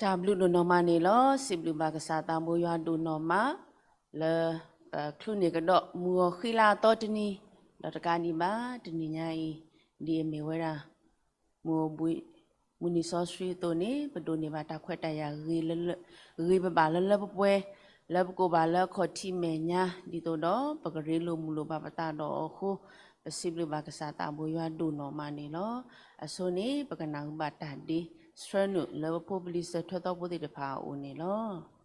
တၢ်ဘျုးဒိၣ်နီၢ်မးန့ၣ်လီၤ. စံးဘျုးဘၣ်ကစၢ်သးဘိယွၤဒိၣ်နီၢ်မး လၢ ပချုးန့ၢ်ကဒီးမုၢ်ဂီၤဃံလၤအသီတနံၤ, ဒီးတကးဒံးဘၣ် တနံၤညါအံၤ ဒ်အမ့ၢ်ဝဲဒၣ် မုၢ်အိၣ်ဘှံး မုၢ်နံၤစီဆှံအသိးန့ၣ် ပဒိးန့ၢ်ဘၣ်တၢ်ခွဲးတၢ်ယာ်ဂ့ၤလၢ ဂ့ၤပဘၣ်လၢလၢပှဲၤပှဲၤ လၢပကိးဘၣ်လၢအခီၣ်ထံးမဲာ်ညါ ဒ်သိးဒီး ပကရ့လိာ်မုာ်လိာ်ဘၣ်ပသးဒီးအဃိ ပစံးဘျုးဘၣ်ကစၢ်သးဘိယွၤဒိၣ်နီၢ်မးန့ၣ်လီၤ. အဆိန့ၣ် ပကနၢ်ဟူဘၣ်တၢ်ဒ့ ဆှၢနုာ်လၢပဖိပလံၤစၢၤထၢသီဖိသ့ၣ်တဖၣ်အအိၣ်န့ၣ်လီၤ.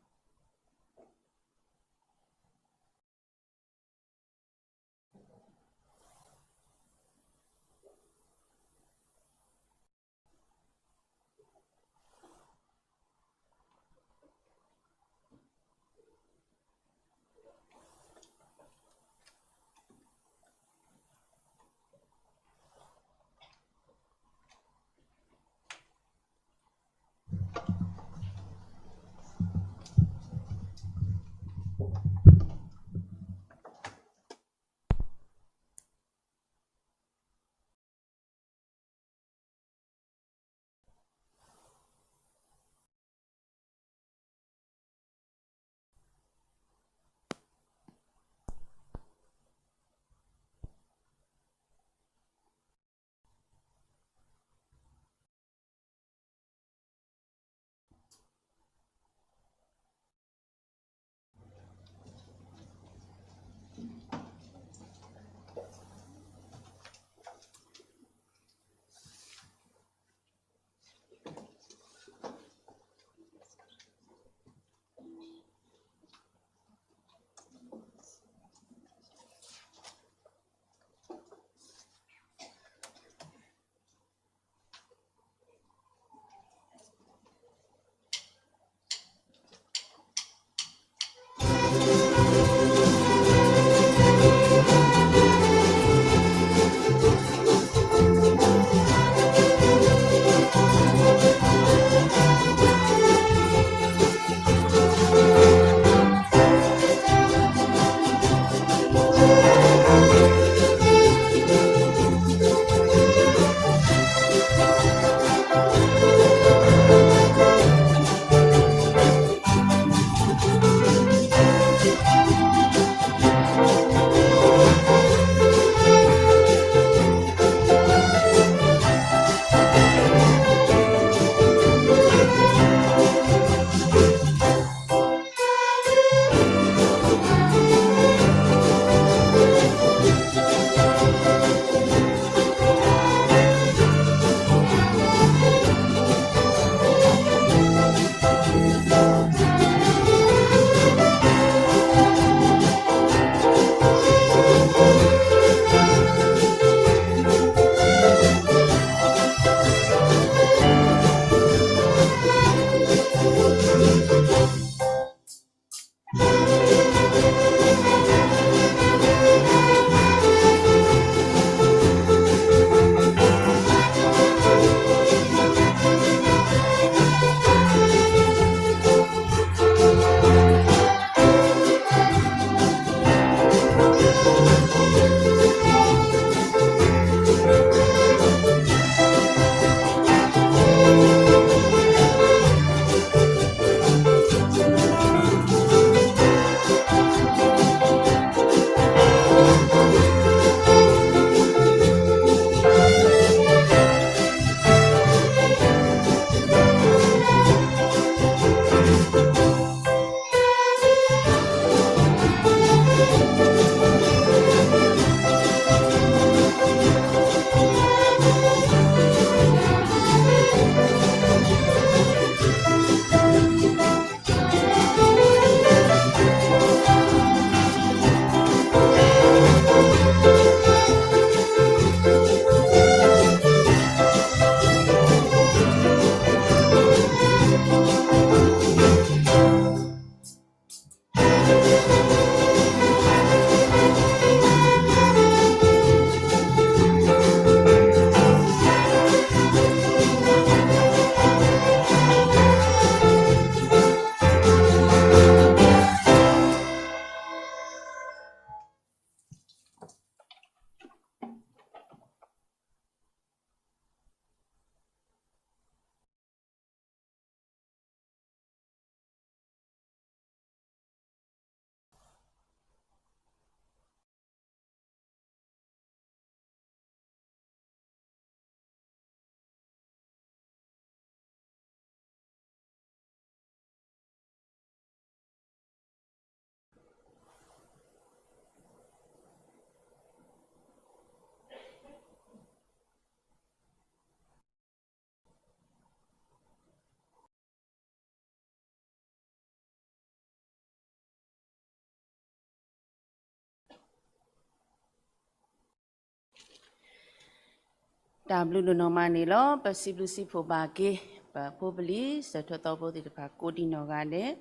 တၢ်ဘျုးဒိၣ်နီၢ်မးန့ၣ်လီၤ. ပစံးဘျုးစံးဖှိၣ်ဘၣ်က့ၤ ပဖိပလံၤ စၢၤထၢၣ်သီဖိသ့ၣ်တဖၣ်ကိးဒံနီၢ်ဂၤဒဲး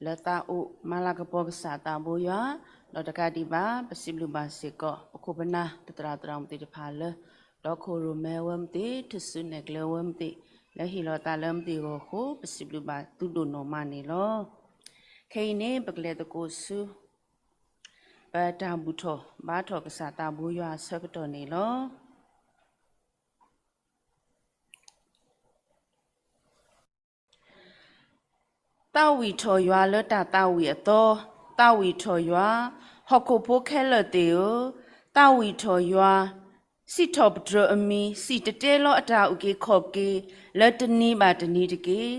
လၢသးအိၣ်မၤလၤကပီၤကစၢ်သးဘိယွၤ, ဒီးတကးဒံးဘၣ် ပစံးဘျုးဘၣ်စ့ၢ်ကီး ပခိၣ်ပနၢ်ပသရၣ်သရၣ်မုၣ်သ့ၣ်တဖၣ်လၢ ဒီခိၣ်ရိၣ်မဲဝဲမသ့ၣ် ထူၣ်စုနဲၣ်ကျဲဝဲမသ့ၣ် လၢဟ့ၣ်လီၤသးလၢမသ့ၣ်ဂီၢ်ဃိ ပစံးဘျုးဘၣ်သုဒိၣ်နီၢ်မးန့ၣ်လီၤ. ခဲအံၤန့ၣ် ပကလဲၤသကိးဆူ ပတၢ်ဘူၣ်ထီၣ်ဘါထီၣ်ကစၢ်သးဘိယွၤအဆၢကတီၢ်န့ၣ်လီၤ. သးဝံၣ်ထီၣ်ယွၤလၢတၢ်သးဝံၣ်အသီ, သးဝံၣ်ထီၣ်ယွၤ, ဟီၣ်ခိၣ်ဖိခဲလၢာ်သ့ၣ်ဧၢ, သးဝံၣ်ထီၣ်ယွၤ, စံးထီၣ်ပတြၢၤအမံၤ, စံၣ်တဲၤတဲလီၤအတၢ်အုၣ်က့ၤခီၣ်က့ၤ လၢတနံၤဘၣ်တနံၤတက့ၢ်.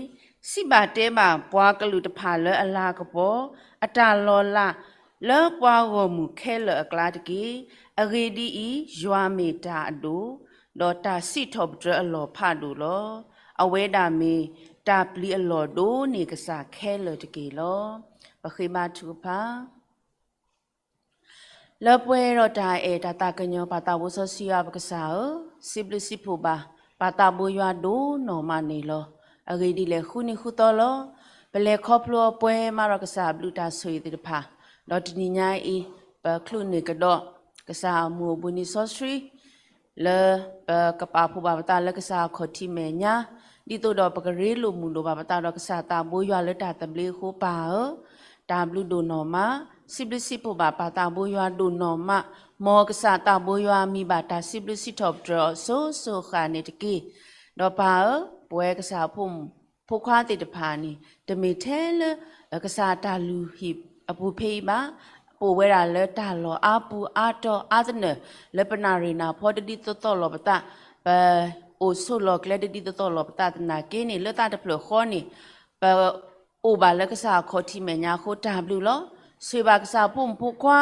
စံးဘၣ်တဲဘၣ်ပှၤကလုာ်တဖၣ်လၢအလၤကပီၤ, အတၢ်လီၤလး လၢပှၤဂီၢ်မုၢ်ခဲလၢာ်အကျါတက့ၢ်. အဂ့ၢ်ဒ်အံၤ, ယွၤမ့ၢ်တၢ်အဒိၣ်, ဒီးတၢ်စံးထီၣ်ပတြၢၤအလီၢ်ဖးဒိၣ်လီၤ. အဝဲဒၣ်မ့ၢ်တၢ်ပျံၤအလီၢ်ဒိၣ်န့ၢ်ကစၢ်ခဲလၢာ်တက့ၢ်လီၤ. ပဃ့ဘါထုကဖၣ် လၢပှဲၤဒီးတၢ်အဲၣ်တၢ်သးကညီၤပၢ်သးဘိစီဆှံယွၤပကစၢ်ဧၢ, စံးဘျုးစံးဖှိၣ်ဘၣ် ပၢ်သးဘိယွၤဒိၣ်နီၢ်မးန့ၣ်လီၤ. အဂ့ၢ်ဒ်လဲၣ်ဃုနံၤဃုသီလီၤ. ပလဲၤခီဖျိအပှဲၤမးဒီးကစၢ်အဘျုးတၢ်ဆိၣ်ဂ့ၤသ့ၣ်တဖၣ်, ဒီးတနံၤညါအံၤ ပချုးန့ၢ်ကဒီး ကစၢ်အမူးအဘှံးနံၤစီဆှံ လၢပကပာ်ဖှိၣ်ဘၣ်ပသးလၢကစၢ်အခီၣ်ထံးမဲာ်ညါ, ဒ်သိးဒီးပကရ့လိာ်မုာ်လိာ်ဘၣ်ပသးဒီးကစၢ်သးဘိယွၤလၢတၢ်သဘျ့အဃိပၢ်ဧၢ, တၢ်ဘျုးဒိၣ်နီၢ်မး, စံးဘျုးစံးဖှိၣ်ဘၣ်ပၢ်သးဘိယွၤဒိၣ်နီၢ်မး, မ်ကစၢ်သးဘိယွၤမံၤဘၣ်တၢ်စံးဘျုးစံးထီၣ်ပတြၢၤအီၤစိၤစိၤဃၣ်န့ၣ်တက့ၢ်. ဒီးပၢ်ဧၢ, ပဝဲကစၢ်အဖိမုၣ် ဖိခွါသ့ၣ်တဖၣ်န့ၣ် တမ့ၢ်ထဲလၢ ကစၢ်တၢ်လုၢ်ဟံၣ်အပူၤဖဲအံၤဘၣ်, ပအိၣ်ဝဲဒၣ်လၢတၢ်လီၢ်အါပူၤအါတီၤအါသနၢၣ် လၢပနၣ်ရံၣ်နၢ်ဖီတဒ်သိးသိးလီၤပသး, ပအိၣ်ဆိးလီၢ်ကျဲတဒ်သိးသိးလီၤပသးသနာ်က့န့ၣ် လၢသးတဖျၢၣ်ဃီန့ၣ် ပ အိၣ်ဘၣ်လၢကစၢ်အခီၣ်ထံးမဲာ်ညါအဃိတၢ်ဘျုးလီၤ. ဆိၣ်ဂ့ၤဘၣ်ကစၢ်အဖိမုၣ်ဖိခွါ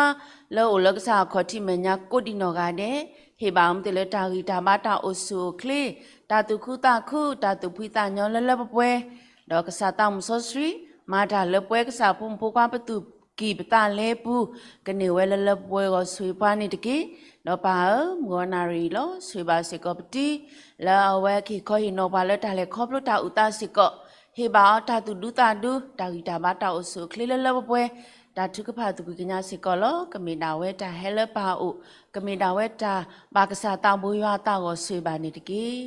လၢအအိၣ်လၢကစၢ်အခီၣ်ထံးမဲာ်ညါကိးဒံနီၢ်ဂၤဒဲး, ဟ့ၣ်ဘၣ်အမ့ၢ်သ့ၣ်လၢတၢ်ဂံၢ်တၢ်ဘါတၢ်အိၣ်ဆူၣ်အိၣ်ချ့, တၢ်သူၣ်ခုသးခု တၢ်သူၣ်ဖှံသးညီလၢလၢပှဲၤပှဲၤ, ဒီးကစၢ်သးမုၣ်စီဆှံ မၤတၢ်လၢပဝဲကစၢ်ဖိမုၣ်ဖိခွါပသူၣ်ကံၢ်ပသးလဲပူၤ, ကန့ၢ်ဝဲလၢလၢပှဲၤပှဲၤဂီၢ်ဆိၣ်ဂ့ၤပှၤန့ၣ်တက့ၢ်. ဒီးပၢ်ဧၢ, မုၢ်ဂီၤနၣ်ရံၣ်အံၤလီၤ. ဆိၣ်ဂ့ၤဘၣ်စ့ၢ်ကီးပတံၤ လၢအဝဲကဟ့ၣ်ခီဟ့ၣ်နီၤပှၤလၢတၢ်လဲၤခီဖျိတၢ်အုၣ်သးစ့ၢ်ကီး, ဟ့ၣ်ဘၣ်အီၤတၢ်သူၣ်ဒူသးဒူ, တၢ်ဂံၢ်တၢ်ဘါတၢ်အိၣ်ဆူၣ်အိၣ်ချ့လၢလၢပှဲၤပှဲၤ, တၢ်ထုကဖၣ်သူၣ်ဖှံသးညီစ့ၢ်ကီးလီၤ. ကမ့ၢ်ဒၣ်ဝဲတၢ်ဟဲလၢပၢ်အအိၣ်, ကမ့ၢ်ဒၣ်ဝဲတၢ်ဘၣ်ကစၢ်သးဘိယွၤအသးဂီၢ်ဆိၣ်ဂ့ၤဘၣ်န့ၣ်တက့ၢ်.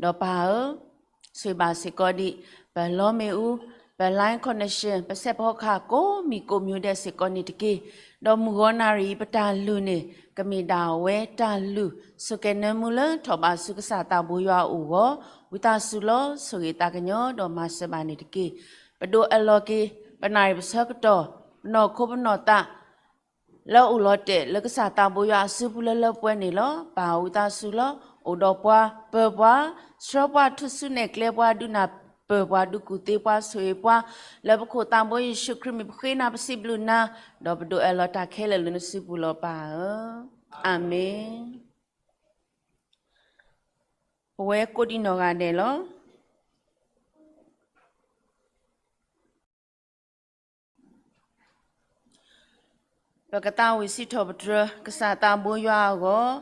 ဒီးပၢ်ဧၢ, ဆိၣ်ဂ့ၤဘၣ်စ့ၢ်ကီးဒံး ပလီမ့ၣ်အူ, ပ line connection, ပစဲးဖီကဟၣ်ကိးမံၤကိးမံၤဒဲးစ့ၢ်ကီးန့ၣ်တက့ၢ်. ဒီးမုၢ်ဂီၤနၣ်ရံၣ်အံၤပတၢ်လုၢ်န့ၣ် ကမ့ၢ်ဒၣ်ဝဲတၢ်လုၢ် ဆိၣ်ကဲၤနၢမူလၢထီၣ်ဘးဆူကစၢ်သးဘိယွၤအအိၣ်အဂီၢ်, ဝံသးစူၤလီၤ ဆိၣ်ဂ့ၤသးကညီၤဒီးမၤစၢၤဘၣ်န့ၣ်တက့ၢ်. ပဒိးအၢၣ်လီၤက့ၤ ပနၣ်ရံၣ်ပဆၢကတီၢ်, ပနီၢ်ခိပနီၢ်သး လၢအအိၣ်လီၤတဲာ်လၢကစၢ်သးဘိယွၤအစုပူၤလၢလၢပှဲၤပှဲၤန့ၣ်လီၤ. ပၢ်ဝံသးစူၤလီၤ အိၣ်ဒီးပှၤ ပၢၤပှၤ, ဆှၢပှၤ ထူၣ်စုနဲၣ်ကျဲပှၤ ဒုးနၢ်ပၢၢ်ပှၤ ဒုးကူၣ်သ့ပှၤ ဆိၣ်ဂ့ၤပှၤ, လၢပခိၣ်သးဘိယ့ၣ်ၡူးခရံာ်မံၤပဃ့နၤပစံးဘျုးနၤ, ဒီးပဒိးအၢၣ်လီၤတၢ်ခဲလၢာ်လၢနစုပူၤလီၤပၢ်ဧၢ, အၤမ့ၣ်. ပဝဲကိးဒံနီၢ်ဂၤဒဲးလီၤ. ပကသးဝံၣ်စံးထီၣ်ပတြၢၤ ကစၢ်သးဘိယွၤအဂီၢ်,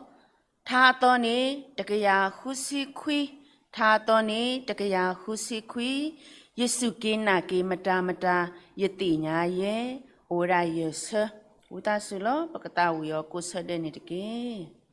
ထါအသီန့ၣ် တကယၤဃုဆံခွံ, ထါအသီန့ၣ် တကယၤဃုဆံခွံ, ယစူၢ်က့ၤနာ်က့ၤမတၤမတၤ, ယသ့ၣ်ညါယဲ, အိၣ်ဝဲဒၣ်ယဲၢ်ဆၢ, ဝံသးစူၤလီၤ ပကသးဝံၣ်အီၤကိးဆၢဒဲးန့ၣ်တက့ၢ်.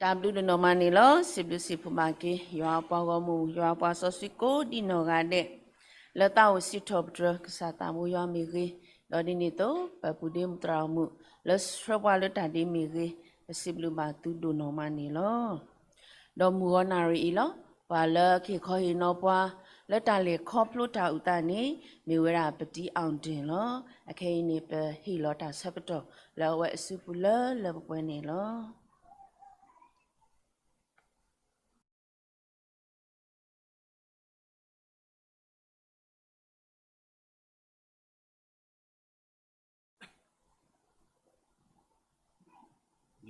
တၢ်ဘျုးဒိၣ်နီၢ်မးန့ၣ်လီၤ. စံးဘျုးစံးဖှိၣ်ဘၣ်က့ၤ ယွၤအပှၤဂီၢ်မုၢ် ယွၤအပှၤစီဆှံကိးဒံနီၢ်ဂၤဒဲး လၢသးအိၣ်စံးထီၣ်ပတြၢၤကစၢ်သးဘိယွၤမ့ၢ်ဂ့ၤ, ဒီးဒ်န့ၣ်အသိး ပပုၢ်ဒ့မုၣ်သရၣ်မုၣ် လၢဆှၢပှၤလၢတၢ်ဒ့မ့ၢ်ဂ့ၤ, ပစံးဘျုးဘၣ်သုဒိၣ်နီၢ်မးန့ၣ်လီၤ. ဒီးမုၢ်ဂီၤနၣ်ရံၣ်အံၤလီၤ. ပှၤလၢကဟ့ၣ်ခီဟ့ၣ်နီၤပှၤ လၢတၢ်လဲၤခီဖျိတၢ်အုၣ်သးန့ၣ် မ့ၢ်ဝဲဒၣ်ပတံအီၣ်ဒ့ၣ်လီၤ. အခဲအံၤန့ၣ် ပဟ့ၣ်လီၤတၢ်ဆၢကတီၢ် လၢအဝဲအစုပူၤလၢလၢပှဲၤပှဲၤန့ၣ်လီၤ.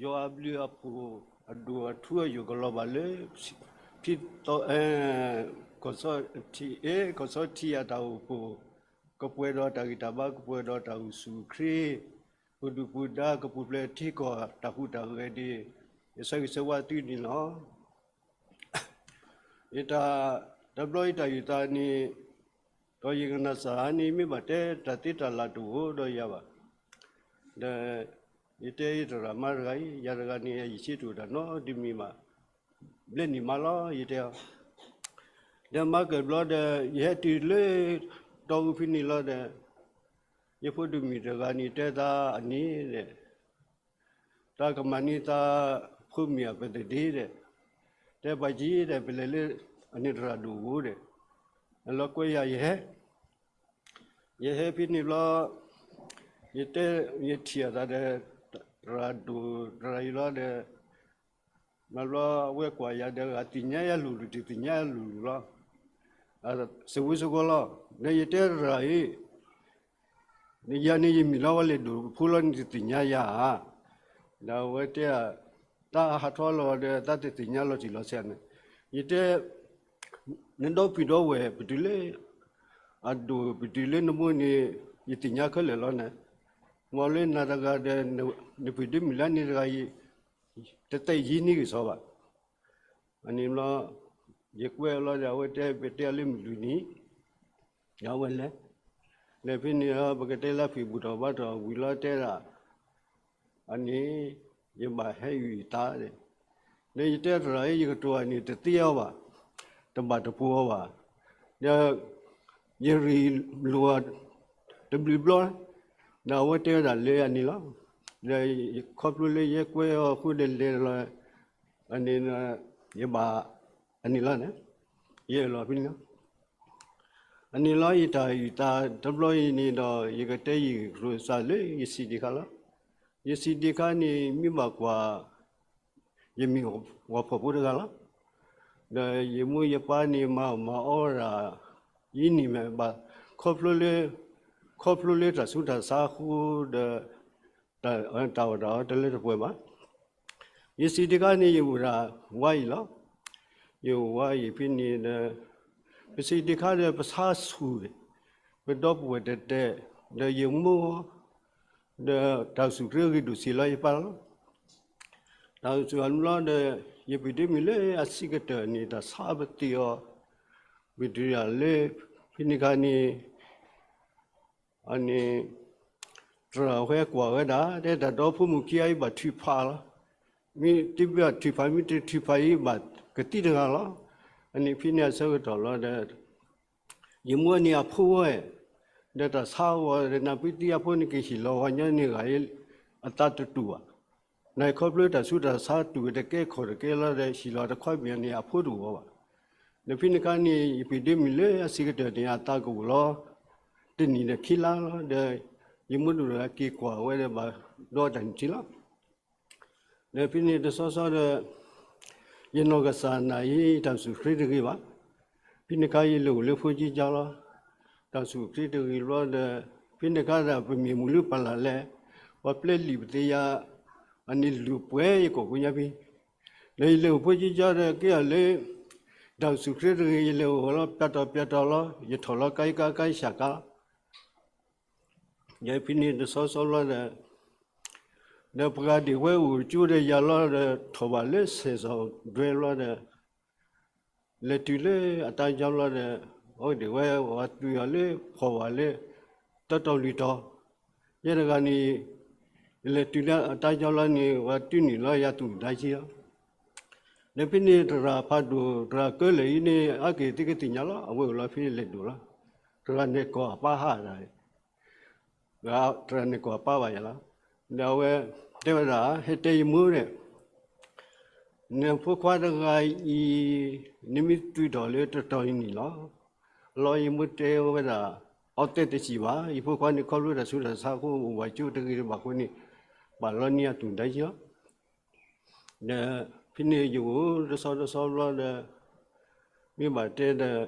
ယွၤအဘျုးအဖှိၣ်အဒိၣ်အထူအယိာ်ကလီၤဘၣ်လၢ ဖံသီ ကီၢ်စီထံ အဲ ကီၢ်စီထံအတၢ်အိၣ်ဖှိၣ် ကပှဲၤဒီးတၢ်ဂံၢ်တၢ်ဘါ ကပှဲၤဒီးတၢ်အိၣ်ဆူၣ်အိၣ်ချ့ ပဒုၣ်ပဒါ ကပူၤဖျဲးထံကီၢ်တၢ်ဟူးတၢ်ဂဲၤဒ် ယဆၢဂ့ၤဆၢဝါသုန့ၣ်လီၤ. ယတၢ် တဘျီယတၢ်အုၣ်သးန့ၣ် ဒီးယကနၣ်စၢ်န့ၣ် မ့ၢ်ဘၣ်တဲတၢ်သ့တၢ်လၢ်တအိၣ်ဒီးယၤဘၣ်. ဒီး ယတဲယသရၣ်မါတဂၤအံၤ ယၤတဂၤန့ၣ် ယဆံးတအိၣ်တၢ်နီတမံၤဘၣ်, ဘျဲၣ်နံၣ်မးလီၤ ယတဲအီၤ. ဒီးမၤကၢၢ်ဘျီဒီး ယဟဲတုၤလၢ တီအူဖဲန့ၣ်လီၤဒီး ယဖိဒိၣ်မုၣ်တဂၤန့ၣ် တဲသးအန့ၣ်ဒီး တၢ်ကမၤန့ၢ်သးဖိမုၣ်အပသဒ့ဒီး တဲပှၤက့ၤဒီး ပလဲၤလၢအန့ၣ်သရၣ်ဒိၣ်အအိၣ်ဒီး အလီၤကွဲယၤယဟဲ ယဟဲဖဲန့ၣ်ဘျီ ယတဲ ယထံၣ်အသးဒီး သရၣ်ဒိၣ်သရၣ်အံၤလီၤဒီး မၤဘျီအဝဲကွၢ်ယၤဒီး အသ့ၣ်ညါယၤလိၤလိၤ တသ့ၣ်ညါယၤလိၤလိၤလီၤ. စဝံစဂီၤလီၤ. ဒီးယတဲသရၣ်အံၤ ယၤန့ၣ်ယမ့ၢ်လၢဝဲလဲၤဒိၣ်ဖိလီၤ နတသ့ၣ်ညါယၤဧါ. ဒီးအဝဲတဲ တၢ်ဟးထီၣ်လီၤဒီး တၢ်တသ့ၣ်ညါလီၤတံၢ်လီၤဆဲးန့ၣ် ယတဲ နဒီပုၢ်ဒီဝဲၢ်ပတုၤလၢ အဒိၣ်ပတုၤလၢနမိၢ်န့ၣ် ယသ့ၣ်ညါခဲလၢာ်လီၤန့ၣ်. မ်လၢနၤတဂၤဒီး နပုၢ်ဒ့မုၣ်လၢန့ၣ်တဂၤအံၤ တသဲးယံာ်န့ၢ်ကစီၤဘၣ်. အန့ၣ်ဘျီ ယကွဲးလီၤဒီး အဝဲတဲ ပတဲအီၤလၢမုၢ်လွံၢ်နံၤ ဒီးအဝဲလဲၤ လဲၤဖဲန့ၣ် ပကတဲလၢဖံးဘူးထီၣ်ဘါထီၣ်ဝံၤလီၤတဲဒၣ် အန့ၣ် ယဘၣ်ဟဲအုၣ်ယသးဒီး ဒီးယတဲသရၣ်အံၤ ယကတိၤအန့ၣ် တသ့အီၤဘၣ်, တဘၣ်တပိာ်အီၤဘၣ်. ဒီး ယရ့လိာ်အီၤ တဘျုးဘျီ ဒီးအဝဲတဲဝဲဒၣ်လၢအန့ၣ်လီၤ. ဒီးခီဖျိလၢယကွဲးအီၤအဃိဒီးလဲၤလီၤ အန့ၣ် ယဘၣ် အန့ၣ်လီၤန့ၣ် ယအဲၣ်လီၤဖဲန့ၣ်လီၤ. အန့ၣ်လီၤ ယတၢ်အုၣ်သးတဘျီအံၤန့ၣ်ဒီး ယကတဲယကတိၤစၢ်လၢယစံးဒံးခါလီၤ. ယစံးဒံးခါန့ၣ် မ့ၢ်ဘၣ်ကွၢ် ယမ့ၢ်ပှၤဖှီၣ်ဖိတဂၤလီၤ. ဒီးယမိၢ်ယပၢ်န့ၣ် မၤအီၣ်မၤအီတၢ် ယံာ်န့ၢ်မးဘၣ် ခီဖျိလၢ ခီဖျိလၢတၢ်ဆူးတၢ်ဆါအဃိဒီး တၢ်အီၣ်တၢ်အီတလၢတပှဲၤဘၣ်. ယစံးဒံးခါန့ၣ် ယအိၣ်ဒၣ်ဝါအံၤလီၤ. ယအိၣ်ဝါအံၤဖဲန့ၣ်ဒီး ပစံးဒံးခါဒီး ပဆါဆူၣ်န့ၣ် ပဒီပုၢ်ဝဲၢ်တဲတဲ ဒီးယမိၢ် ဒီးတၢ်အိၣ်ဆူၣ်ချ့ဂ့ၤဒိၣ်ဆံးလီၤယပၢ်လီၤ. တၢ်အိၣ်ဆူၣ်အဘျီဒီး ယပုၢ်ဒ့မုၣ်လၢအဆံးကတၢၢ်န့ၣ် တၢ်ဆါပသ့အီၤ ပတုၤဒၣ်လၢ ဖဲန့ၣ်ခါန့ၣ် အန့ၣ် သရၣ်ဝဲကွၢ်ဝဲဒၣ် တဲတၢ်ဒီဖိမုၣ်ခံဂၤအံၤဘၣ်ထုးဖးလီၤ. မ့ၢ်တဘၣ်ထုးဖး မ့ၢ်တထုးဖးအံၤဘၣ်ကသံတဂၤလီၤ. အန့ၣ်ဖဲန့ၣ်အဆၢကတီၢ်လီၤဒီး ယမိၢ်န့ၣ်အဖိဝဲ ဒီးတၢ်ဆါဝဲဒီး နၢ်ပၢၢ်သံအဖိန့ၣ် ကဟ့ၣ်လီၤဝဲညီန့ၣ်ဂၤအံၤ အသးတတူၢ်ဘၣ်. နခီဖျိတၢ်ဆူးတၢ်ဆါတူၢ်တကဲခီၣ်တကဲလီၤဒီး ဟ့ၣ်လီၤတခီပညီန့ၣ် အဖိတဂီၢ်ဘၣ်. ဒီးဖဲန့ၣ်ခါန့ၣ် ယပုၢ်ဒ့မုၣ်လၢအဆံးကတၢၢ်န့ၣ် အသးကအိၣ်လီၤ တနံၣ်ဒီးခံလါလီၤဒီး ယမိၢ်တဒိၣ်က့ၤကွၢ်ဝဲဒီးဘၣ်ဒီးတၢ်နုၢ်ထံလီၤ. ဒီးဖဲန့ၣ်တဆီဆီဒီး ယနီၢ်ကစၢ်နၤအံၤ တၢ်အိၣ်ဆူၣ်ချ့တဂ့ၤဘၣ်. ဖဲန့ၣ်ခါယလဲၤအိၣ်လၢဖိကံကၠီလီၤ. တၢ်အိၣ်ဆူၣ်ချ့တဂ့ၤဘျီဒီး ဖဲန့ၣ်ခါဒီးပမ့ၢ်မုၢ်လၢပလၢ်လဲၣ် ပှၤပျဲလံာ်ပသ့ယၤ အန့ၣ်လူၤပှဲၤယကိာ်ကိညါဖဲ ဒီးယလဲၤအိၣ်ဖိကံကၠီဒီးက့ၢ်အီၤလၢ တၢ်အိၣ်ဆူၣ်ချ့တဂ့ၤ ယလဲၤအိၣ်လီၤ ပျးတီၤပျးတီၤလီၤ ယထီၣ်လီၤကါယကါကါယဆၣ်ကါ ယဖဲန့ၣ်တဆီဆီဘျီဒီး ဒီးပှၤဒ့ၣ်ဝဲအိၣ်ကၠိဒီးယၤလီၤဒီး ထီၣ်ဘၣ်လၢဆဲးစီၤဒွဲဘျီဒီး လဲၤတုၤလၢအတၢ်ကၠီဘျီဒီး အဝဲဒ့ၣ်ဝဲဝဲတုၤအီၤလၢဖီၣ်ဝဲလၢ တတီၤလွံၢ်တီၤ ယဲတဂၤန့ၣ် လဲၤတုၤလၢအတၢ်ကၠီလီၤန့ၣ် ဝဲတုၤနုာ်လီၤယၤသူၣ်ဒါကံလီၤ. ဒီးဖဲန့ၣ်တရၣ်ဖးဒိၣ် တရၣ်ကၢလၢာ်အံၤန့ၣ် အါက့ၤသုကသ့ၣ်ညါလီၤ, အဝဲအိၣ်လီၤဖဲလဲၣ်ဒိၣ်လီၤ. တရၣ်န့ၣ်ကိးအပၢ်ဟးဒၣ်, တရၣ်န့ၣ်ကိးအပၢ်ဘၣ်ယၤလီၤ. ဒီးအဝဲတဲဝဲဒၣ်, ဟဲတဲယမိၢ်န့ၣ်, နဖိခွါတဂၤအံၤ နမ့ၢ်တုၤထီၣ်လၢတတီၤအံၤန့ၣ်လီၤ. လီၤယမိၢ်တဲဝဲဒၣ်, အီတဲတစံးဘၣ်, ယဖိခွါန့ၣ်ခီဖျိတၢ်ဆူးတၢ်ဆါအဃိ အိၣ်ဝးကၠိတဂ့ၤတဘၣ်အဃိန့ၣ်, ပာ်လီၤန့ၢ်အသူၣ်ဒါယံလီၤ. ဒီးဖဲန့ၣ်ယအိၣ်တဆီတဆီဘျီဒီး, မ့ၢ်ဘၣ်တဲဒီး,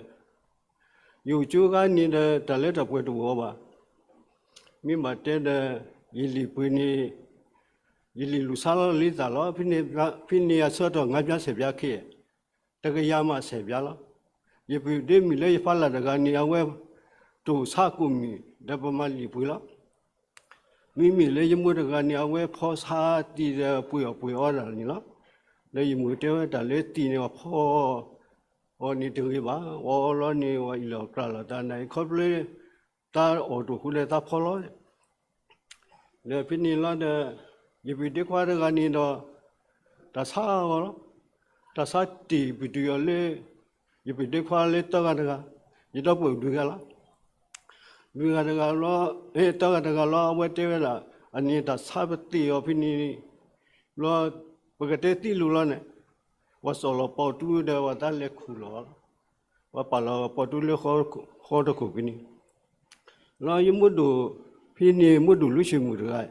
ယအိၣ်ကၠိခါန့ၣ်ဒီး တၢ်လၢတၢ်ပှဲၤတအိၣ်အီၤဘၣ်. မ့ၢ်ဘၣ်တဲဒီး, ယလံာ်ပှ့ၤန့ၣ်, ယလံာ်လူၤဆါလီၤလံသးလီၤ. ဖဲန့ၣ်အဆၢကတီၢ် ငါးပြားဆယ်ပြားခဲ, တကယၤမးဆယ်ပြားလီၤ. ယပုၢ်ဒ့မုၣ်လၢယဖီလာ်တဂၤန့ၣ် အဝဲတိၢ်ဆါကိၣ်မံၤ ဒီးပမၤလံာ်ပှ့ၤလီၤ. မ့မ့ၢ်လၢယမိၢ်တဂၤန့ၣ် အဝဲဖီဆါတံၢ်ဒီးပှ့ၤအီၣ်ပှ့ၤအီဒၣ်န့ၣ်လီၤ. ဒီးယမိၢ်တဲဝဲတၢ်လၢတံၢ်န့ၣ် ပှၤဖီအီၤန့ၣ်တဂ့ၤဘၣ်, ပှၤအီလီၤန့ၣ် ပှၤအံးလီၤအကျါလီၤတၢ်န့ၣ် ခီဖျိ တၢ်အီၣ်တအိၣ်ဃိဒီးတၢ်ဖီလီၤ. ဒီးဖဲန့ၣ်လီၤဒီး, ယပုၢ်ဒ့ခွါတဂၤန့ၣ်ဒီး, တၢ်ဆါအီၤလီၤ. တၢ်ဆါတ့ၢ်ပတုာ်အီၤလၢ ယပုၢ်ဒ့ခွါလၢတဂၤတဂၤ, ယဒီပုၢ်ဝဲၢ်ဒုးဂၤလီၤ. ဒုးဂၤတဂၤလီၤ, တဂၤတဂၤလီၤ အဝဲတဲဝဲဒၣ်, အန့ၣ်တၢ်ဆါပတ့ၢ်အီၤဖဲန့ၣ်လီၤ, ပကတဲသံလိၤလီၤန့ၣ်, ပှၤစိာ်လီၤပိာ်တူဒီးပှၤတၢ်လဲၤခူၣ်လီၤ, ပှၤပာ်လီၤပိာ်တူလၢဃီတခိၣ်ဖဲန့ၣ်လီၤ. ယမိၢ်ဒိၣ်, ဖဲန့ၣ်မိၢ်ဒိၣ်လူဆံးမုၣ်တဂၤ,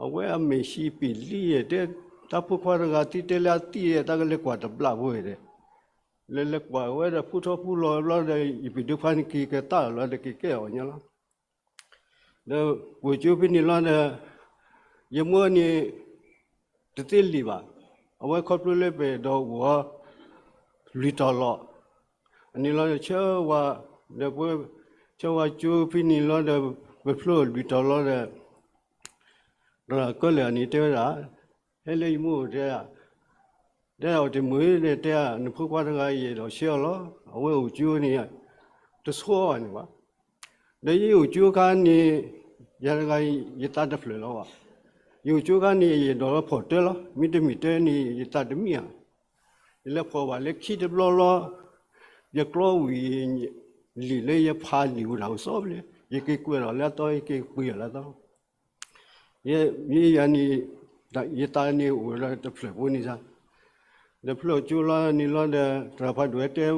အဝဲအမဲာ်ဆံးပ့ၤလံဧါ, တဲတၢ်ဖိခွါတဂၤသံတဲလၢအသံဧါ, တၢ်ကလဲၤကွၢ်တဘျီဖိဧါဒီး, လဲၤလဲၤကွၢ်ဝဲဒီး ဖုထီဖုလီၤဘျီဒီး ယပုၢ်ဒ့ခွါန့ၣ်က့ၤကတၢၢ်လီၤဒီး က့ၤကဲအီၤညီလီၤ. ဒီးအိၣ်ကၠိဖဲန့ၣ်လီၤဒီး, ယမိၢ်န့ၣ် တသ့လံာ်ဘၣ်, အဝဲခီဖျိလၢပအဲၣ်ဒိးအိၣ်အီၤ လွံၢ်တီၤလီၤ. အန့ၣ်လီၤဒီးဆၢဝဲ, ဒီးပဆၢဝဲကၠိဖဲန့ၣ်လီၤဒီး, ပဖျိအီၤလွံၢ်တီၤလီၤဒီး, တရၣ်ကၢလၢာ်အန့ၣ်တဲဝဲဒၣ်, ဟဲလၢယမိၢ်အိၣ်တဲ, တဲအီၤတမုာ်ဒီးတဲ, နဖိခွါတဂၤယအဲၣ်ဒိးဆှၢအီၤလီၤ. အဝဲအိၣ်ကၠိန့ၣ် တဆိအီၤန့ၣ်ဘၣ်. ဒီးယအိၣ်ကၠိခါန့ၣ်, ယၤတဂၤ ယသးတဖျၢၣ်လီၤဘၣ်. ယအိၣ်ကၠိခါန့ၣ် ယအဲၣ်ဒိးလီၤဖီၣ်တၢလီၤ, မ့တမ့ၢ်တၢန့ၣ် ယသးတမံဧါ. ယလဲၤဖီၣ်ဘၣ်လၢခံတဘျီလီၤ, ယကျီဝံၤ လံာ်လၢယဖးလံာ်အိၣ်တၢ်အိၣ်စီဘျဲၣ်, ယက့ၤကွဲးလီၤလၢအသီ ယက့ၤပှ့ၤလီၤလၢအသီ. ယဲယၤန့ၣ်, ယသးန့ၣ်အိၣ်ဒီးတဖျၢၣ်ဖိန့ၣ်စ့ၢ်, ဒီးဖျိကၠိလီၤန့ၣ်လီၤဒီး တရၣ်ဖးဒိၣ်ဝဲတဲ,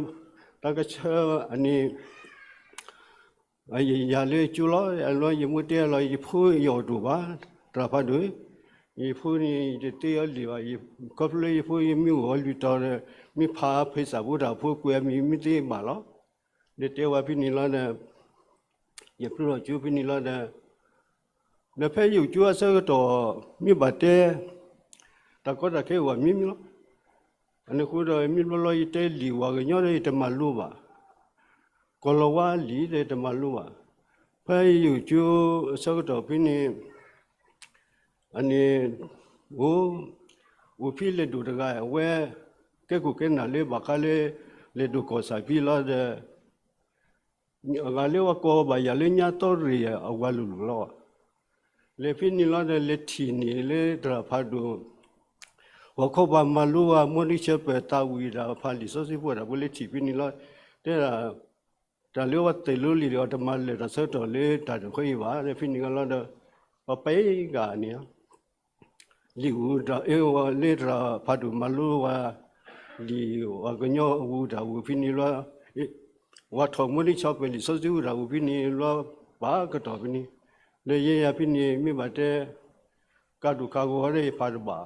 တၢ်ကဆၢအန့ၣ် ယၤလၢကၠိလီၤ, အလီၤယမိၢ်တဲလီၤ ယဖိယအီၣ်တအိၣ်ဘၣ်, တရၣ်ဖးဒိၣ်, ယဖိန့ၣ် ယတသ့အီၤလံာ်ဘၣ်, ခီဖျိလၢယဖိယမ့ၢ်အိၣ်အီၤလွံၢ်တီၤဒီး, မ့ၢ်ဖးဖဲစးဖိတၢ်ဖိကွဲးအမံၤမ့ၢ်သ့ဘၣ်လီၤ. ဒီးတဲဝဲဖဲန့ၣ်လီၤဒီး, ယဖျိထီၣ်ကၠိဖဲန့ၣ်လီၤဒီး, ဒီးဖဲယအိၣ်ကၠိအဆၢကတီၢ်, မ့ၢ်ဘၣ်တဲ, တၢ်ကီတၢ်ခဲအိၣ်ဘၣ်မံၤမံၤလီၤ. အန့ၣ်ဃိဒီးမ့ၢ်ဘျီလီၤ ယတဲလံာ်ဝၤကညီဒီးယတမၤလိဘၣ်, ကီၢ်လီၤဝါလံာ်ဒီးယတမၤလိဘၣ်. ဖဲယအိၣ်ကၠိအဆၢကတီၢ်ဖဲန့ၣ်, အန့ၣ်, အိၣ်, အိၣ်ဖဲလဲၤဒိၣ်တဂၤ အဝဲ, ကဲခိၣ်ကဲနၢ်လၢဘၣ်ဃးလၢ, လဲၤဒိၣ်ကီၢ်ဆၣ်ဖဲလီၤဒီး အဂၤလၢပှၤကိးဘၣ်ယၤလၢညါတီရ့ၣ်အဝၤလိၤလိၤလီၤ. လဲၤဖဲန့ၣ်လီၤဒီးလဲၤထံၣ်န့ၢ်လၢတရၣ်ဖးဒိၣ်, ဟီၣ်ခိၣ်ပှၤမၤလိဝဲ မိၢ်ဒံဆၢပၢၢ်တၢ်ဝံၤဒီးဖးလံာ်စီဆှံဖိတၢ်ဖိလဲၤထံၣ်ဖဲန့ၣ်လီၤ. တဲဒၣ်, တၢ်လၢပှၤတဲာ်လိလံာ်ဒီးတမၤလၢာ်တၢ်ဆၢကတီၢ်လၢတၢ်တဃဲအံၤဘၣ်. ဒီးဖဲန့ၣ်လီၤဒီး, ပှၤပဲဂၤန့ၣ် လံာ်အူတၢ်အၢဝဲ လၢတရၣ်ဖးဒိၣ်မၤလိဝဲ, လံာ်ဝၤကညီအူတၢ်ဝံၤဖဲန့ၣ်လီၤ, ဝၤထီၣ်မိၢ်ဒံဆီၣ်ပၢၢ်လံာ်စီဆှံအူတၢ်ဝံၤဖဲန့ၣ်လီၤ, ပာ်ကတီၢ်ဖဲန့ၣ်, ဒီးယဲယၤဖဲန့ၣ် မ့ၢ်ဘၣ်တဲ, ကးဒိၣ်ကးဂီၤဒီးယဖးတဘၣ်,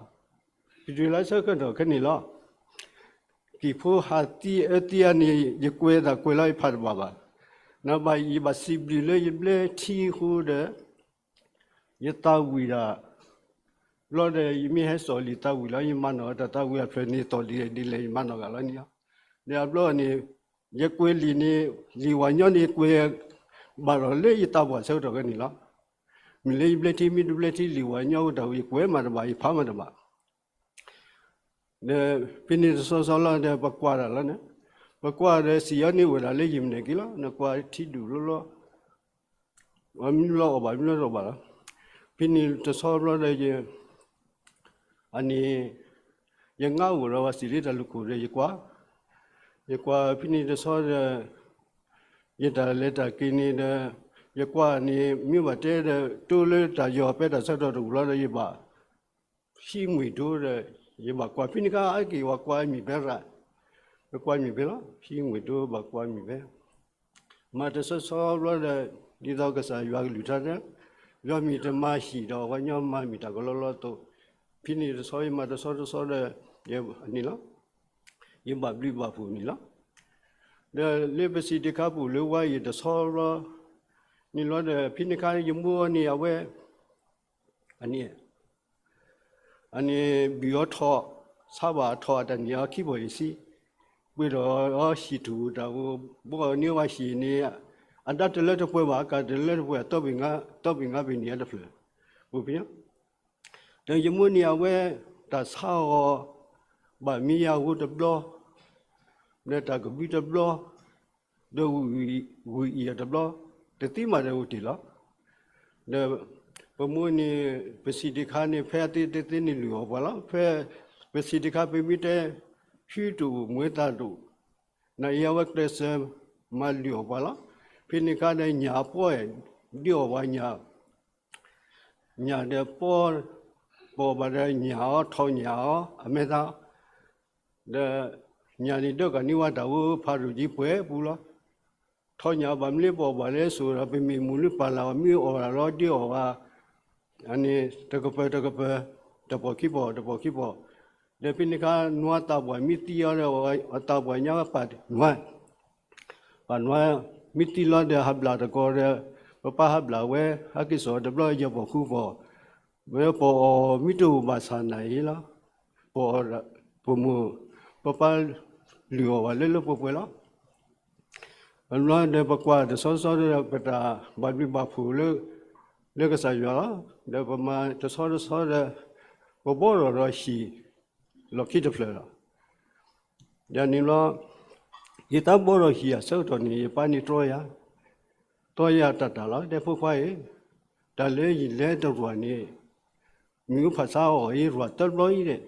ပတုၤလၢဆၢကတီၢ်ခဲန့ၣ်လီၤ. ကံၢ်ဖိဟးသံအၢသံအါန့ၣ် ယကွဲးသးကွဲးလီၤယဖးတဘၣ်ဘၣ်, နဘၣ်ယဘၣ်စံးဘျုးလၢယဘျဲထံဃိဒီး ယသးဝံၣ်ဒၣ်, ဘျီဒီးယမ့ၢ်ဟဲစိာ်လံာ်သးဝံၣ်လီၤ ယမၤနီၣ်တၢ်သးဝံၣ်အဖျၢၣ်န့ၣ် သိးလံာ်ဒ်လဲၣ်ယမၤနီၣ်ဂာ်လီၤန့ၣ်လီၤ. ဒီးအဘျီန့ၣ်, ယကွဲးလံာ်န့ၣ်, လံာ်ဝၤညီန့ၣ်ကွဲး, ဘၣ်ဒီးလၢယသးပှၢ်ဆၢကတီၢ်ခဲန့ၣ်လီၤ. မ့ၢ်လၢယဘျဲထံမ့ၢ်တဘျဲထံလံာ်ဝၤညီအိၣ်တၢ်ဝံၤ ယကွဲးမးတဘၣ် ယဖးမးတဘၣ် ဒီးဖဲန့ၣ်တဆီဆီလီၤဒီး ပကွၢ်တၢ်လီၤန့ၣ်, ပကွၢ်ဒီးစံးအီၤန့ၣ်အိၣ်ဒၣ်လၢယမနုၤက့ၤလီၤ, နကွၢ်ထံဒူၣ်လီၤလီၤ, မ့ၢ်လီၤအီၣ်ဘၣ် မ့ၢ်လီၤတအီၣ်ဘၣ်လီၤ. ဖဲန့ၣ်တဆီဘျီဒီးယ, အန့ၣ်, ယငါအိၣ်ဒီးဝဲစံးလၢတၢ်လူၢ်ခိၣ်ဒီးယကွၢ်, ယကွၢ်ဖဲန့ၣ်တဆီဒီး ယတၢ်လဲၤတၢ်က့ၤန့ၣ်ဒီး ယကွၢ်န့ၣ် မ့ၢ်ဘၣ်တဲဒီး တိလၢတၢ်ယီၤပဲတၢ်ဆၢကတီၢ်တအိၣ်လီၤဒီး ယဘၣ် ဟံးမှံၤဒိဒီး ယဘၣ်ကွၢ်ဖဲန့ၣ်ခါ အက့ၢ်ဝဲကွၢ်မံၤဖဲရၣ်, ပကွၢ်မံၤဖဲလီၤ ဟံးမှံၤဒိဘၣ်ကွၢ်မံၤဖဲ မၤတဆီတဆီဘျီဒီး ဒ်သိးကစၢ်ယွၤကလုၢ်ကထါတဲ, ယွၤမ့ၢ်တမၤဟံၣ်ဒီး ပှၤညီမၤမ့ၢ်တၢ်ကလီလီၤသိး, ဖဲန့ၣ်တဆီယမၤတဆီတဆီဒီး ယန့ၣ်လီၤ, ယဘၣ်ဘျုးဘၣ်ဖှိၣ်န့ၣ်လီၤ. ဒီးလၢပစံးတခါပူၤလၢဝါယံၤတဆီဘျီ န့ၣ်လီၤဒီး ဖဲန့ၣ်ခါယမိၢ်န့ၣ်အဝဲ အန့ၣ် အန့ၣ်ဘုၣ်အီၤထီၣ်, ဆါဘၣ်အထီၣ်အတၢ်န့ၣ်အီၤခံဘီၣ်ယံၤဆံ, ပှ့ၤဒီးအီၤဟံၣ်ထူၣ်တၢ်ဧိၤ, ဘီန့ၢ်ဝဲဟံၣ်န့ၣ် အဒါတလၢတပှဲၤဘၣ် အကၢ်တလၢတပှဲၤ အတီဘ့ၣ်ငါဘ့ၣ်န့ၣ်အတဖျၢၣ်, ပူၤဖဲ ဒီးယမိၢ်န့ၣ်အဝဲ တၢ်ဆါအီၤ ဘၣ်မံယၤဧိၤတဘျီ, ဒီးတၢ်ကဘုတဘျီ, ဒီးဂုၢ်အံၤအီၤတဘျီ, တသ့မးဒီးအိၣ်တ့ၢ်လီၤ. ဒီးပမိၢ်န့ၣ် ပစံးတခါန့ၣ် ဖဲအသ့တသ့န့ၣ်လုၢ်အီၣ်ပှၤလီၤ. ဖဲပစံးတခါ ပမ့ၢ်တဲ ဖုတအိၣ်မွဲသၣ်တအိၣ်, နအံၤအဝဲကျဲးစၢးမၤလုၢ်အီၣ်ပှၤလီၤ. ဖဲန့ၣ်ခါဒီးညၣ်အပီၢ် ဒ့အီၣ်ပှၤညၣ် ညၣ်ဒီးပီၢ်, ပီၢ်ဘၣ်ဒီးညၣ်အီၤ ထီၣ်ညၣ်အီၤ အမဲာ်သၣ်, ဒီးညၣ်န့ၣ်ဒၢကနံဝါတၢ်ဧိၤ ဖးဒိၣ်ကံပှဲၤပူၤလီၤ. ထီၣ်ညၣ်အီၤဘၣ်မနုၤလၢပအီၣ်ဘၣ်လဲၣ်ဆိဒီး ပမ့ၢ်မုၢ်လုၢ်ပၢ်လၢ်အီၤ မ့ၢ်အီၣ်ဘၣ်လီၤဒ့အီၣ်ဘၣ် အန့ၣ် တကပၤတကပၤ, တပီၢ်ခံပီၢ် တပီၢ်ခံပီၢ်, ဒီးဖဲန့ၣ်ခါ နွားသးပှၢ်မ့ၢ်သံအီၤဒီး အသးပှၢ်ညါပာ်နွား, ပာ်နွားမ့ၢ်သံလီၤဒီး ဟးဘျၣ်တကီၢ်ဒီး ပပၢ်ဟးဘျၣ်ဝဲ ဟဲက့ၤစိာ်တဘျီ ယပီၢ်ဃူပီၢ်, ဝဲပီၢ်အီၣ်မ့ၢ်တအိၣ်ဘၣ်ဆၣ်နၤအံၤလီၤ. ပီၢ်အီၣ်ပမိၢ်, ပပၢ်လုၢ်အီၣ်ဘၣ်လၢလၢပှဲၤပှဲၤလီၤ. အဘျီဒီးပကွၢ်တဆီဆီဒီး ပတၢ်ဘၣ်ဘျုးဘၣ်ဖှိၣ်လၢ လၢကစၢ်ယွၤလီၤ. ဒီးပမၤတဆီတဆီဒီး ပဘီထီၣ်ဒီးဟံၣ်လီၢ်ခံတဖျၢၣ်လီၤ. ယၤန့ၣ်ဘျီ ယသးဘီထီၣ်ဟံၣ်အဆၢကတီၢ်န့ၣ် ယပၢ်န့ၣ်တြီယၤ, တြီယၤတၢ်တၢ်လီၤ တဲဖိခွါအံၤ, တၢ်လၢယလဲၤတရူးန့ၣ် မ့ၣ်အူဖးဆါအီၣ်အံၤ ရူးတဘျီအံၤဒီး,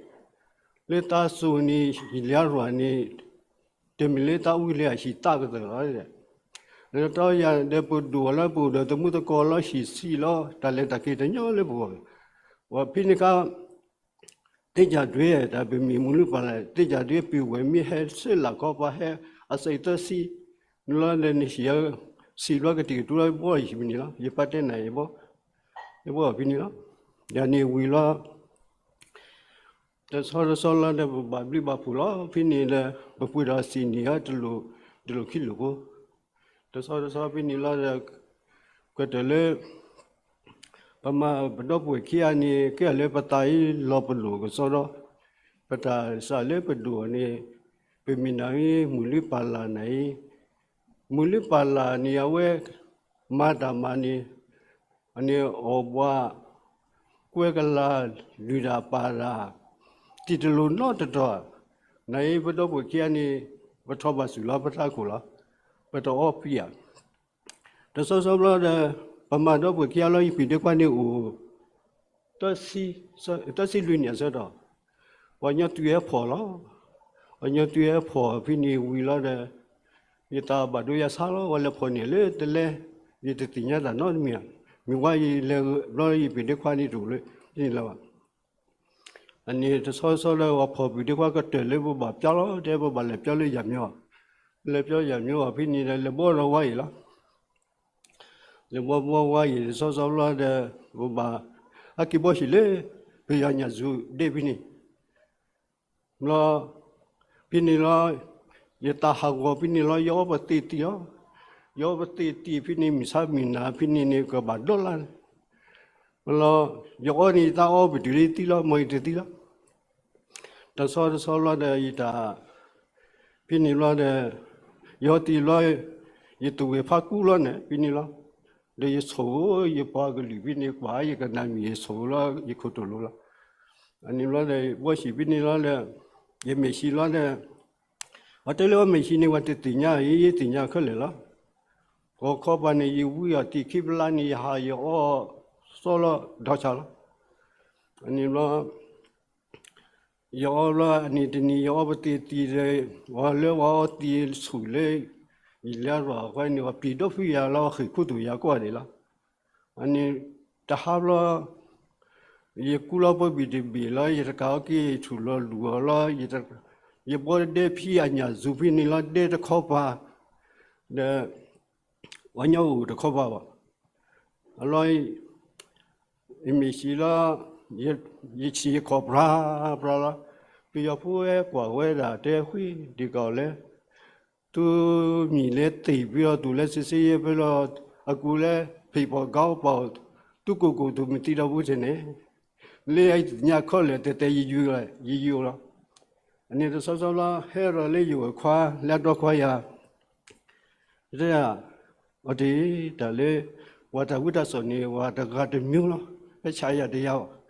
လၢသးစိၤန့ၣ် ယလဲၤအရူးန့ၣ် တမ့ၢ်လၢသးအူလဲၤအဟံၣ်သၣ်ကတၢၢ်လီၤ. ဒီးတြီယၤဒီးပဒိၣ်အီၤလၢပအိၣ်ဒီးသမူသကိးလီၤ ဟံၣ်ဆံးလီၤ တၢ်လဲၤတၢ်က့ၤတညီလၢပဂီၢ်, ဝဲဖဲန့ၣ်ခါ သ့ၣ်ကၢ်ဒွဲ တၢ်ပမ့ၢ်မုၢ်လုၢ်ပၢ်လၢ် သ့ၣ်ကၢ်ဒွဲ ပဝဲမ့ၢ်ဟဲဆၢလၢ်ခီပၤဟဲ အစဲးသၢဆံ နလီၤဒီးနဟံၣ် ဆံးဘျီကတံာ်ကတူာ်လီၤ ဘီအီၣ်ဟံၣ်ဖဲန့ၣ်လီၤ. ယပၢ်တဲနၤအံၤဘီ, ယဘီအီၣ်ဖဲန့ၣ်လီၤ. ယၤန့ၣ်ဝံၤလီၤ တဆီတဆီလီၤဒီး ပဘၣ်ဘျုးဘၣ်ဖှိၣ်လီၤ. ဖဲန့ၣ်ဒီး ပပှ့ၤဒီးစံၣ်န့ၢ်အီၤ တလိၣ်ခံလိၣ်ဖိ, တဆီတဆီဖဲန့ၣ်လီၤဒီး ကတၢၢ်လၢ ပမၤပဒီပုၢ်ဝဲၢ်ခံဂၤန့ၣ် ကဲလၢပသးအံၤလီၤပလိာ်ကစီဒီ, ပတၢ်စၢ်လၢပဒိၣ်န့ၣ် ပမ့ၢ်နၤအံၤ မုၢ်လုၢ်ပၢ်လၢ်နၤအံၤ, မုၢ်လုၢ်ပၢ်လၢ်န့ၣ် အဝဲ မၤတၢ်မၤန့ၣ် အန့ၣ်အီၣ်ဘှး ကွဲကလၤ လုၢ်တၢ်ပာ်တၢ် တံၢ်တလိၤနီတတီၤ, နၤအံၤပဒီပုၢ်ဝဲၢ်ခံဂၤန့ၣ် ပထီၣ်ဘၣ်ဆူၣ်လီၤ ပထးခိၣ်လီၤ, ပတအီပံၤဧါ. တဆီဆီဘျီဒီး ပမၤဒီပုၢ်ဝဲၢ်ခံဂၤလီၤ ယပံၤဒ့ခွါန့ၣ်အိၣ် တဆံလွံၢ်နံၣ်အဆၢကတီၢ်, ပှၤညီတုၤဟဲဖီၣ်လီၤ. ပှၤညီတုၤဟဲဖီၣ်ဖဲန့ၣ်ဝံၤလီၤဒီး ယသးဘၣ်ဒိယၤဆါလီၤ ပှၤလဲၤဖီၣ်န့ၢ်လၢတလဲ ယတသ့ၣ်ညါတၢ်နီတမံၤဧါ. မ့ၢ်ဝဲယလဲၤဘျီယပံၤဒ့ခွါန့ၣ်တအိၣ်လၢန့ၣ်လၢၤဘၣ်. အန့ၣ်တဆီဆီလၢပှၤဖီၣ်ပံၤဒ့ခွါကတၢၢ်လၢပဘၣ်ပျီလီၤ တဲပဘၣ်လဲၤပျီလၢယၤမၠိ, လဲၤပျီယၤမၠိအီၤဖဲန့ၣ်ဒီး လဲၤဘီဒီးဝါအံၤလီၤ. လဲၤဘီဘီဝါအံၤတဆီဆီဘျီဒီး ပဘၣ် ဟဲက့ၤဘီဟံၣ်လၢ ပယီၤညၣ်စူၤဒ့ဖဲန့ၣ် ဘျီ ဖဲန့ၣ်လီၤ, ယသးဟးဂီၤဖဲန့ၣ်လီၤ ယအီပသ့ၣ်တံၢ်လီၤ. ယအီပသ့ၣ်တံၢ်ဖဲန့ၣ် မုၢ်ဆါမုၢ်နၤဖဲန့ၣ်န့ၣ် ကဘၣ်ဒီလါန့ၣ်, ဘျီ ယအီန့ၣ် ယသးအီပတုၤလၢယသံလီၤ မ်ယတသံလီၤ. တဆီတဆီလီၤဒီး ယတၢ် ဖဲန့ၣ်လီၤဒီး ယအီသံးလီၤ, ယသူၣ်ဂဲၤဖးကူလီၤန့ၣ် ဖဲန့ၣ်လီၤ. ဒီးယဆိၣ် ယပှၤကလုာ်ဖဲန့ၣ် ပှၤယကနၣ်မံၤ ယဆိၣ်လီၤ ယခိၣ်တိၣ်လိၤလီၤ. အန့ၣ်ဘျီဒီး ဘီဟံၣ်ဖဲန့ၣ်လီၤဒီး ယမဲာ်ဆှံလီၤဒီး ပှၤတဲလၢအီမဲာ်ဆှံန့ၣ် ပှၤတသ့ၣ်ညါအံၤ ယသ့ၣ်ညါခဲလၢာ်လီၤ. ဂီၤခီပၤန့ၣ် ယဝံအီၤတံၢ်ခံဖျါန့ၣ် ယဟးယအီစီလီၤဒီဆါလီၤ. အန့ၣ်ဘျီ ယအီဘျီအနံၤတနံၤ ယအီပသံးသံးဒီး ဝဲလၢဝဲအီသံးဆူၣ်လၢ ယလဲၤရၤအဃိန့ၣ် ပျံၤဒီဖုယၤလီၤ ဃ့ၢ်ခူသူၣ်ယၤကိးဂၤဒဲးလီၤ. အန့ၣ်တဟါဘျီ ယကူလီၤပှဲၤဘ့ၣ်တဘ့ၣ်လီၤ ယတကးအီက့ၤဆူၣ်လီၤလူၤအီၤလီၤ. ယဘီဒဲဖံအညၣ်စူၤဖံန့ၣ်လီၤ ဒဲတခီပၤ ဒီး ဝဲညီအိၣ်တခီပၤဘၣ်. အလီၢ် ယမ့ၢ်ဆံးလီၤ ယဆံးယခီၣ်ပြၤပြၤလီၤ. ပယီၤဖိဝဲကွၢ်ဝဲဒၣ်တဲဃုာ်ဒံးကီးလဲၣ်, သုမံၤလၢသ့ၣ်ဖဲလီၤ သူၣ်လၢစ့စ့ယဲဖဲလီၤ အကူလၢ ဖံးပီၣ်ကီပီၣ် သုကိၢ်ကိၢ်သူၣ်မံၤသံဒီးပူၤတန့ၣ် လၢယသ့ၣ်ညါခီလဲၣ် တဲတဲယယုၢ်လီၤ ယယုၢ်လီၤ. အန့ၣ်တဆီဆီလီၤ ဟဲရၤလၢယဝဲၢ်ခွါ လၢအဒီခွါယၤ တဲ အီၤတ့ၢ် တၢ်လၢ ပှၤတၢ်ဝံတၢ်စိာ်န့ၣ် ပှၤတဂၤတမံၤလီၤ, ဟဲဆးယၤတယၤဘၣ်.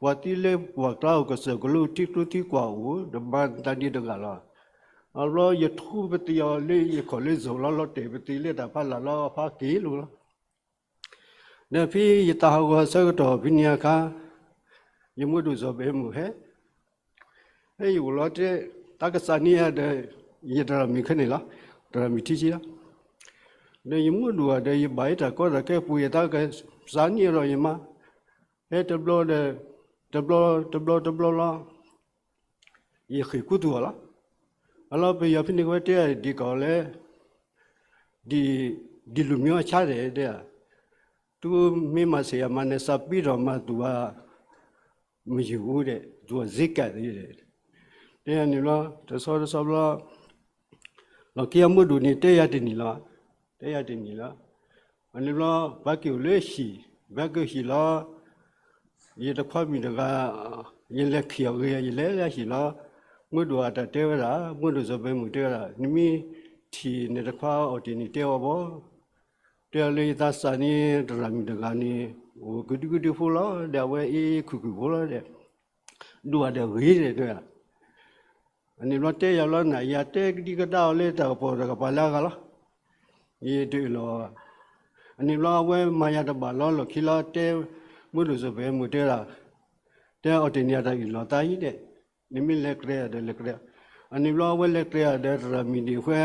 ပှၤသံလၢပှၤကျါအိၣ်ကစၢၢ်ကလိထံကျိထံကွာ်အိၣ် တမၤတၢ်ဒံးတဂၤလီၤ. အဘျီယထူပသံးအီၤလၢယခီၣ်လၢယစီၤလီၤ လီၤတဲာ်ပသံးလၢတၢ်ဖးလၢ်လီၤ အဖးက့ၤလိၤလီၤ. ဒီးဖဲယသးဟးဂီၤအဆၢကတီၢ်ဖဲန့ၣ်အခါ ယမူဒိၣ်စီၤဘဲမုၢ်ဟဲ ဖဲယအိၣ်လီၤတဲ တၢ်ကစးန့ၢ်ယၤဒီး ယတရၣ်မံၤခဲန့ၣ်လီၤ, တရၣ်မံၤထံဆံးလီၤ. ဒီးယမူဒိၣ်ဧါဒီး ယဘၣ်ယတၢ်ကီတၢ်ခဲပူၤ ယတၢ်ကစးန့ၢ်ဒီးယမါ ဖဲတဘျီဒီး တဘျီတဘျီတဘျီလီၤ ယဃ့ၢ်ခူသူၣ်အီၤလီၤ. အလီၢ်ပယီၤဖဲန့ၣ်ဝဲတဲဒံးကီးလဲၣ်, ဒ်လူၤမံအီၤဆါဒဲးတဲ, သုမ့ၢ်မၤစၢၤယၤမးန့ၣ် စးပ့ၤထီၣ်မၤသူၣ်ဘၣ် မယုၤအူဒဲး သူၣ်အီၤစ့ကးသ့ဒဲး, တဲယၤန့ၣ်ဘျီ တဆီတဆီဘျီ လီၢ်ခံအမုၢ်ဒိၣ်န့ၣ် တဲယၤတနံၤလီၤ, တဲယၤတနံၤလီၤ. အန့ၣ်ဘျီ ပှၤက့ၤအိၣ်လၢဟံၣ် ပှၤက့ၤဟံၣ်လီၤ ယတခွါမုၣ်တဂၤ ယလဲၤခံးအီၤဂ့ၤ ယလဲၤလၢဟံၣ်လီၤ. မုၢ်ဒိၣ်အတၢ်တဲဝဲဒၣ် မုၢ်ဒိၣ်စီၤဘဲမုၢ်တဲဝဲဒၣ် နမ့ၢ်ထံၣ်န့ၣ်တခွါအီၣ်တ့ၢ်န့ၣ်တဲအီၤဘၣ်, တဲအီၤလၢယသးစၢ်န့ၣ်တရၣ်မုၣ်တဂၤန့ၣ် အိၣ်ကဒုကဒုဖိလီၤ ဒီးအဝဲအ့ခုၣ်ခုၣ်ဖိလီၤဒီး ဒိၣ်အဒဲးဂ့ၤဒဲးတဲဝဲဒၣ် အန့ၣ်ဘျီတဲယၤလီၤနၤ ယၤတဲကဒံကဒါအီၤလၢတၢ်ကပီၤတၢ်ကပၤလၢအဂၤလီၤ. ယတအၢၣ်လီၤ, အန့ၣ်ဘျီအဝဲမၤယၤတဘၣ်လီၤ လီၢ်ခံလီၤတဲ မုၢ်ဒိၣ်စီၤဘဲမုၢ်တဲဝဲဒၣ်, တဲအီၣ်တ့ၢ်န့ၣ်အတၢ်အၢၣ်လီၤသးအံၤဒဲး, နမ့ၢ်လဲၤကျဲဒီးလဲၤကျဲ, အန့ၣ်ဘျီအဝဲလဲၤကျဲဒီးတရၣ်မုၣ်ဒံးဃဲ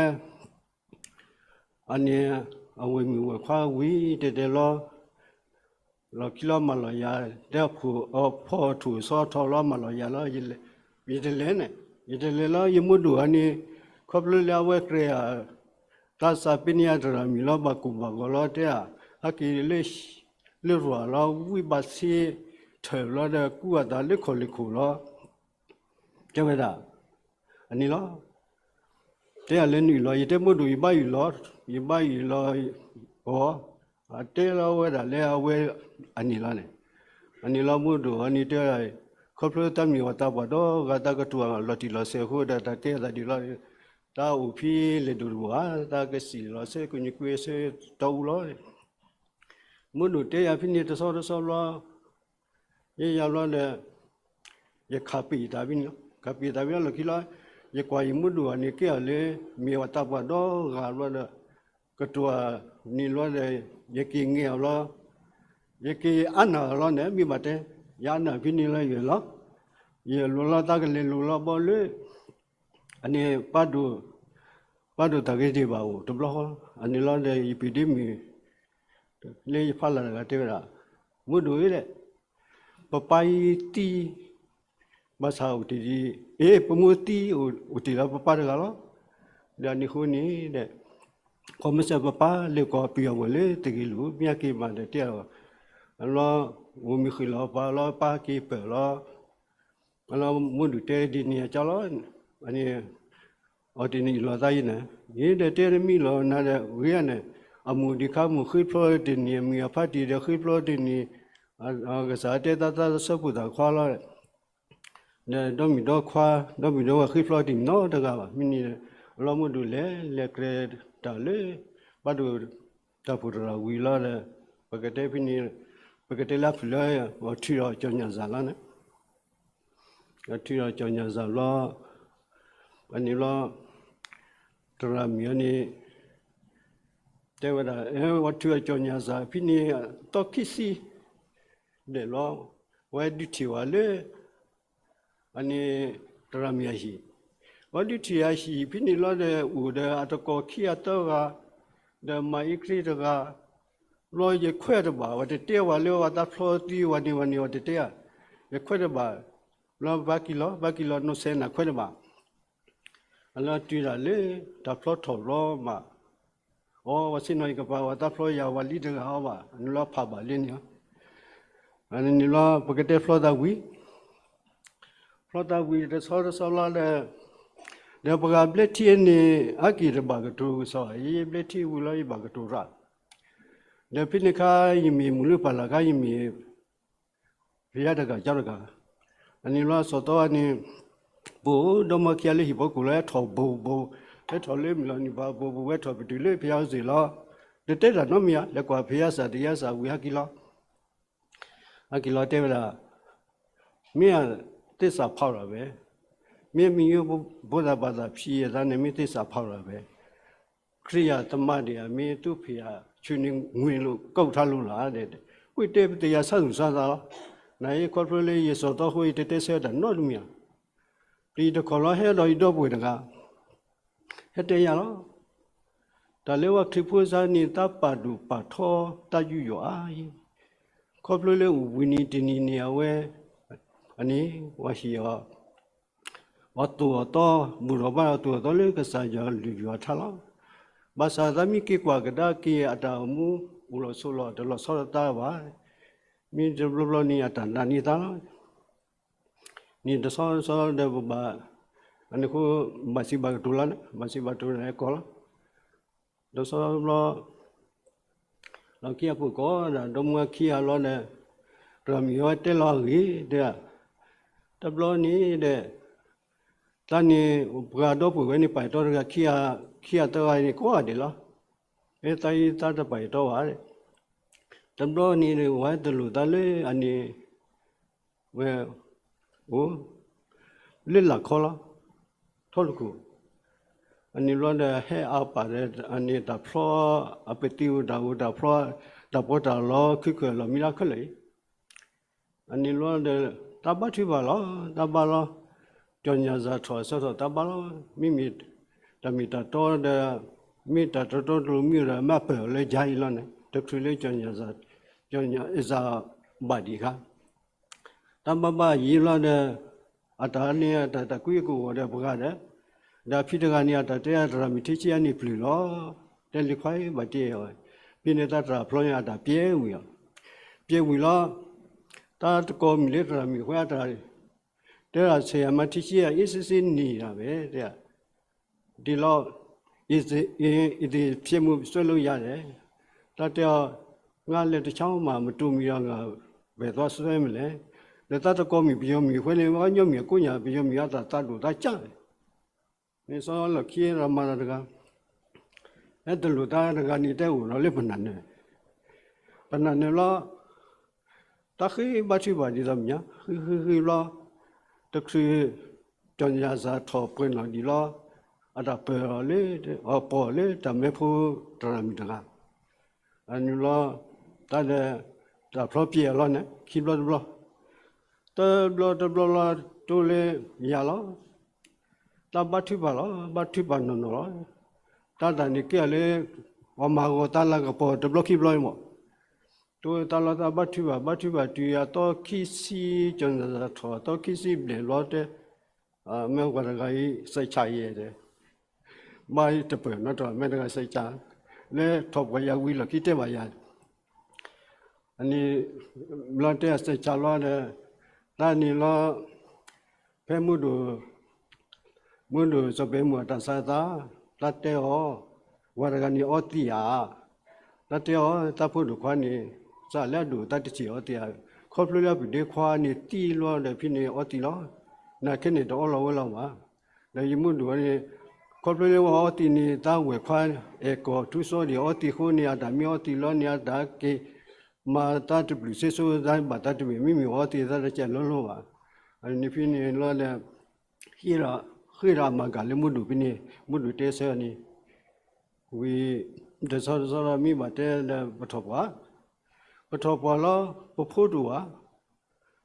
အန့ၣ် အဝဲၢ်မုၣ်ဝဲၢ်ခွါဝံၤတဲတဲလီၤ လီၢ်ခံလီၤမၤလီၤယၤ, တဲဖီၣ်ထူၣ်ဆီထီၣ်လီၤမၤလီၤယၤလီၤ, ယတလဲၤန့ၣ်, ယတလဲၤလီၤ ယမုၢ်ဒိၣ်အန့ၣ်, ခီဖျိလၢအဝဲကျဲဧါ, သးစၢ်ပ့န့ၢ်ယၤတရၣ်မုၣ်လီၤ ဘၣ်ကိၢ်ဘၣ်ဂီၤလီၤ တဲဧါ, ဟဲက့ၤလၢ လၢရၤလီၤ ဝံဘၣ်ဆ့ထၢၣ်လီၤဒီးကူအသးလၢခီၣ်လ့ၢ်ခိၣ်လီၤ တဲဝဲဒၣ်, အန့ၣ်လီၤ. တဲယၤလၢနအၢၣ်လီၤ ယတဲမုၢ်ဒိၣ် ယဘၣ်အၢၣ်လီၤ, ယဘၣ်အၢၣ်လီၤအီၤ, အတဲလီၤဝဲဒၣ်လၢအဝဲအန့ၣ်လီၤန့ၣ်, အန့ၣ်လီၤမုၢ်ဒိၣ်အန့ၣ်တဲဝဲဒၣ်, ခီဖျိတၢ်မ့ၢ်ဝဲတၢ်ပှၤဒီဂၤ တၢ်ကတိၤလီၤတံၢ်လီၤဆဲးအဃိဒီး တၢ်ကဲသးဒ်လီၤ, တၢ်အိၣ်ဖဲလဲၣ်ဒိၣ်တဘိဧါ, တၢ်ကစံၣ်လီၤဆဲးကညွံးကွ့ဆဲးတီအူလီၤ မုၢ်ဒိၣ်တဲယၤဖဲန့ၣ်တဆီတဆီဘျီ, ယဲယၤဘျီဒီး, ယခးပ့ၤတၢ်ဖဲန့ၣ်လီၤ, ခးပ့ၤတၢ်ဖဲလီၢ်ခံလီၤ, ယကွၢ်ယမုၢ်ဒိၣ်အန့ၣ်ကဲအီၤလၢ မ့ၢ်ဝဲတၢ်ပှၤဒီဂၤဘျီဒီး, ကတိၤန့ၣ်လီၤဒီး, ယက့ၤငဲအီၤလီၤ, ယက့ၤအါနၢ်အီၤလီၤန့ၣ် မ့ၢ်ဘၣ်တဲ, ယအါနၢ်ဖဲန့ၣ်လီၤယဲလီၤ, ယလိၤလီၤတၢ်ကလဲၤလိၤလီၤဘီလၢ အန့ၣ် ပၢ်ဒိၣ်, ပၢ်ဒိၣ်တၢ်ဂ့ၢ်တ့ၢ်ဘၣ်အိၣ်တဘျီဃီ, အန့ၣ်လီၤဒီး ယပ့ၤဒ့မုၣ် လၢယဖးလၢ်တဂၤတဲဝဲဒၣ်, မုၢ်ဒိၣ်ဧၢဒဲး, ပပၢ်အံၤသံ, ဘၣ်ဆၣ်အိၣ်တ့ၢ်ဒံး, အ့ ပမိၢ်သံအိၣ်တ့ၢ်လီၤပပၢ်တဂၤလီၤ, ဒီးအန့ၣ်အဃိန့ၣ်ဒီး, ကီၢ်မ့ၢ်စၢၤပပၢ်လဲၤကွၢ်ပယီၤဝဲၢ်လၢတဂ့ၤလိာ် မ့ၢ်အက့ၤမးဒီးတဲအီၤ, အလီၤ, အိၣ်မ့ၢ်ဃ့ၢ်လီၤပၢ်လီၤ ပၢ်က့ၤပၢၢ်လီၤ အလီၤမုၢ်ဒိၣ်တဲဒ်န့ၣ်အကၠီလီၤ, အန့ၣ်, အီၣ်တ့ၢ်န့ၣ်အၢၣ်လီၤသးယဲန့ၣ်, ယဲဒီးတဲတမံၤလီၤနၤဒီးဂ့ၤန့ၣ်, အမိၢ်ဒံးခါမိၢ်ဃ့ဖျီတ့ၢ်န့ၣ် အမုၢ်အဖါတံၢ်ဒီးဃ့ဖျီတ့ၢ်န့ၣ်, ကစၢ်တဲသးသးဆၢဖိသၣ်ခွါလီၤ, ဒီးဒီမုၣ်ဒီခွါ, ဒီမုၣ်ဒီဝဲၢ်ဃ့ဖျီတ့ၢ်နီတဂၤဘၣ် မ့ၢ်န့ၣ်, အလီၤမုၢ်ဒိၣ်လဲၤလဲၤကျဲတၢ်လၢ, ဘၣ်ဒိၣ်, တၢ်ဖှိၣ်တရၣ်ဝံၤလီၤဒီး, ပကတဲဖဲန့ၣ်, ပကတဲလၢအဖုၣ်လၢ, အီၤထုးဒီးကၠီညၣ်စၢ်လီၤန့ၣ် အထုးဒီးကၠီညၣ်စၢ်ဘျီ, အန့ၣ်ဘျီ, တရၣ်မုၣ်အန့ၣ်, တဲဝဲဒၣ်, အဝဲထုးဒီးကၠီညၣ်စၢ်ဖဲန့ၣ်, သီခံဆံ, ဒဲးဘျီ, ဝဲဒုးထံၣ်ဝဲလၢ, အန့ၣ် တရၤမံၤအဟံၣ်, ဝဲဒုးထံၣ်အဟံၣ်ဖဲန့ၣ်လီၤဒီး အိၣ်ဒီးအတကိးခံဂၤသၢဂၤ, ဒီးမၤအ့ချ့တဂၤ, ဘျီယခွဲးတဘၣ် ဝဲတတဲဝဲလၢဝဲသးဖျီသံဝဲန့ၣ်ဝဲန့ၣ် ဝဲတတဲဧါ, ယခွဲးတဘၣ်, ဘျီဘၣ်က့ၤလီၤ ဘၣ်က့ၤလီၤ နီၢ်စဲနၤခွဲးတဘၣ် အလီၤတုၤဒၣ်လၢ တၢ်ဖျီထီၣ်ဘျီမး, အီ ဝဲဆ့ၣ်နီၤအံၤကပၤ ဝဲသးဖျီယၤ ဝဲလံတဂၤအီဘၣ် န့ၣ်လီၤဖးဘၣ်လၢန့ၣ်, န့ၣ်လီၤ ပကတဲဖျီသးဝံၤ, ဖျီသးဝံၤတဆီတဆီလီၤဒီး, ဒီးပှၤဘျဲၣ်ထံန့ၣ် အက့ၤတဘၣ်ကတိၤကစီၣ် ယဘျဲၣ်ထံဝံၤလီၤ ယဘၣ်ကတိၤရၣ်, ဒီးဖဲန့ၣ်ခါ ယမ့ၢ်မုၢ်လၢပာ်လၢ်ခါ ယမ့ၢ် ဖယါတဂၤကၠီတဂၤ, အန့ၣ်လီၤ စီၤသီန့ၣ် ပအိၣ်ဒီမါခံဂၤလၢဟံၣ်ဖိကီၢ်ဖိလီၤ ဟဲထီၣ်ဘိးဘိး, ဟဲထီၣ်လၢမုၢ်လီၤနံၤဘၣ်ဘိးဘိး ဝဲထီၣ်ပတုာ်လၢဖယါအီၤစ့ၢ်လီၤ, တတဲတၢ်နီတမံၤဧါ, လဲၤကွၢ်ဖယါစၢ်တယါစၢ်ဝံၤဟဲက့ၤလီၤ, ဟဲက့ၤလီၤတဲဝဲဒၣ်, မ့ၢ်သစ္စာဖောက်တာပဲ, မ့ၢ်မ့ၢ်ဘိသးဘၣ်သးဖံးအသးန့ၣ် မ့ၢ်သစ္စာဖောက်တာပဲ, ခရစ်ယာန်သမားတွေ မ့ၢ်သူဖံးအဆူန့ၣ် ငွေလို့ကောက်ထားလို့လား ကွၢ်တဲပသ့ၣ်ညါဆၢသူၣ်ဆၢသးလီၤ, နအံၤခီဖျိလၢယစီၤသီဃိ ယတတဲဆၢတၢ်နီတမံၤဧါ, ပျံၤတခီလီၤ ဟဲဒီးယဒီပုၢ်ဝဲၢ်တဂၤ, ဟဲတဲယၤလီၤ, တၢ်လၢဝဲခရံာ်ဖိစါန့ၣ် သးပာ်ဒိၣ်ပာ်ထီတၢ်ယူးယီၣ်အါအံၤ, ခီဖျိလၢအိၣ်ဘှံးနံၤတနံၤန့ၣ် အဝဲ အန့ၣ် ဝဲဟ့ၣ်အီၤ အသိၣ်အသီ ဘူၣ်ထီၣ်ဘါထီၣ်အသိၣ်အသီလၢကစၢ်ယွၤလုၢ်ယွၤထါလီၤ, ဘၣ်ဆၣ်သးမ့ၢ်က့ၤကွၢ်ကဒါက့ၤအတၢ်အိၣ်မူ အိၣ်လီၤဆိးလီၤ တလီၤဆီဒၣ်တၢ်ဘၣ်, မ့ၢ်တဘျီဘျီန့ၣ် အတၢ်နာ်န့ၢ်သါလီၤ န့ၣ်တဆီဆီဒီးပဘၣ်, အန့ၣ်ဃိ ဘၣ်စံးဘၣ်ကတိၤလီၤန့ၣ် ဘၣ်စံးဘၣ်ကတိၤန့ၣ်ဟဲကီးလီၤ, ဒီးဆီဘျီ လီၢ်ခံအပူၤကီးဒီး ဒီမါခံဂၤလီၤဒီး, တရၤမံၤဝဲတဲလီၤအဂ့ၢ်တဲ, တဘျီန့ၣ်ဒီး, တၢ်န့ၣ် ပှၤဒီပုၢ်ဝဲၢ်န့ၣ် ပာ်ယတီတဂၤ ခံဂၤသၢဂၤန့ၣ် ကိးဂၤဒဲးလီၤ, မ့ၢ်သးအံၤသးတပာ်ယတီဘၣ်, တဘျီန့ၣ် ဝဲတလိၣ်သးလၢအန့ၣ် ဝဲ အိၣ် လၢလာ်ခီလီၤ, ထီတခိၣ်, အန့ၣ်ဘျီဒီး ဟဲအါပာ်ဒီး အန့ၣ်တၢ်ဖျီ အပသံးအိၣ်တၢ်အိၣ်တၢ်ဖျီ တၢ်ပီးတၢ်လီ ခုၣ်ခုၣ်လီၤမံလၢခဲလၢာ်အံၤ, အန့ၣ်ဘျီဒီး တၢ်ဘါထုကဖၣ်လီၤ, တၢ်ဘါလီၤ, ကၠီၣ်ညၣ်စၢ်ထီၣ်အဆၢထီၣ်တၢ်ဘါလီၤ, မ့မ့ၢ်တၢ်မ့ၢ်တၢ်တီဒီး မ့ၢ်တၢ်တတီတလိၤမ့ၢ်ဒီး မ့ၢ်ပၢၢ်အီၤလၢယါအံၤလီၤန့ၣ် တချုးလၢ ကၠီၣ်ညၣ်စၢ်ဘၣ်ဒံးခါ တၢ်ဘါဘၣ်ယံၤလီၤဒီး အတၢ်န့ၣ် အတၢ်တၢ်ကွံအကအိၣ်ဒီးပှၤဒီး, ဒီးဖံတဂၤန့ၣ် အတၢ်တဲတရၤမံၤထံဆံအန့ၣ်ပျုၢ်လီၤ, တဲလံခွါဘၣ်တ့ၢ်အီၤ, ဖဲန့ၣ်တၢ်တရၤဖျီန့ၣ် အတၢ်ပျဲဝံၤအီၤ, ပျဲဝံၤလီၤ, တၢ်တကိးမံၤလၢတရၤမံၤဃဲအတၢ် တဲဒၣ်ဆဲးယၤမၤထံဆံအအ့စ့စ့န့ၣ်ဒၣ်ဝဲ, တဲ ဒ်လီၤ, အံၤသ့ၣ်ဖျဲးမူးဆွဲလိယၤလဲၣ်, တၢ်တဲအီၤ, ငါလဲၤတဆီမး မတိၢ်မံၤဒီး ငါပဲာ်သွားဆွဲမလဲၣ်, ဒီးတၢ်တကိးမံၤ ပယီၤမံၤဃဲန့ၣ် ပှၤကညီမံၤအကိးညါ ပယီၤမံၤအသးသးဒိၣ်သးကၢ်, မ့ၢ်စီလီၢ်ခံရၤမၤတၢ်တဂၤ, ဟဲတလိၣ်တၢ်တဂၤန့ၣ် တဲအိၣ်ဒီးလၢပနၢ်နၢၤ, ပနၢ်နၢၤလီၤ တၢ်ဃ့ဘါထုကဖၣ်ဒ်သိးမ့ၢ်ညါ ဃ့ဃ့ဃ့ဘျီ, တချုး ကၠီၣ်ညၣ်စၢ်ထီၣ်ပှဲၤနီၣ်ဒံးလီၤ, အတၢ်ပၢၢ်အီၤလၢ အပီၢ်လၢတၢ်မဲဖိတရၤမံၤတဂၤ, အန့ၣ်လီၤ, တၢ်ဒီး တၢ်ဖျီပျဲအီၤလီၤန့ၣ် ခံဘျီတဘျီ, တဘျီတဘျီလီၤ တိလၢယၤလီၤ, တၢ်ဘါထုကဖၣ်လီၤ ဘါထုကဖၣ်နီၢ်နီၢ်လီၤ, တၢ်တၢ်န့ၣ်ကဲအီၤလၢ ပှၤမၤဂီၤတၢ်လၤကပီၤတဘျီခံဘျီအံၤမး တိတၢ်လီၤတၢ်ဘါထုကဖၣ် ဘါထုကဖၣ်တုၤအသီခံဆံ ကၠီၣ်ညၣ်စၢ်ထီၣ် အသီခံဆံဘျဲၣ်ဘျီတဲ, မ့ၢ်ပှၤတဂၤအံၤ စဲးဆၣ်ယဲၢ်တဲ, ဘၣ်တပၢၢ်နီတဂၤ မ့ၢ်တဂၤစဲးဆၣ်, လၢထီၣ်ပှၤယၤဝံၤလီၢ်ခံတဲဘၣ်ယၤ, အန့ၣ် ဘျီတဲအစဲးဆၣ်လီၤဒီး, တၢ်န့ၣ်လီၤ, ဖဲမုၢ်ဒိၣ် မုၢ်ဒိၣ်စီၤပ့းမူးအတၢ်ဆါသး, တၢ်တဲအီၤ, ဝၤတဂၤန့ၣ်အီသံးဧါ, တၢ်တဲအီၤ တၢ်ဖိဒိၣ်ခွါန့ၣ်, စးလၢအဒိၣ်တၢ်တထံၣ်အီသံးဧါ, ခီဖျိလၢအပဒ့ခွါန့ၣ်သံလီၤဒီးဖဲန့ၣ်အီသံးလီၤ, နာ်ခဲန့ၣ်တအီလီၤဝဲလီၤဘၣ်, ဒီးယမုၢ်ဒိၣ်န့ၣ်, ခီဖျိလၢဝဲအီသံးန့ၣ် တၢ်ဝဲၢ်ခွါ အဲၣ်ကီၢ်ထူစီဒံးအီသံးအဃိန့ၣ် အတၢ်မ့ၢ်အီသံးလီၤန့ၣ် အတၢ်က့ၤ မၤတၢ်တဘျုးစ့စိ တၢ်ဘၣ်တၢ်တမ့ၢ် မ့မ့ၢ်အီသံးတၢ်တကဲးလိၤလိၤဘၣ်, န့ၣ်ဖဲန့ၣ်လီၤဒီး, ဃ့ဒီးအမၤကၤလၢမုၢ်ဒိၣ်ဖဲန့ၣ် မုၢ်ဒိၣ်တဲဆၢန့ၣ်, ဝံၤ, တဆီတဆီဒီးမ့ၢ်ဘၣ်တဲဒီးပထီၣ်ပှၢ်, ပထီၣ်ပှၢ်လီၤ ပဖိတအိၣ်ဧါ,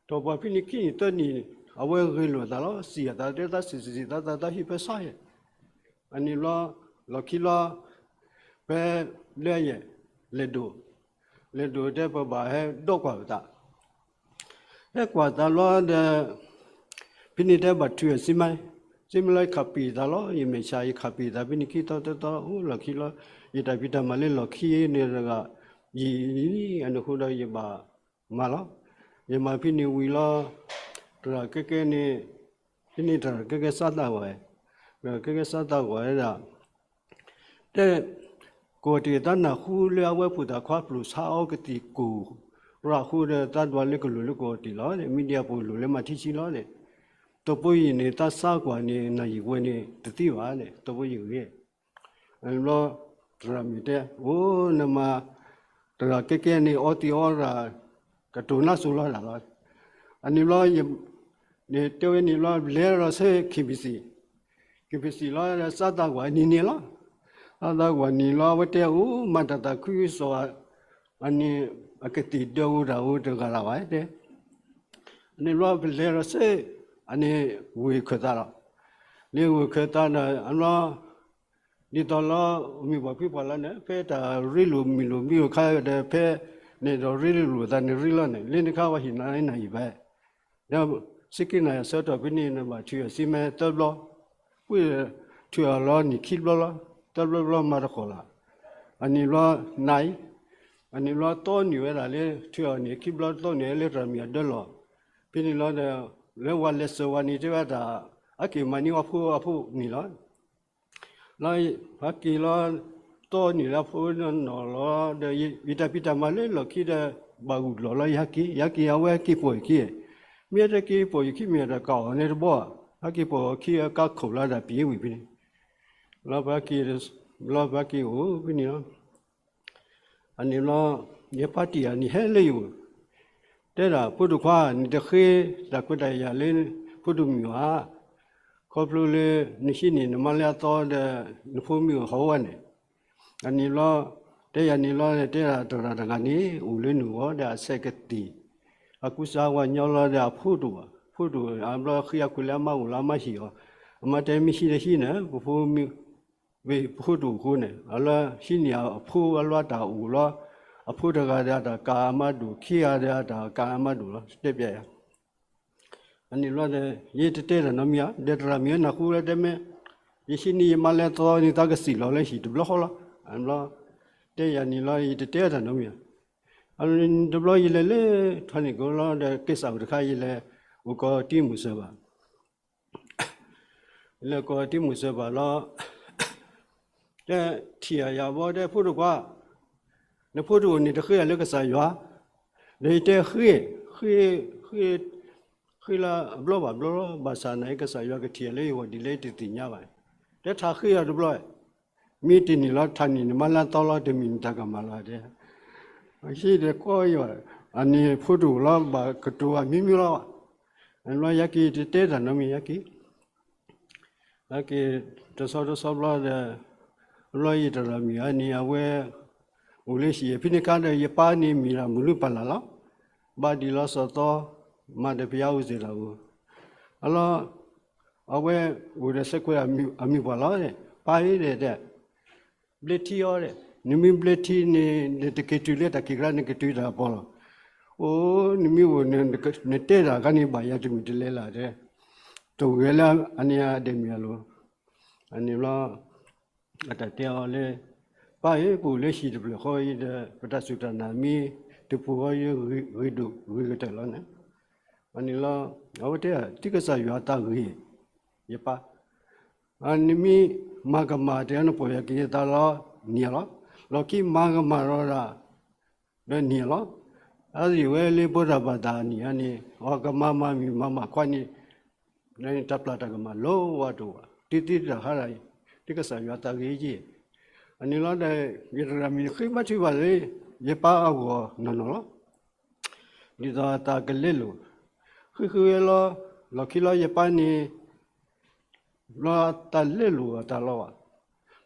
ထီၣ်ပှၢ်ဖဲန့ၣ်ခံနံၣ်သၢနံၣ် အဝဲဂ့ၤလိာ်အသးလီၤ, စံးအသးတဲသးစံးစံးသးသးသးဟံၣ်ဖဲဆါယဲၢ်, အန့ၣ်ဘျီ လီၢ်ခံလီၤ ဖဲလၢယဲၢ် လဲၤဒိၣ်, လဲၤဒိၣ်တဲပဘၣ်ဟဲဒီးကွၢ်ပသး ဟဲကွၢ်သးလီၤဒီး ဖဲန့ၣ်တဲဘၣ်ထုးအစံမါ, စံမါလၢယခးပံာ်သးလီၤ, ယမဲာ်ဆှး ယခးပံာ်သး ဖဲန့ၣ်ခံသီသၢသီ အိၣ်လီၢ်ခံလီၤ, ယတၢ်ဖံးတၢ်မၤလၢလီၢ်ခံန့ၣ်တဂၤ ယံာ်အန့ၣ်ဃိဒီးယဘၣ်မၤလီၤ, ယမၤဖဲန့ၣ်ဝံၤလီၤ, တရၣ်ကဲကဲန့ၣ် ဖဲန့ၣ်တရၣ်ကဲကဲစးသးဝဲ, တရၣ်ကဲကဲစးသးဝဲဒၣ် တဲ ကီၢ်တံာ်သးနၢ်ဟူလၢအဝဲဖိသၣ်ခွါပျိာ်ဆါအီကသံၣ်ကူၣ်ရၣ်ဃိဒီး သးဒွးလၢကလိၤလၢကီၢ်တံာ်လီၤ, မံဒံအပူၤလိာ်လၢမၤထံဆံလီၤ, ဒီပုၢ်ယံၤန့ၣ် သးစါကွၢ်န့ၣ် နၢ်ယံာ်ဝဲန့ၣ်တသံဘၣ်, ဒီပုၢ်ယံၤဂ့ၤ အန့ၣ်ဘျီ တရၣ်မုၣ်တဲ အိၣ်နမၤ တရၣ်ကဲကဲန့ၣ် အီသံးအီရၣ် ကတိၤနါစိၤလီၤဒၣ်လီၤ, အန့ၣ်ဘျီ န့ၣ်တဲဝဲန့ၣ်ဘျီ လဲၤဒီးဆဲ KBC, KBC လီၤ စးသးကွၢ်နံၤန့ၣ်လီၤ, စးသးကွၢ်နံၤလီၤ အဝဲတဲအိၣ် မၤတၢ်သးခုကစီၣ် အန့ၣ် အကသံၣ်ဒၢးအိၣ်တၢ်အိၣ်တဂၤလၢ်ဘၣ်တဲ, အန့ၣ်ဘျီပလဲၤဒီးဆဲ အန့ၣ် ဝ့ၢ်ခၢၣ်သးလီၤ, လၢဝ့ၢ်ခၢၣ်သးဒီး အဘျီ ဒ်သိးလီၤ မုၢ်ပှၢ်ဖံပှၢ်လီၤန့ၣ် ဖဲတၢ်ရ့လိာ်မုာ်လိာ်မံၤအိၣ်ခါဒီး ဖဲန့ၣ်ဒီးရ့လိာ်သးန့ၣ်ရ့လီၤန့ၣ် လၢနခါဝဲဟံၣ်နၤနၢ်ယံာ်ဘၣ်, ဒီးစ့က့နၤယၤဆၢထီၣ်ဖဲန့ၣ် နဘၣ်ထုးအစံမါသၢဘျီ, ဝံၣ်ထုးအီၤလီၤန့ၣ်ခံဘျီလီၤ, သၢဘျီဘျီမၤတခီလၢ်, အန့ၣ်ဘျီနၤအံၤ, အန့ၣ်ဘျီတီနုာ်ဝဲဒၣ်လၢ ထုးအီၤန့ၣ်ခံဘျီတီနုာ်လၢတရၣ်မုၣ်အဒၢလီၤ, ဖဲန့ၣ်လီၤဒီး လၢဝၤလဲၤစၢၤဝဲန့ၣ်တဲဝဲဒၣ် အက့ၤမၤန့ၢ်အီဖိအဖိန့ၣ်လီၤ လီၤ, ဟဲက့ၤလီၤ, တီနုာ်လၢဖိနီၢ်နီၢ်လီၤဒီး ယတၢ်ဖံးတၢ်မၤလၢလီၢ်ခံဒီး ဘၣ်ဂုာ်လီၤလီၤ ယဟဲက့ၤ ယဟဲက့ၤ အဝဲဟဲက့ၤပိာ်ယခံ, မ့ၢ်ဟဲက့ၤပိာ်ယခံမ့ၢ်ဒီး ကအိၣ်န့ၣ်တဘီ, ဟဲက့ၤပိာ်ယခံ ကါခိၣ်လီၤဒၣ်ပံၤဝံၤဖဲန့ၣ်, လီၤပဟဲက့ၤ, လီၤပဟဲက့ၤအိၣ်ဖဲန့ၣ်လီၤ အန့ၣ်ဘျီ ယပၢ်တံၢ်အန့ၣ်ဟဲလၢယအိၣ်, တဲဒၣ်ဖိဒိၣ်ခွါ နတဃ့တၢ်ခွဲးတၢ်ယာ်လၢ ဖိဒိၣ်မုၣ်ဧါ, ခီဖျိလၢ နဟံးန့ၢ်နမါလၢအသီဒီး နဖိမုၣ်ဟီဝဲန့ၣ်, အန့ၣ်ဘျီ တဲယၤန့ၣ်လီၤ တဲဒၣ်တရၣ်တဂၤန့ၣ် အိၣ်လၢနဂီၢ်ဒီးအဆဲးကသံၣ်, အကူစါဝဲညီလီၤဒီးအဖိတအိၣ်ဘၣ်, ဖိတအိၣ်အဘျီဃ့အခွဲးလၢအမါအိၣ်လီၤ အမါဟံၣ်အီၤ, အမါတဲမ့ၢ်ဟံးတဟံးန့ၣ် ပဖိမုၣ် ဝဲဖိတအိၣ်အဃိန့ၣ် အလၢဟံးန့ၢ်အဖိအလီၢ်တၢ်အိၣ်လီၤ, အဖိတဂၤဒီးအတၢ်ကၤအမါဒိၣ် ခံဂၤဒီးအတၢ်ကၤအမါဒိၣ်လီၤ တဲပျဲယၤ, အန့ၣ်ဘျီဒီး ယတတဲတၢ်နီတမံၤဧါ, ဒီးတရၣ်မုၣ်နၢ်ဟူလၢတဲမ့ၢ် ယဟံးန့ၢ်ယမါလၢအသီန့ၣ် သးကစံၣ်လီၤလၢဟံၣ်တဘျီဃီလီၤ, အန့ၣ်ဘျီ တဲယၤန့ၣ်လီၤ ယတတဲတၢ်နီတမံၤဧါ, အန့ၣ်တဘျီယလဲၤလၢ ထီန့ၣ်ကလီၤဒီးကဲစးအိၣ်တခါ ယလဲၤအိၣ်ကီးတံၤမုၢ်စၢၤဘၣ် လဲၤကီးတံၤမုၢ်စၢၤဘၣ်လီၤ, တဲထံၣ်ယၤဘီတဲဖိတကွၢ်, နဖိတအိၣ်န့ၣ် တဃ့ယၤလၢကစၢ်ယွၤ, ဒီးယတဲဃ့, ဃ့, ဃ့, ဃ့လၢအဘျီဘၣ်ဘျီလီၤ, ဘၣ်ဆၣ်နာ်ကစၢ်ယွၤကထံၣ်ယၤလၢယဂီၢ်ဒ်လဲၣ်တသ့ၣ်ညါဘၣ်, တဲထးဃ့ယၤတဘျီ, မ့ၢ်တန့ၢ်လီၤ ထးန့ၢ်နမါလၢအသီလီၤ တမ့ၢ်နတၢ်ကမၣ်လီၤတဲ, အဟံၣ်ဒီးကီယွၤ, အန့ၣ်ဖိတအိၣ်လီၤ ဘၣ်ကတိၤအမျိုးမျိုးလီၤ, အဘျီယက့ၤတတဲတၢ်နီတမံၤယက့ၤ ဟဲက့ၤတဆီတဆီဘျီဒီး, အဘျီယတရၣ်မုၣ်အန့ၣ် အဝဲအိၣ်လၢဟံၣ် ဖဲန့ၣ်ခါဒီး ယပၢ်န့ၣ်မ့ၢ်ဒၣ်မုၢ်လုၢ်ပၢ်လၢ်လီၤ, ဘါဒံးလီၤစီၤသီ, မၤဒီးဘုရားဝတ်ဆင်တာကို, အလီၤ, အဝဲအိၣ်ဒီးစဲးကွဲးအမုၢ်ပှၢ်လီၤ, ပၢ်ဧၢဒီးတဲ ဘျၢထံအီၤဒီး, နမ့ၢ်ဘျၢထံန့ၣ် နတက့ၤတုၤလၢတၢ်ခံးကျါ နကတုၤတၢ်ပီၢ်လီၤ. အိၣ် နမ့ၢ်အိၣ် နတဲတၢ်ခါန့ၣ် ဘၣ်ယၤတမုာ်တလဲလၢ်တဲ, တဂဲၤလၢအန့ၣ်အဒဲးမ့ၢ်အလိၤ, အန့ၣ်ဘျီ အတၢ်တဲအီၤလၢ ပၢ်ဧၢ ပအိၣ်လၢဟံၣ်တဖျၢၣ်ဃီအံၤဒီး ပတၢ်စူၢ်တၢ်နာ်မ့ၢ်တပူၤဃီအံၤ ဂ့ၤဒိၣ်ဂ့ၤကတၢၢ်လီၤန့ၣ်, အန့ၣ်လီၤ အဝဲတဲ သုကစၢ်ယွၤသးဂ့ၤ ယပၢ် နမ့ၢ်မၤကမၣ်တၢ်န့ၣ် ပီၢ်ယၤက့ၤသးလီၤ နံၤလီၤ. လီၢ်ခံမၤကမၣ်ဒီးဒၣ် ဒီးနံၤလီၤ. အဝဲလၢဖိတၢ်ဘၣ်သးနံၤန့ၣ် အကမၤမၤမုာ်မၤမၤခွါန့ၣ် တၢ်ပျၢ်တၢ်ကမၣ်လိၤဝဲတအိၣ်ဘၣ်. တုၤသံတၢ်ဟါဒၣ်အံၤ သုကစၢ်ယွၤသးဂ့ၤက့ၤ. အန့ၣ်လီၤဒီး ယတရၣ်မုၣ်ဃ့ဘါထုကဖၣ်လၢ ယပၢ်အဂီၢ်နီၢ်နီၢ်လီၤ. ဒ်သိးအသးကလဲလိာ်, ဃ့ဃ့ဝဲလီၤ. လီၢ်ခံလီၤယပၢ်န့ၣ် ဘျီတၢ်လဲလိာ်အသးလီၤဘၣ်.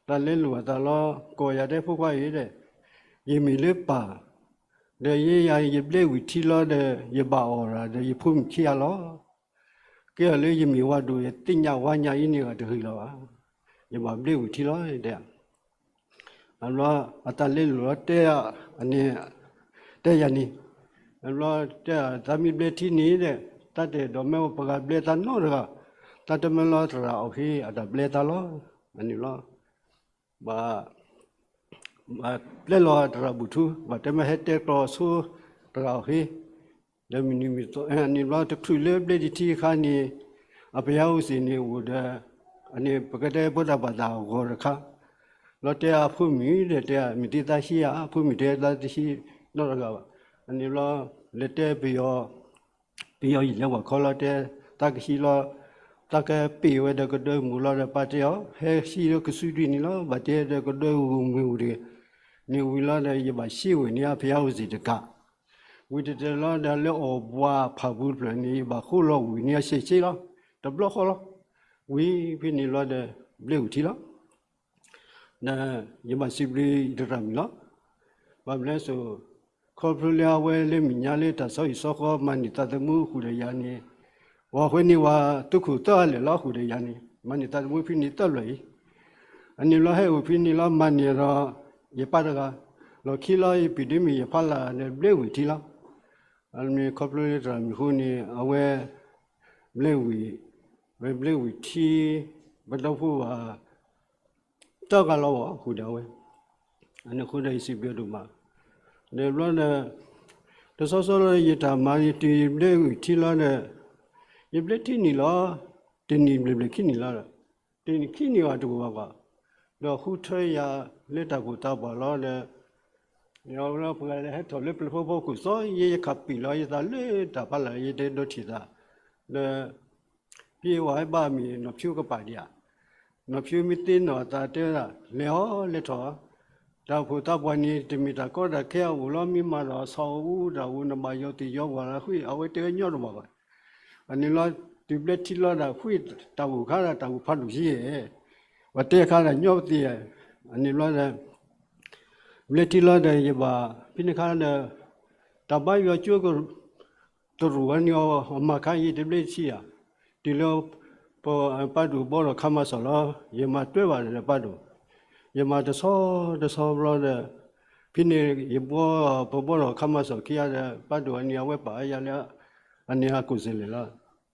တၢ်လဲလိာ်အသးလီၤ ကိးယၤတဲဖိခွါအံၤဒီး ယမ့ၢ်လၢပၢ် ဒီးယဲယၤယဘျဲဝံၤထံလီၤဒီး ယဘၣ်အီၣ်ရၣ်ဒီးယဖိမုၣ်ခံဂၤလီၤ. ကဲအီၤလၢယမ့ၢ်ဝၤဒိၣ် ယသ့ၣ်ညါဝါညါအံၤန့ၣ်ဂ့ၤတဂ့ၤလီၤဘၣ်. ယဘၣ်ဘျ့ဝံာ်ထံလီၤ တဲ. အဘျီ အတၢ်လဲလိာ်လီၤတဲ အန့ၣ် တဲယၤန့ၣ်, အဘျီတဲ တၢ်မ့ၢ်ဘျ့ထံန့ၣ်ဒီး တၢ်တအဲၣ်ဒိးမၢပှၤဂၤဘျ့တၢ်နီတဂၤ, တၢ်တမၢလီၤသရၣ်အီၤဟ့ အတၢ်ဘျ့တၢ်လီၤ. အန့ၣ်လီၤ. ဘၣ် ဘၣ်ပျဲလီၤသရၣ်ဘူၣ်ထူ ဘၣ်တဲမ့ၢ်ဟဲတဲကျီဆိသရၣ်အီၤဟ့, ဒီးမုၢ်နံၤမုၢ်သီ အန့ၣ်ဘျီတချုးလၢဘျ့ဒံးထံအခါန့ၣ် အပယါအိၣ်စ့ၣ်န့ၣ်အိၣ်ဒီး အန့ၣ်ပကတဲဖိသၣ်ဘၣ်သၣ်အဂီၤတခါ, လီၤတဲအဖိမုၣ်ဒီးတဲ မ့ၢ်တ့ၢ်သးဟံးဧါ, အဖိမုၣ်တဲသးတဟံးနီတဂၤဘၣ်. အန့ၣ်ဘျီ လဲၤတဲပယီၤ ပယီၤယံာ်လၢပှၤခီလီၤတဲ သးကဟံးလီၤ, သးကပ့ၢ်ဝဲဒီးကဒၢမူးလီၤဒီးပာ်တဲအီၤ ဟဲဟံးလၢကစုဒုၣ်န့ၣ်လီၤ. ဘၣ်တဲဒီးကဒၢဂီၢ်မုၢ်အိၣ်တဂ့ၤ, န့ၣ်ဝံၤလီၤဒီး ယဘၣ်ရှ့ဝဲန့ၢ်အဖယါအိၣ်စ့ၣ်တကး, ဝံၤတတဲလီၤဒီးလၢအီၣ်ဘှးဖးပူၤတဖျၢၣ်န့ၣ် ယဘၣ်ဃိလီၤဝံၤန့ၢ်အဆဲးဆ့လီၤ, တဘျီဃီလီၤ. ဝံၤဖဲန့ၣ်လီၤဒီး ဘျ့ဝံာ်ထံလီၤ. ဒီးယဘၣ်စံးဘျုးယတရၣ်မုၣ်လီၤ. ဘၣ်မနုၤလဲၣ်စိၤ ခီဖျိလၢအဝဲလၢမဲာ်ညါလၢတၢ်ဆီဟံၣ်ဆီဃီမၤန့ၢ်သးသမူအဃိဒီးယၤန့ၣ်, ဝဲဃိန့ၣ်ဝဲသုးခိၣ်သၢဂၤလၢာ်လီၤအဃိဒီးယၤန့ၣ် မၤန့ၢ်သးသမူဖဲန့ၣ်သၢဖျၢၣ်အံၤ, အန့ၣ်လီၤဟဲအိၣ်ဖဲန့ၣ်လီၤမၤန့ၢ်ဒီး ယပၢ်တဂၤ, လီၢ်ခံလီၤယပံၤဒ့မ့ၢ်ယဖးလၢ်ဒီးဘျ့ဝံာ်ထံလီၤ. အမ့ၢ်ခီဖျိလၢတရၣ်မုၣ်အဃိန့ၣ် အဝဲ ဘျ့ဝံာ်, ဝဲဘျ့ဝံာ်ထံ, ပဒီဖိဝဲ တၢ်ဂၤလီၤဝဲအဃိဒီးအဝဲ, အန့ၣ်အဃိဒီးယစံးဘျုးဒိၣ်မး, ဒီးဘျီဒီး တဆီဆီလီၤယတၢ်မၤယတုၤယဘျ့ဝံာ်ထံလီၤဒီး, ယဘျ့ထံနံၣ်လီၤ, တနံၣ်ဘျ့ဘျ့ခံနံၣ်လီၤဒီး, တနံၣ်ခံနံၣ်ဘၣ်တအိၣ်ဘၣ်ဘၣ်, ဒီးဃုထၢယၤလၢတၢ်ကိၢ်တၢ်ပှၤလီၤဒီး ယဝဲလၢပှၤလၢဟဲထီၣ်လၢပျဲၢ်ဖိဖိခိၣ်စီ ယဲယခးပံာ်လီၤယသးလၢတၢ်ဖးလၢ် ယတဲဒိးထံၣ်သး, ဒီး ဖဲဝဲဟဲဘၣ်မ့ၢ်နီၢ်ဖၠူကပာ်ဒံးဧါ, နီၢ်ဖၠူမ့ၢ်သ့နီၢ်သးတဲဝဲဒၣ် လဲၤအီၤလဲၤထီၣ်, တၢ်အိၣ်ဖှိၣ်သးပှၢ်န့ၣ် တမ့ၢ်တၢ်ကီတၢ်ခဲအအိၣ်လီၤ မ့ၢ်မၤဒီးဆီအိၣ်တၢ်အိၣ် နဘၣ်ယီၤသ့ၣ်ယီၤဝၣ်လၢဃုာ် အဝဲတဲဝဲညီတဘၣ်ဘၣ်, အန့ၣ်လီၤ တုၤဘျ့ထံလီၤဒၣ်ဃုာ်တၢ်အိၣ်ခါဒၣ်တၢ်အိၣ်ဖးဒိၣ်ယဲ ပှၤတဲအခါဒၣ်ညီပသ့ၣ်, အန့ၣ်လီၤဒီး ဘျ့ထံလီၤဒီးယဘၣ် ဖဲန့ၣ်ခါဒီး တၢ်ဘါယွၤကၠိက တရူးဝဲန့ၣ်အီၤ အမၤခါယံာ်တဘျ့ထံဧါ, တုၤလၢ ပ ပၢ်ဒိၣ်ဘီထီၣ်ခါမၤစီၣ်လီၤ ယမၤတွဲဘၣ်ဒီးပၢ်ဒိၣ်, ယမၤတဆီတဆီဘျီဒီး ဖဲန့ၣ်ယဘီ ပဘီထီၣ်ခါမၤစီၣ်ခံဂၤဒီး ပၢ်ဒိၣ်အန့ၣ်အဝဲပာ်ယၤလၢ အန့ၣ်အကိၣ်စဲလဲၣ်လီၤ,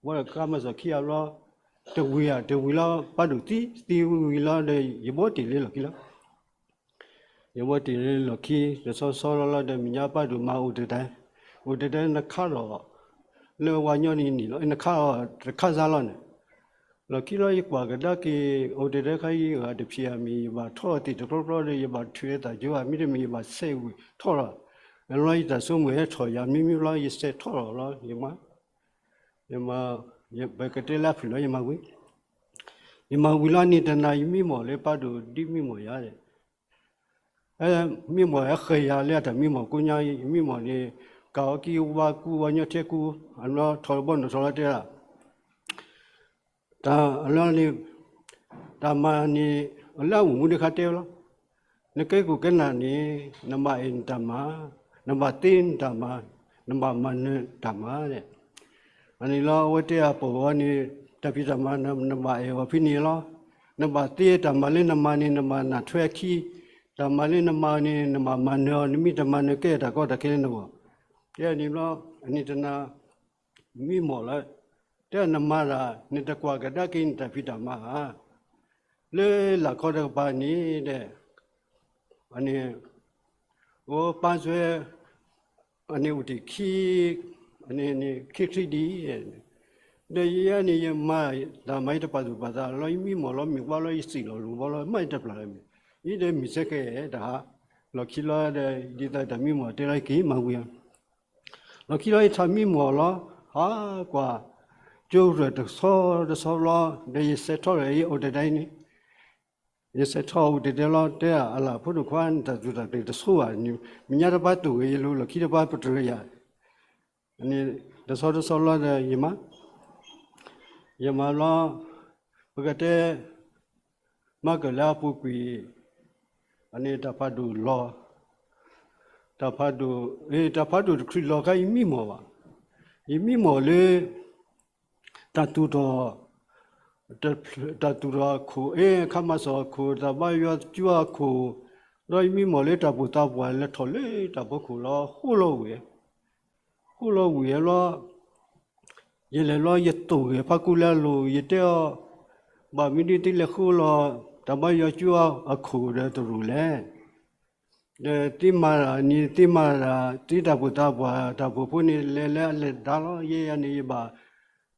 ဘီထီၣ်ခါမၤစီၣ်ခံဂၤဘျီ တဝံၤဧါ တဝံၤလီၤ ပၢ်ဒိၣ်သံ သံဝံၤလီၤဒီး ယဘီတ့ၢ်လၢလီၢ်ခံလီၤ ယဘီတ့ၢ်လၢလီၢ်ခံ တဆီဆီလီၤလီၤဒီး မဲာ်ညါပၢ်ဒိၣ်မၤအိၣ်တတဲ, အိၣ်တတဲနခါထီၣ် လၢဝါညီနံၤနံၤလီၤ နခါထီၣ်တခါစါလီၤန့ၣ်, လီၢ်ခံလီၤ ယကွၢ်ကဒါက့ၤ အိၣ်တတဲခါအံၤ ဂၤတဖျံးဧါ မ့ၢ်ယဘၣ်ထီၣ်သ့ၣ်တကျီကျီဒီး ယဘၣ်ထုးသးကၠိဧါ မ့တမ့ၢ်ယဘၣ်ဆဲးဝံၤထီၣ်လီၤ, လီၤယတၢ်ဆိကမိၣ်ဟဲထီၣ်ယၤ မ့မ့ၢ်ဘျီ ယဆဲးထီၣ်လီၤလီၤ ယမၤ ယမၤ ပကတဲလၢအဖုၣ်လီၤ ယမၤဝံၤ ယမၤဝံၤလီၤန့ၣ် တနၤယမံမီၢ်လၢပၢ်ဒိၣ်ဒ်မံမီၢ်ယၤဒီး မံမီၢ်ဟဲဃဲၤယၤလၢအတၢ်မံမီၢ်ကိညါ ယမံမီၢ်န့ၣ် ကးအီၤကံဝါကူဝါညီထဲကူ အလီၤထီၣ်ဘီနီၣ်ထီၣ်လီၤတဲဒၣ် တၢ်အလီၤန့ၣ် တၢ်မၤန့ၣ် အလၢအအိၣ်မူဒံးခါတဲဝဲလီၤ. နကဲခိၣ်ကဲနၢ်န့ၣ် နဘၣ်အဲၣ်နတၢ်မၤ, နဘၣ်သ့နတၢ်မၤ, နဘၣ်မၤနၢၤတၢ်မၤန့ၣ်, အန့ၣ်လီၤ အဝဲတဲအပိာ်အီၤန့ၣ် တၢ်ဖံးတၢ်မၤ နဘၣ်အဲၣ်အီၤဖဲန့ၣ်လီၤ. နဘၣ်သ့တၢ်မၤလၢနမၤန့ၣ် နဘၣ်နၢ်ထွဲအခံ, တၢ်မၤလၢနမၤန့ၣ် နဘၣ်မၤနၢၤအီၤ နမ့ၢ်တမၤနၢၤကဲတၢ်ကီတၢ်ခဲလၢနဂီၢ်. တဲန့ၣ်ဘျီ အန့ၣ်တနၤ မံမီၢ်လၢ တဲနမၤဒၣ် နတကွၢ်ကဒါက့ၤနတၢ်ဖံးတၢ်မၤဧါ. လၢလၢ်ခီတကပၤန့ၣ်ဒီး အန့ၣ် အိၣ်ပၢ်စွဲ အန့ၣ်အိၣ်တ့ၢ်ခံ အန့ၣ်န့ၣ် ခံခရံာ်ဒ် ဒီးယဲန့ၣ် ယမၤတၢ်မၤယတပာ်သူၣ်ပာ်သးလီၤ ယမံမီၢ်လီၤ မ့ၢ်ကွၢ်လီၤ ယစံၣ်လီၤလိၤဘီလီၤ မ့ၢ်တပျၢ်လၢၤမ့ၢ် ယဒီးမ့ၢ်စဲကဲတဟါ လီၢ်ခံလီၤဒီး ဒ်သိးတၢ်မံမီၢ်တဲလီၤက့ၤမၤဝံၤ လီၢ်ခံလီၤယထးမံမီၢ်လီၤ ဟးကွၢ် ကၠိရၢၢ်တဆီတဆီလီၤ ဒီးယဆဲးထီၣ်ဒီးယအိၣ်တတဲန့ၣ် ယဆဲးထီၣ်အိၣ်တတဲလီၤ တဲအလၢ်ဖိဒိၣ်ခွါ နတၢ်သူၣ်တၢ်ကျဲၤတဆိဘၣ်န့ၣ် မဲာ်ညါတပၢ်တိၢ်ဂ့ၤယလိၤ လီၢ်ခံတပၢ်ပတြၢၤယၤ အန့ၣ် တဆီတဆီလီၤဒီးယမၤ ယမၤလီၤ ပကတဲ မၤကၢၢ်လၢအပူၤကွံာ် အန့ၣ်တၢ်ဖးဒိၣ်လီၤ တၢ်ဖးဒိၣ် တၢ်ဖးဒိၣ်တချုးလီၤခါ ယမံမီၢ်ဘၣ် ယမံမီၢ်လၢ တၢ်သူၣ်ထီၣ်, တၢ်သူၣ်ထီၣ်အခိၣ်, အခါမၤစီၣ်အခိၣ်, တၢ်ဘါယွၤကၠူအခိၣ်, ဒီးယမံမီၢ်လၢတၢ်ဘူၣ်တၢ်ဘါလၢထီၣ်လၢတၢ်ဖီခိၣ်လီၤ. ဃိလီၤဝံၤဘျီ, ယလဲၤလီၤ ယသိၣ်ဂဲၤဖးကူလၢအလိၤ, ယတဲအီၤ, ဘၣ်မနုၤသုလဲၤဃိလီၤ တၢ်ဘါယွၤကၠူအခိၣ်ဒီးတရူးလဲၣ်. ဒီးသုမၤတၢ်န့ၣ် သုမၤတၢ် သုတၢ်ဘူၣ်တၢ်ဘါ တၢ်ဖှိၣ်ဖိန့ၣ် လဲၤလၢအလဲၤဒါလီၤ. ယဲယၤန့ၣ် ယဘၣ်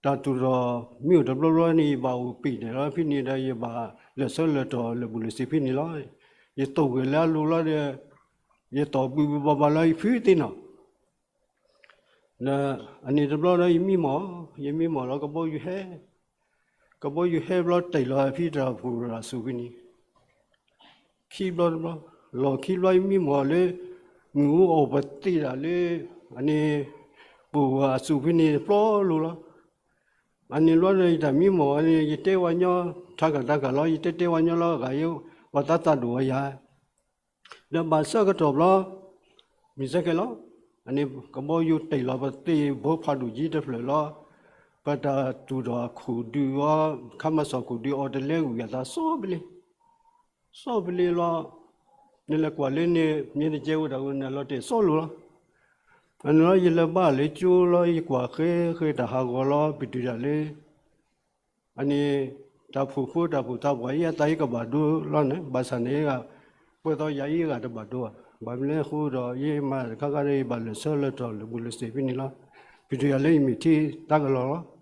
တၢ်သူၣ်ထီၣ်မ့ၢ်အိၣ်တဘျီဘျီန့ၣ် ယဘၣ်အိၣ်ပ့ၤဒဲးလီၤ. ဖဲန့ၣ်ဒီး ယဘၣ်လၢာ်ဆၢလၢာ်တီၤလၢာ်ဘူၣ်လၢာ်စ့ၤဖဲန့ၣ်လီၤ. ယသိၣ်ဂဲၤလၢအလိၤလီၤဒီး ယတီၢ်ဘှံးဘှံးဘှီဘှီလီၤ ယဖုသ့ၣ်နီၣ်. ဒီးအန့ၣ်တဘျီဒီး ယမံမီၢ်, ယမံမီၢ်လီၤ ကဘီယူၤဟဲ, ကဘီယူၤဟဲဘျီ တ့ၢ်လီၤဖဲတၢ်ဖှိၣ်တၢ်စူၤဖဲန့ၣ်, ခံဘျီတဘျီ, လီၢ်ခံဘျီ ယမံမီၢ်လၢ မ့ၣ်အူအီၣ်ပသ့ၣ်ဒၣ်လၢ အန့ၣ် ပူၤအစူၤဖဲန့ၣ် ပျီလိၤလီၤ. အန့ၣ်ဘျီဒီး ယတၢ်မံမီၢ်န့ၣ် ယတဲဝဲညီ ထါဂၤတၢ်ဂၤလီၤ, ယတဲတဲဝဲညီလီၤ ဂၤယဲ ပှၤသးသးဒိၣ်ဝဲယၤ ဒီးဘၣ်ဆၢကတီၢ်ဘျီ မ့ၢ်စ့ၢ်ကီးလီၤ. အန့ၣ်ကဘီယူၤတ့ၢ်လီၤပသ့ၣ်ဘိဖးဒိၣ်ကံတဖျၢၣ်လီၤ. ပတၢ်သူၣ်ထီၣ်အခိၣ်ဒုးအီၤ ခါမၤစီၣ်ခိၣ်ဒုးအီၤတလဲဝံၤအသးစီၤဘလ့, စီၤဘလ့လီၤ. နလဲၤကွၢ်လၢန့ၣ် မ့ၢ်တကဲဝဲတၢ်ဝဲန့ၣ် လီၤတဲာ်စီၤလိၤလီၤ. အန့ၣ်လီၤ ယလဲၤဘၣ်လၢကၠိလီၤ ယကွၢ်ဃဲဃဲတၢ်ဟးဂီၤလီၤ ပတုၤဒၣ်လၢ အန့ၣ် တၢ်ဖှိၣ်ဖိတၢ်ဖှိၣ်သးပှၢ်အံၤ အသးအံၤကဘၣ်ဒိလီၤန့ၣ် ဘၣ်ဆၣ်န့ၣ် ပှဲၤသီယၤအံၤဂၤတဘၣ်ဒိဘၣ်. ဘၣ်မနုၤလဲၣ်အဃိဒီး ယမၤတခါခါဒီး ယဘၣ်လၢာ်ဆၢလၢာ်တီၤလၢာ်ဘူၣ်လၢာ်စ့ၤဖဲန့ၣ်လီၤ. ပတုၤယၤလၢယမ့ၢ်ထံၣ်တၢ်ကလီၤလီၤ.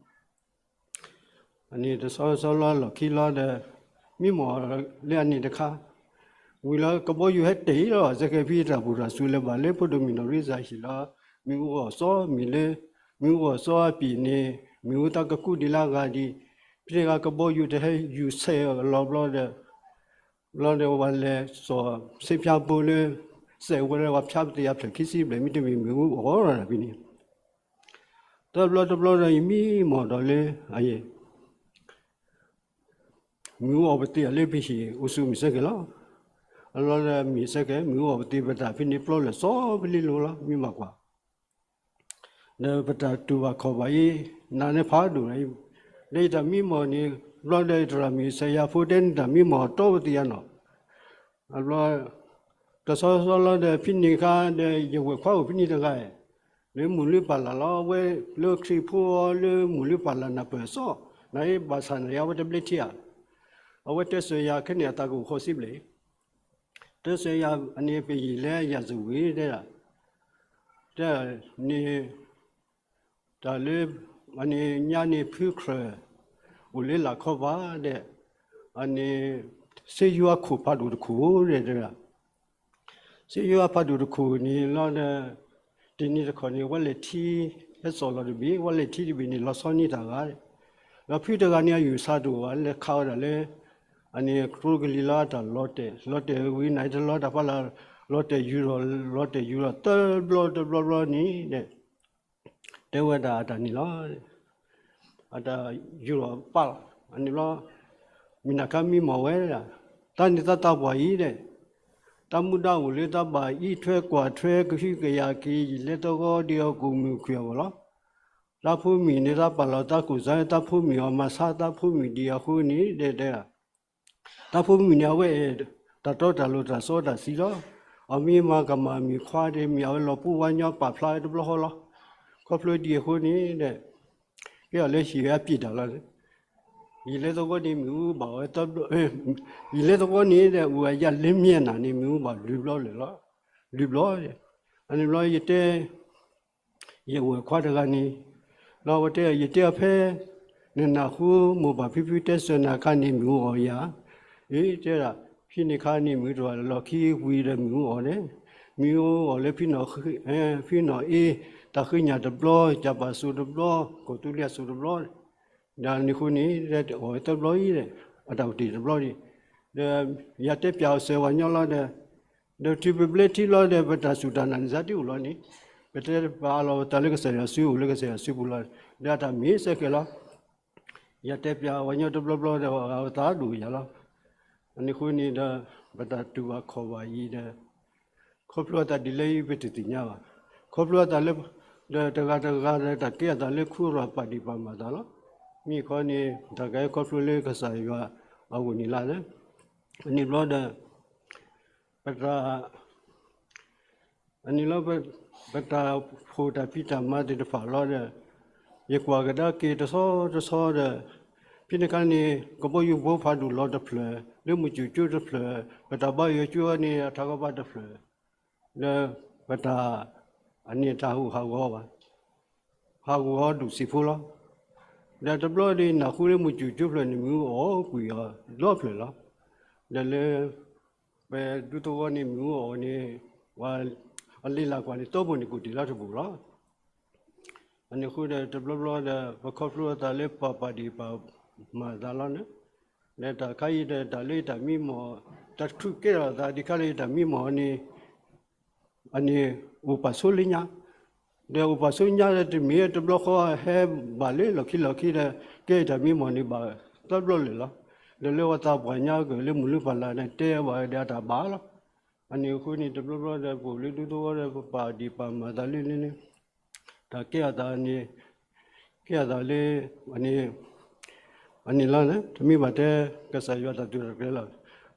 အန့ၣ်တဆီဆီလီၤ လီၢ်ခံလီၤဒီး မံမီၢ်လၢအန့ၣ်တခါ ဝံၤလီၤ ကဘီယူၤဟဲတ့ၢ်လီၤ စ့ၢ်ကီးဖဲတၢ်ဘူၣ်တၢ်စူၤလၢၤဘၣ်လၢ ဖိဒိၣ်မုၣ်နီၢ်ရံစၢ်ဟံၣ်လီၤ. မ့ၣ်အူအီၣ်စီၤမ့ၢ်လၢ မ့ၣ်အူအီၣ်စီၤအပံၤန့ၣ် မ့ၣ်အူသးကကူဒံးလၢအဂၤဒံး, ဖဲတဂၤကဘီယူၤတဟဲယူၤဆဲးအလီၤဘျီဒီး ဘျီဒီးပှၤလဲၤစိာ်ဆ့ဖၠါဘိလၢ စဲးဝဲလၢပှၤဖၠါပသ့ၣ်အဖျၢၣ်ခံဆံဘျဲၣ် မ့တမ့ၢ်မ့ၣ်အူအီၣ်ဒီးဖဲန့ၣ် တဘျီတဘျီဒီး ယမံမီၢ်ဒီးလၢ အယဲၢ် မ့ၣ်အူအီၣ်ပသ့ၣ်အလၢပဟံၣ်အိၣ်ဆူၣ်မ့ၢ်စ့ၢ်ကီးလီၤ. အလီၢ်လၢမ့ၢ်စ့ၢ်ကီး မ့ၣ်အူအီၣ်ပသ့ၣ်ပတၢ်ဖဲန့ၣ်ပျီလၢာ်စီၤပလ့လိၤလီၤ မ့ၢ်ဘၣ်ကွၢ် ဒီးပတၢ်တူၢ်ဘၣ်ခီၣ်ဘၣ်အံၤ နၤန့ၣ်ဖးဒိၣ်လီၤ. လၢယတၢ်မံမီၢ်န့ၣ် ဘျီဒီးယတရၣ်မုၣ်စဲးယၤဖိတဲန့ၣ် တၢ်မံမီၢ်တီပသ့ၣ်ညါနီၤ. အဘျီ တဆီဆီလီၤဒီးဖဲန့ၣ်ခါဒီး ယဝဲၢ်ခွါအိၣ်ဖဲန့ၣ်တဂၤ လၢမုၢ်လၢပၢ်လၢ်လီၤ အဝဲလၢခရံာ်ဖိအီၤလၢမုၢ်လၢပၢ်လၢ်နၢ်ပၢၢ်အစီၣ် နအံၤဘၣ်ဆၣ်န့ၣ် အဝဲတဘျဲထံဧါ. အဝဲတဲစၢၤယၤခဲန့ၣ်အသးကအိၣ်ဃီစံဘျဲၣ် တဲစၢၤယၤန့ၣ် ပယံာ်လၢယၤစဝံၤတဲဒၣ် တဲန့ၣ် တၢ်လၢ အန့ၣ်ညါန့ၣ်ဖုခရၢၣ် အိၣ်လၢလာ်ခီဘၣ်ဒီး အန့ၣ် စ့ယိၤအခိၣ်ဖးဒိၣ်တခိၣ်ဒီးတဲဒၣ် စ့ယိၤအဖးဒိၣ်တခိၣ်န့ၣ်လီၤဒီး တနံၤတခီန့ၣ် ဝဲလဲၤထံ ဟဲစိာ်လီၤတဘ့ၣ် ဝဲလဲၤထံတဘ့ၣ်န့ၣ် လီၤဆီန့ၢ်တၢ်ဂၤ ဒီးဖုတဂၤန့ၣ် အယူၢ်ဆါတအိၣ်ဘၣ် လဲၤခးဝဲဒၣ်လၢ အန့ၣ်ကျိကလံၤလီၤတၢ်လီၤတဲာ် လီၤတဲာ်ဝံၤနၤတလီၤတၢ်ဖးလၢ် လီၤတဲာ်ယူၤဒီး လီၤတဲာ်ယူၤဒီးတဘျီတဘျီဘျီန့ၣ်ဒီး တဲဝဲဒၣ်အတၢ်န့ၣ်လီၤ. အတၢ်ယူၤဒီးပာ်လီၤ အန့ၣ်ဘျီ မုၢ်နၤခါမံမီၢ်ဝဲဒၣ် တၢ်န့ၣ်သးသးပှၢ်အံၤဒီး တၢ်မူဒါအိၣ်လၢတၢ်ဘၣ်အံးထွဲကွၢ်ထွဲကဟုကယာ်က့ၤ ယံာ်လဲသဝီဒ်အီၤကိၣ်မုၢ်ခွံၣ်အဂီၢ်လီၤ. တၢ်ဖိမုၣ်န့ၣ် တၢ်ပာ်လီၤတၢ်ကူၣ်စါ တၢ်ဖိမုၣ်အီၤမၤဆါ တၢ်ဖိမုၣ်ဒ်အဃိန့ၣ်ဒီးတဲ တၢ်ဖိမုၣ်န့ၣ် အဝဲအဲၣ်တၢ်တီတၢ်လိၤတၢ်စီတၢ်ဆှံလီၤ. အမ့ၢ်မၤကမၣ်မ့ၢ်ခွါဒီး မ့ၢ်အဝဲလီၤပှီၢ်ဝါညီပာ်ဖျါဝဲတဘျီဃီလီၤ. ခီဖျိဒ်အဃိန့ၣ်ဒီး ကဲအီၤလၢဟံၣ်ဝဲအပျံၤတၢ်လီၤ. ယံာ်လဲသဝီန့ၣ် မ့ၣ်အူဘၣ်ဝဲ ယံာ်လဲသဝီန့ၣ်ဒီး အိၣ်ဝဲယၤလၢမ့ၢ်နၤန့ၣ် မ့ၣ်အူဘၣ်လွံၢ်ဘျီလၢာ်လီၤ. လွံၢ်ဘျီ အန့ၣ်ဘျီယတဲ ယဝဲၢ်ခွါတဂၤန့ၣ် လီၤဝဲတဲ ယတဲအီၤဖဲ နနၢ်ဟူမိၢ်ပၢ်ဖံဖုတဲစၢၤနၤအခါန့ၣ် မ့ၣ်အူအီၣ်ယၤ အ့ တဲဒၣ် ဖဲန့ၣ်ခါန့ၣ် မ့ၢ်တဝဲလီၢ်ခံဝံၤဒီးမ့ၣ်အူအီၣ်န့ၣ် မ့ၣ်အူအီၣ်လၢ ဖံနီၣ်အ့ တၢ်ဃ့ညၣ်တဘျီ ကၠၣ်ပာ်စိၤတဘျီ ကီၢ်သူလ့ၤအစိၤတဘျီ ဒီးန့ၣ်အဃိန့ၣ် အီၣ်ဝဲသၢဘျီအံၤဒီး အတၢ်အိၣ်တ့ၢ်တဘျီန့ၣ် ဒီးယတဲပၠးအီၤစၢၤဝဲညီလီၤဒီး ဒီးတုၤပဘျဲထံလီၤဒီး ပတၢ်စူၢ်တၢ်နာ်န့ၣ်စးတအိၣ်လီၤန့ၣ် ပတဲပာ်လီၤပသးလၢကစၢ်ယွၤစု အိၣ်လၢကစၢ်ယွၤစုပူၤလီၤ. ဒီးအတၢ်မ့ၢ်စ့ၢ်ကီးလီၤ. ယတဲပၠးဝဲညီတဘျီဘျီဒီး အသးဒိၣ်ယၤလီၤ. အန့ၣ်အဃိန့ၣ်ဒီး ပတၢ်တူၢ်ဘၣ်ခီၣ်ဘၣ်အံၤဒီး ခီဖျိအသးဒ်လဲၣ်အံၤ ပတသ့ၣ်ညါဘၣ်. ခီဖျိအသးလၢ ဒီးတဂၤတဂၤဒီး တၢ်ကဲအသးလၢခူရၤပာ်ဒံးပာ်မၤသးလီၤ. မ့ၢ်ခီန့ၣ် တၢ်ကဟဲခီဖျိလၢကစၢ်ယွၤအဂီၢ်န့ၣ်လီၤ. အန့ၣ်ဘျီဒီး ပတၢ် အန့ၣ်လီၤ ပတၢ်ဖှိၣ်တၢ်ဖံးတၢ်မၤသ့ၣ်တဖၣ်လီၤဒီး ယကွၢ်ကဒါက့ၤတဆီတဆီဒီး ဖဲန့ၣ်အခါန့ၣ် ကဘီယူၤဘိဖးဒိၣ်လီၤတဖျၢၣ် လၢမုၢ်ကၠူၣ်ကၠိတဖျၢၣ် ပတၢ်ဘါယွၤကၠိန့ၣ် အထးကီဘါတဖျၢၣ် ဒီးပတၢ် အန့ၣ်တၢ်ဟးဂူာ်ဟးဂီၤဘၣ် ဟးဂူာ်ဟးဂီၤဒူၣ်ဆံးဖိလီၤ. ဒီးတဘျီဒီးနၢ်ဟူလၢမုၢ်ကၠူၣ်ကၠိဖျၢၣ်န့ၣ် မ့ၣ်အူအီၣ်ကွံာ်အီၤဒီဖျၢၣ်လီၤ. ဒီးလၢ ပဒူသဝီန့ၣ် မ့ၣ်အူအီၣ်န့ၣ် ပှၤအလ့လၢကွၢ်န့ၣ် တိၢ်ဘိၣ်န့ၣ် ကူၣ်တ့ၢ်လီၤတဘိၣ်လီၤ. အန့ၣ်ဃိဒီးတဘျီဘျီဒီး ပခီဖျိအသးလၢပပာ်ဒ့ၣ်ပာ်မၤသးလီၤန့ၣ်, ဒီးတၢ်ခါအံၤဒီးတၢ်လၢယတၢ်မံမီၢ် တၢ်တချုးကဲထီၣ်အသးဒံးခါလၢယတၢ်မံမီၢ်န့ၣ် အန့ၣ်အိၣ်ပာ်ဆိလၢညါ, ဒီးအိၣ်ပာ်ဆိညါဒီးတမ့ၢ်တဘျီဃီ ဟဲဘၣ်လၢလီၢ်ခံလီၢ်ခံဒီး ကဲယတၢ်မံမီၢ်န့ၣ်ဘၣ်သၢဘျီလၢာ်လီၤ. ဒီးလၢပှၤသးပှၢ်ညါကၢၢ်လၢမုၢ်လၢပၢ်လၢ်န့ၣ် တဲဘၣ်ဒီးအတၢ်ဘၣ်လီၤ. အန့ၣ်အဃိန့ၣ် တဘျီဘျီဒီးပအိၣ်လၢဒူသဝီဒီး ပပာ်ဒ့ၣ်ပာ်မၤသးလၢန့ၣ်န့ၣ် တၢ်ကဲအသးန့ၣ် ကဲအသးလၢ အန့ၣ် အန့ၣ်လီၤန့ၣ် တမ့ၢ်ဘၣ်တဲ ကစၢ်ယွၤတၢ်သူၣ်တၢ်ကျဲလီၤ.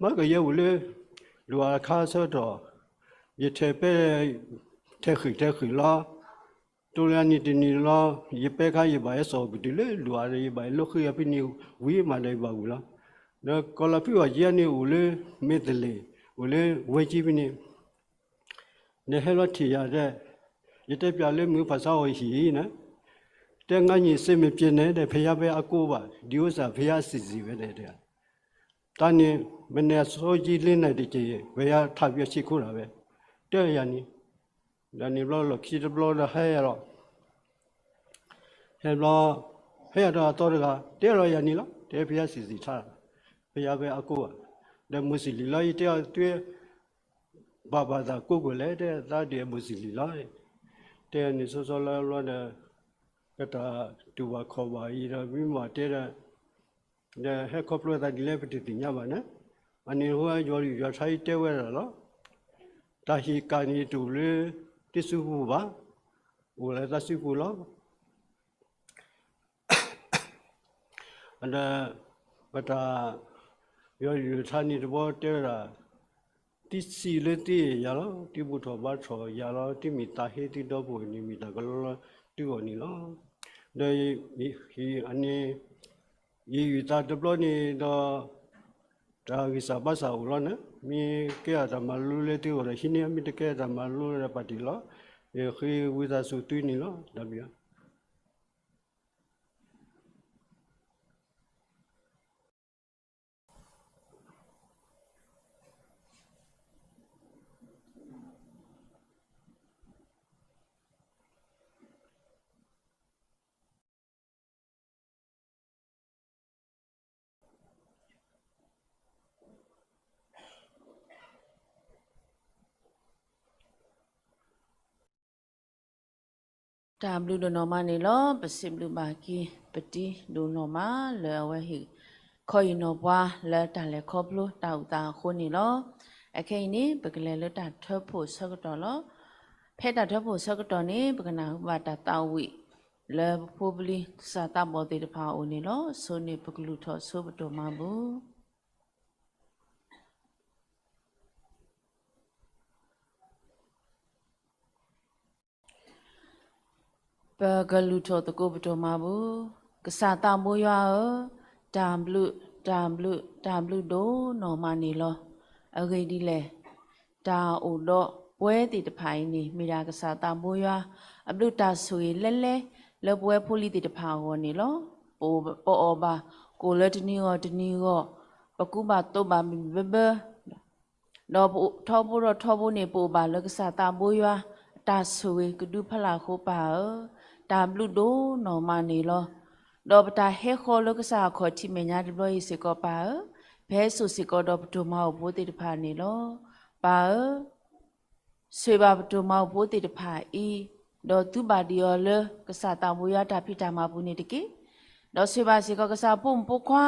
မ့ၢ်ကယဲၢ်အိၣ်လၢ ဒွးအခါဆၢကတီၢ် ယထဲးပဲ ထဲးဃံးထဲးဃံးလီၤ. တိလၢအနံၤတနံၤလီၤ ယပဲခါယဘၣ်ဟဲစိာ်ပတုၤလၢ ဒွးဒီးယဘၣ်ဟဲလိဃုအဖဲန့ၣ် ဝံၤမးဒီးယဘၣ်ဝံၤလီၤ. ဒီးကီၢ်လီၤဖုအီၣ်ကံအန့ၣ်အိၣ်လၢ မ့ၢ်သလ့ၣ် အိၣ်လၢဝဲကံဖဲန့ၣ် နဟဲလီၤထံၣ်ယၤဒီး ယတဲပျးလၢမုၢ်ဖးဆါအီၤဟံၣ်န့ၣ်, တဲငါညီစိမ့ၢ်ပျဲန့ၣ်ဒီး ဖဲယါပဲအကိးဘၣ် ဒ်အိၣ်စၢ်ဖဲယါစံးစံးဝဲန့ၣ်တဲ, တၢ်န့ၣ် မနုၤအစီကံလ့န့ၣ်တက့ၢ် ဖဲယါထးပယီၤဆံးခိၣ်တၢ်ဝဲ, တဲယၤန့ၣ်, ဒီးန့ၣ်ဘျီလီၢ်ခံတဘျီဒီးဟဲယၤလီၤ ဟဲဘျီ ဟဲယၤဒီးအသီတဂၤ တဲလီၤယၤန့ၣ်လီၤ တဲဖဲယါစံးစံးထါ, ဖဲယါဖဲအကိးဘၣ်, ဒီးမုၢ်စံးလံၤလီၤ ယတဲအီၤသု ဘၣ်ဘၣ်သးကိးကွဲးလဲၣ် တဲသးဒ်အမုၢ်စံးလံၤလီၤ, တဲန့ၣ်စီစီလၢဘျီဒီး ကတၢ်တူၢ်ဘၣ်ခီၣ်ဘၣ်အံၤဒီး မ့ၢ်ဘၣ်တဲဒီး ဒီးဟဲခီဖျိသးဒ်လဲၣ်ပတသ့ၣ်ညါဘၣ်န့ၣ်, အန့ၣ်ဟိယွၤယွၤထါအံၤတဲဝဲဒၣ်လီၤ, တၢ်ဟ့ၣ်ကၣ်န့ၣ်တအိၣ်လၢ တ့စုပူၤဘၣ်, အိၣ်လၢသးစုပူၤလီၤ. ဒီး ပတၢ် ယွၤယွၤထါန့ၣ်တဘျီတဲဝဲဒၣ်, သုစံးလၢသုအဲၣ်ယၤလီၤ, သုဘူၣ်ထီၣ်ဘါထီၣ်ယၤလီၤ, သုမ့ၢ်သးဟ့သုဒီပုၢ်ဝဲၢ်န့ၣ် မ့ၢ်တၢ်ကလီလီၤသုဂီၢ်န့ၣ်လီၤ. ဒီးအန့ၣ် ယယုၢ်သးတဘျီန့ၣ်ဒီး တၢ်ဂံၢ်စၢ်ဘါစၢ်အိၣ်လီၤန့ၣ်, မ့ၢ်ကဲအတၢ်မၤလိလၢသုဂီၢ်ဒီးဟံးန့ၢ်, မ့ၢ်တကဲအတၢ်မၤလိဒီးပာ်တ့ၢ်လီၤ. ယဃ့ဝံသးစူၤသုန့ၣ်လီၤ. တၢ်ဘျုးတၢ်ဘျုးဒိၣ်နီၢ်မးန့ၣ်လီၤ. ပစံးဘျုးဘၣ်က့ၤ ပတံၤဒိၣ်နီၢ်မး လၢအဝဲဟ့ၣ်ခီအံၤနီၢ်ပှၤ လၢတၢ်လဲၤခီဖျိတၢ်အိၣ်သးအဃိန့ၣ်လီၤ. အခဲအံၤန့ၣ် ပကလဲၤလၢတၢ်ထၢဖှိၣ်ဆၢကတီၢ်လီၤ. ဖဲတၢ်ထၢဖှိၣ်ဆၢကတီၢ်န့ၣ် ပကနၢ်ဟူဘၣ်တၢ်သးဝံၣ် လၢပဖိပလံၤသးစၢ်သးဘီၣ်သ့ၣ်တဖၣ်အအိၣ်န့ၣ်လီၤ. ဆိန့ၣ်ပကလူၤထီၣ်ဆိပဒိၣ်မၤဘူၣ် ပကလူၤထီၣ်သကိးပဒိၣ်မၤဘူၣ်. ကစၢ်သးဘိယွၤဧၢ, တၢ်ဘျုး, တၢ်ဘျုး, တၢ်ဘျုးဒိၣ်နီၢ်မးန့ၣ်လီၤ. အဂ့ၢ်ဒ်လဲၣ်, တၢ်အိၣ်ဒီးပဝဲသ့ၣ်တဖၣ်အံၤန့ၣ် မ့ၢ်ဒၣ်ကစၢ်သးဘိယွၤ အဘျုးတၢ်ဆိၣ်ဂ့ၤလဲလဲ လၢပဝဲဖိလံၤသ့ၣ်တဖၣ်အဂီၢ်န့ၣ်လီၤ. ပအီၣ်ဘၣ်ကိၣ်လၢတနံၤဂီၢ်တနံၤဂီၢ်, ပကူဘၣ်သိးဘၣ်ဘံၣ်ဘၢဘၢ ဒီးပထီဘိဒီးထီဘိန့ၣ် ပအိၣ်ဘၣ်လၢကစၢ်သးဘိယွၤ အတၢ်ဆိၣ်ဂ့ၤကဒုဖီလာ်အဃိပၢ်ဧၢ, တၢ်ဘျုးဒိၣ်နီၢ်မးန့ၣ်လီၤ. ဒီးပတၢ်ဟဲဃီလၢကစၢ်အခီၣ်ထံးမဲာ်ညါတဘျီအံၤစ့ၢ်ကီးပၢ်ဧၢ, ပဟဲစိာ်စ့ၢ်ကီးဒီးပဒိၣ်မၤအိၣ်ဖိသ့ၣ်တဖၣ်န့ၣ်လီၤ. ပၢ်ဧၢ ဆိၣ်ဂ့ၤဘၣ်ပဒိၣ်မၤအိၣ်ဖိသ့ၣ်တဖၣ်အံၤ, ဒီးသူဘၣ်ဒံးအီၤလၢကစၢ်သးဘိယွၤတၢ်ဖံးတၢ်မၤပူၤန့ၣ်တက့ၢ်. ဒီးဆိၣ်ဂ့ၤဘၣ်စ့ၢ်ကီးကစၢ်ဖိမုၣ်ဖိခွါ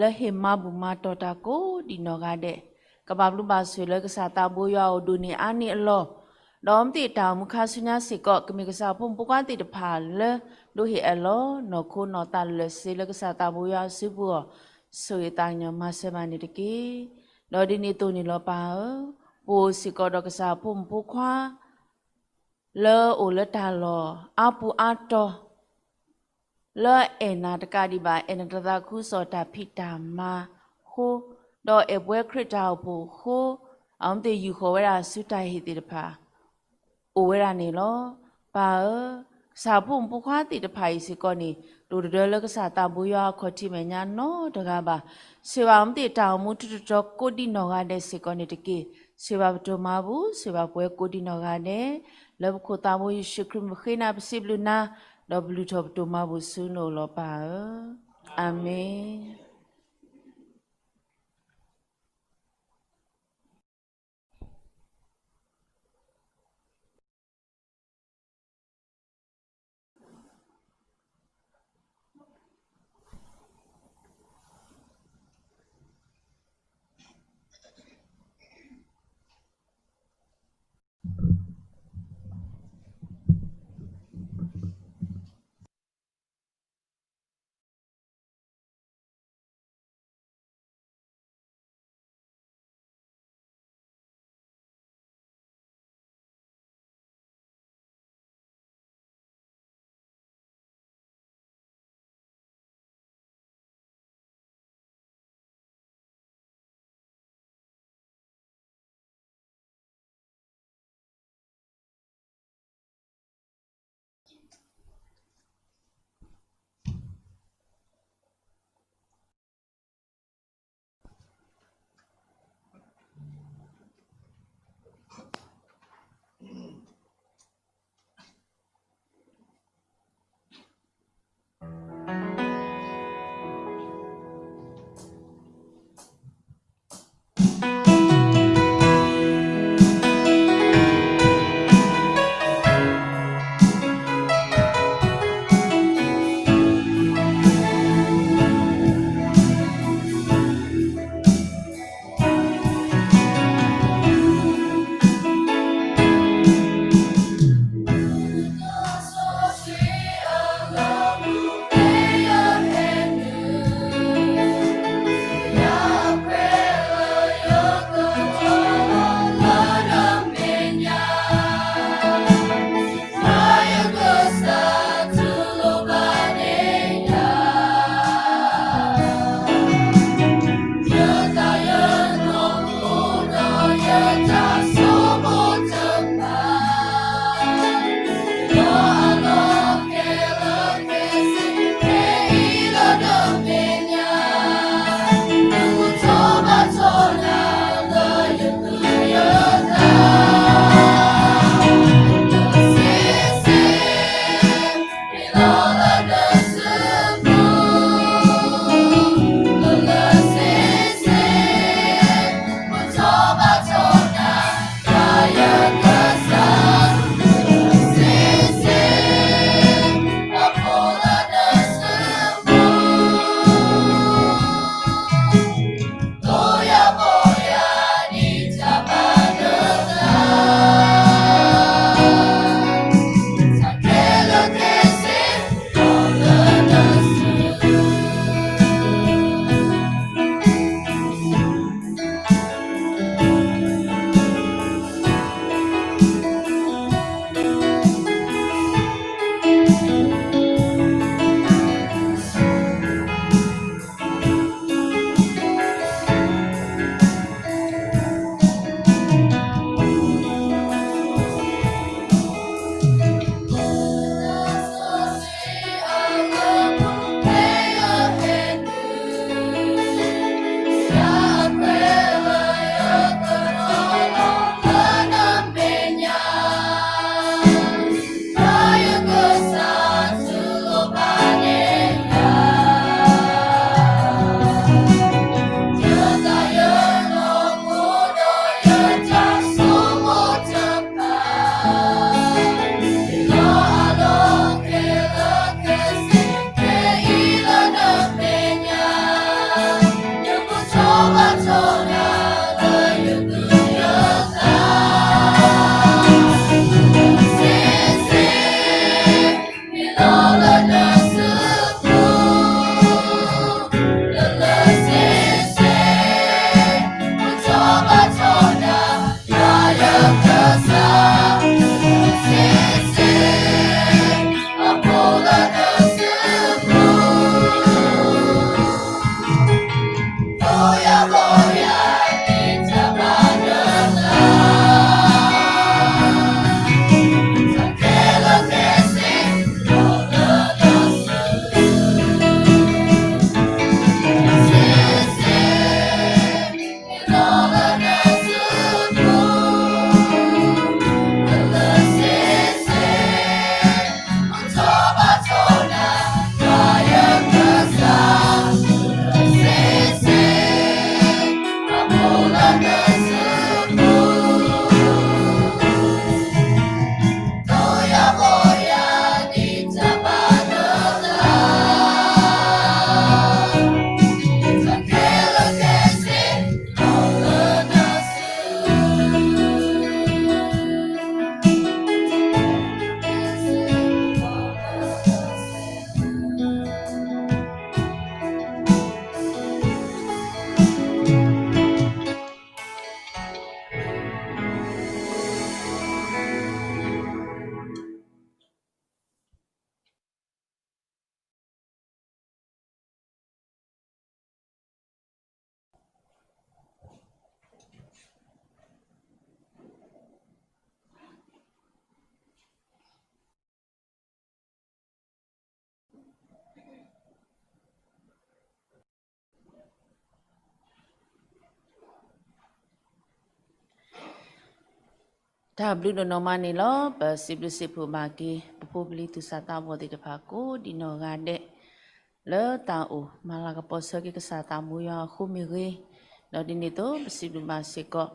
လၢဟ့ၣ်မၤဘူၣ်မၤတီၢ်တၢ်ကိးဒံးနီၢ်ဂၤဒဲး, ကဘၣ်ဘျုးဘၣ်ဆိၣ်လၢကစၢ်သးဘိယွၤအိၣ်ဒိၣ်န့ၢ်အါန့ၢ်အလီၢ်, ဒီးအဝဲသ့ၣ်တၢ်အိၣ်မူခါဆူညါစ့ၢ်ကီး ကမ့ၢ်ကစၢ်ဖိမုၣ်ဖိခွါသ့ၣ်တဖၣ်လၢ ဒိးဟ့ၣ်အၢၣ်လီၤ နီၢ်ခိနီၢ်သးလၢာ်ဆ့လၢကစၢ်သးဘိယွၤအစုပူၤအဂီၢ်, ဆိၣ်ဂ့ၤသးကညီၤမၤစၢၤဘၣ်န့ၣ်တက့ၢ်. ဒီးဒ်န့ၣ်အသိးန့ၣ်လီၤပၢ်ဧၢ, ပအိၣ်စ့ၢ်ကီးဒီးကစၢ်ဖိမုၣ်ဖိခွါ လၢအိၣ်လၢတၢ်လီၢ်အါပူၤအါတီၤ လၢအဲၣ်နၤတကးဒံးဘၣ် အဲၣ်နတၢ်သးခုကစီၣ်တၢ်ဖံးတၢ်မၤအဃိ, ဒီးအဲၣ်ပဝဲခရံာ်တၢ်အိၣ်ဖှိၣ်အဃိ, အဝဲသ့ၣ်ယူာ်ဃီၤဝဲဒၣ်ဆူတၢ်ဟ့ၣ်သ့ၣ်တဖၣ် အိၣ်ဝဲဒၣ်န့ၣ်လီၤ. ပၢ်ဧၢ, ကစၢ်ဖိမုၣ်ဖိခွါသ့ၣ်တဖၣ်အံၤစ့ၢ်ကီးန့ၣ် တအိၣ်တဒၢလၢကစၢ်သးဘိယွၤအခီၣ်ထံးမဲာ်ညါနီတဂၤဘၣ်. ဆိၣ်ဂ့ၤဘၣ်အဝဲသ့ၣ်တၢ်အိၣ်မူတတီၤတီၤကိးဒံနီၢ်ဂၤဒဲးစ့ၢ်ကီးန့ၣ်တက့ၢ်. ဆိၣ်ဂ့ၤဘၣ်ပဒိၣ်မၤဘူၣ်, ဆိၣ်ဂ့ၤဘၣ်ပဝဲကိးဒံနီၢ်ဂၤဒဲး, လၢပခိၣ်သးဘိယ့ၣ်ၡူးခရံာ်မ့ၢ်ဃ့နၤ ပစံးဘျုးနၤ, ဒီးပလုၢ်ထီၣ်ပဒိၣ်မၤဘူၣ်ဆူနအိၣ်လီၤပၢ်ဧၢ. အၤမ့ၣ်. တၢ်ဘျုးဒိၣ်နီၢ်မးန့ၣ်လီၤ. ပစံးဘျုးစံးဖှိၣ်ဘၣ်က့ၤ ပဖိပလံၤသူၣ်စၢ်သးဘီၣ်သ့ၣ်တဖၣ်ကိးဒံးနီၢ်ဂၤဒဲး လၢတၢ်အိၣ်မၤလၤကပီၤဆၢက့ၤကစၢ်သးဘိယွၤအဃိမ့ၢ်ဂ့ၤ, ဒီးဒ်န့ၣ်အသိး ပစံးဘျုးဘၣ်စ့ၢ်ကီး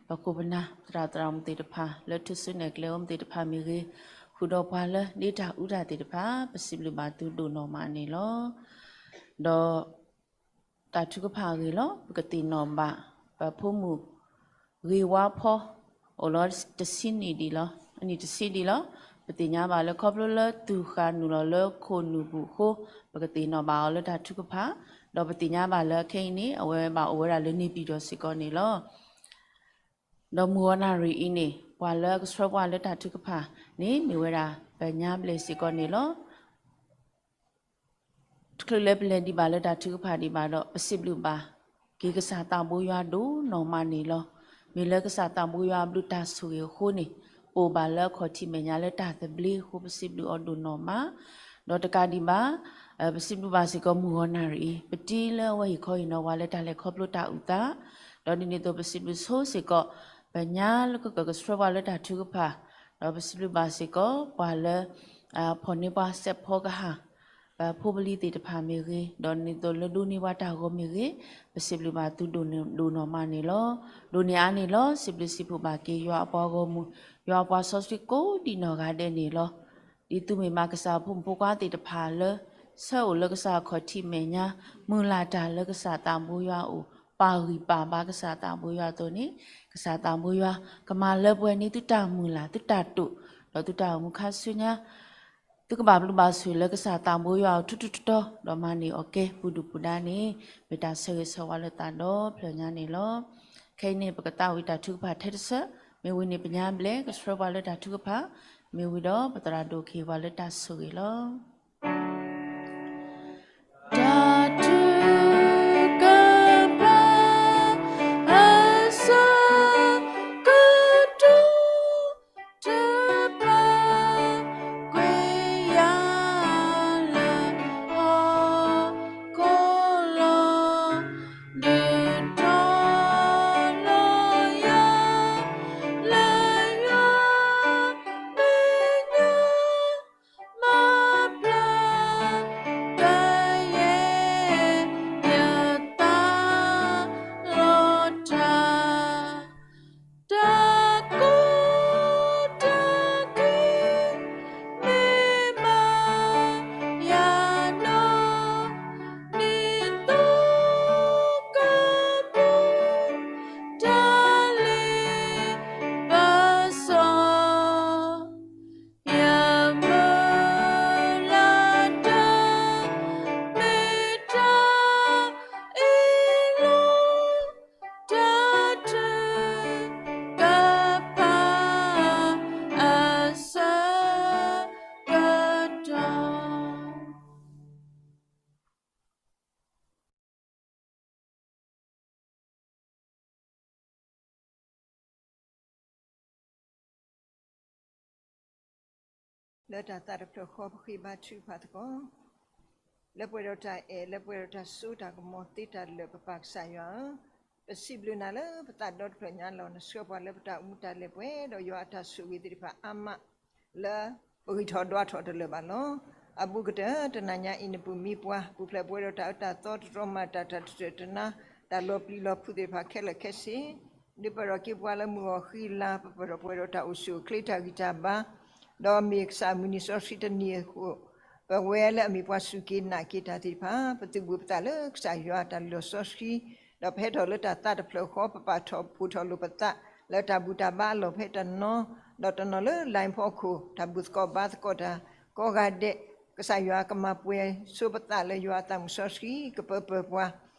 ပခိၣ်ပနၢ် သရၣ်သရၣ်မုၣ်သ့ၣ်တဖၣ် လၢထူၣ်စုနဲၣ်ကျဲအိၣ်မူသ့ၣ်တဖၣ်မ့ၢ်ဂ့ၤ, ဃုာ်ဒီးပှၤလၢဒ့တၢ်အူတၢ်သ့ၣ်တဖၣ် ပစံးဘျုးဘၣ်သုဒိၣ်နီၢ်မးန့ၣ်လီၤ. ဒီး တၢ်ထုကဖၣ်အဂ့ၢ်လီၤ. ပကသ့ၣ်နီၣ်ဘၣ် ပဖိမုၣ်ဂ့ၤဝါဖီ အိၣ်လီၤတဆံနံၣ်ဒံးလီၤ, အနံၣ်တဆံဒံးလီၤ. ပသ့ၣ်ညါဘၣ်လၢခီဖျိလၢသူၣ်ဃၢ်နုာ်လီၤလၢခိၣ်နူာ်ပူၤအဃိ ပကသ့ၣ်နီၣ်ဘၣ်အီၤလၢတၢ်ထုကဖၣ်, ဒီးပသ့ၣ်ညါဘၣ်လၢခဲအံၤန့ၣ် အဝဲဘၣ်အိၣ်ဝဲဒၣ်လၢန့ၣ်ပံၤဒီးစ့ၢ်ကီးန့ၣ်လီၤ. ဒီးမုၢ်ဂီၤနၣ်ရံၣ်အံၤန့ၣ် ပှၤလၢကဆှၢပှၤလၢတၢ်ထုကဖၣ်န့ၣ် မ့ၢ်ဝဲဒၣ်ပညါဘျဲၣ်စ့ၢ်ကီးန့ၣ်လီၤ. တချုးလၢပလဲၤဒံးဘၣ်လၢတၢ်ထုကဖၣ်ဒံးဘၣ်ဒီး ပစံးဘျုးဘၣ်က့ၤကစၢ်သးဘိယွၤဒိၣ်နီၢ်မးန့ၣ်လီၤ. မ့ၢ်လၢကစၢ်သးဘိယွၤအဘျုးတၢ်ဆိၣ်ဂ့ၤအဃိန့ၣ် ပအိၣ်ဘၣ်လၢအခီၣ်ထံးမဲာ်ညါလၢတၢ်သဘျ့အဃိ ပစံးဘျုးအီၤဒိၣ်နီၢ်မး, ဒီးတကးဒံးဘၣ် ပစံးဘျုးဘၣ်စ့ၢ်ကီးမုၢ်ဂီၤနၣ်ရံၣ်အံၤ ပတံၤလၢအဝဲဟ့ၣ်ခီဟ့ၣ်နီၤဝဲလၢတၢ်လဲၤခီဖျိတၢ်အုၣ်သး, ဒီးဒ်န့ၣ်အသိးပစံးဘျုးဆိစ့ၢ်ကီး ပညါလၢကကဆှၢပှၤလၢတၢ်ထုကဖၣ်, ဒီးပစံးဘျုးဘၣ်စ့ၢ်ကီး ပှၤလၢ ဖီၣ်န့ၢ်ပှၤစဲးဖီကဟၣ် ပဖိပလံၤသ့ၣ်တဖၣ်မ့ၢ်ဂ့ၤ, ဒီးဒ်န့ၣ်အသိးလၢဒိးန့ၢ်ပှၤတၢ်ဂီၤမ့ၢ်ဂ့ၤ, ပစံးဘျုးဘၣ်သုဒိၣ်နီၢ်မးန့ၣ်လီၤ. ဒိၣ်န့ၢ်အါန့ၣ်လီၤ. စံးဘျုးစံးဖှိၣ်ဘၣ်က့ၤယွၤအပှၤဂီၢ်မုၢ်, ယွၤအပှၤစီဆှံကိးဒံးနီၢ်ဂၤဒဲးန့ၣ်လီၤ. ဒ်သုမ့ၢ်မးကစၢ်အဖိမုၣ်ဖိခွါသ့ၣ်တဖၣ်လၢ ဆၢအိၣ်လၢကစၢ်အခီၣ်ထံးမဲာ်ညါ, မုၢ်လၢ်တၢ်လၢကစၢ်သးဘိယွၤအအိၣ်, ပာ်ဂံၢ်ပာ်ဘါကစၢ်သးဘိယွၤအသိးန့ၣ်, ကစၢ်သးဘိယွၤကမၤလၢပှဲၤန့ၢ်သုတၢ်မုၢ်လၢ်, သုတၢ်တိာ်, ဒီးသုတၢ်အိၣ်မူခါဆူညါ သုကဘၣ်ဘျုးဘၣ်ဆိၣ်လၢကစၢ်သးဘိယွၤအအိၣ်ထူထူတီတီ, ဒီးမၤန့ၢ်အီၤကဲပူၤဒုၣ်ပူၤဒါန့ၣ် မ့ၢ်တၢ်ဆၢဂ့ၤဆၢဝါလၢသးဒီဖျၢၣ်ညါန့ၣ်လီၤ. ခဲအံၤန့ၣ် ပကသးဝံၣ်တၢ်ထုကဖၣ်ထဲတဆၢ, မ့ၢ်ဝံၤန့ၣ် ပညါဘျဲၣ်ကဆှၢပှၤလၢတၢ်ထုကဖၣ်, မ့ၢ်ဝံၤဒီးပသရၣ်ဒိၣ်ကဟ့ၣ်ပှၤလၢတၢ်ဆိၣ်ဂ့ၤလီၤ. လၢတၢ်သးတဖျၢၣ်ဃီ ပဃ့ဘါထုကဖၣ်သကိး, လၢပှဲၤဒီးတၢ်အဲၣ် လၢပှဲၤဒီးတၢ်စိတၢ်ကမီၤသ့တၢ်လၢာ် ပပၢ်ကစၢ်ယွၤဧၢ, ပစံးဘျုးနၤလၢပသးဒီတဖျၢၣ်ညါလီၤ. နဆှၢပှၤလၢပတၢ်အိၣ်မူတၢ်လဲၤပှဲၤ ဒီးယွၤအတၢ်ဆိၣ်ဂ့ၤသ့ၣ်တဖၣ်အါမး လၢပဂံၢ်ထီၣ်ဒွးထီၣ်တလၢာ်ဘၣ်လီၤ. အဘူးကတၢၢ် တနၤညါအံၤ နပူၤမံပှၤ ပူၤဖျဲးပဝဲဒီးတၢ်အၢတၢ်သီ တတြီမၤတၢ် တၢ်တတၢၢ်တနါ တၢ်လီၤပျံၤလီၤဖုးသ့ၣ်တဖၣ်ခဲလၢာ်ခဲဆ့, ဒုးပၢၢ်ထီၣ်က့ၤပှၤလၢမုၢ်ဂီၤဃံလၤ ပပၢၢ်ထီၣ်ပဝဲဒီးတၢ်အိၣ်ဆူၣ်အိၣ်ချ့တၢ်ဂံၢ်တၢ်ဘါ, ဒီးမ့ၢ်ကစၢ်မုၢ်နံၤစီဆှံတနံၤအဃိ ပဝဲလၢအမ့ၢ်ပှၤစူၢ်က့ၤနာ်က့ၤတၢ်သ့ၣ်တဖၣ် ပသုးဘူးပသးလၢကစၢ်ယွၤတၢ်လုၢ်လီၢ်စီဆှံ, ဒီးပဟဲထီၣ်လၢတၢ်သးတဖျၢၣ်ဃီ ပပာ်ထီၣ်ဖှိၣ်ထီၣ်လိာ်ပသး လၢတၢ်ဘူၣ်တၢ်ဘါအလီၢ်ဖဲတနီၤ, ဒီးတနီၤလၢ line ဖီခိၣ် တၢ်ဘူၣ်သကိးဘါသကိးတၢ်ကိးဂၤဒဲး, ကစၢ်ယွၤကမၤပှဲၤဆိပသးလၢယွၤအသးမုၢ်စီဆှံ ကပၢပၢၢ်ပှၤ,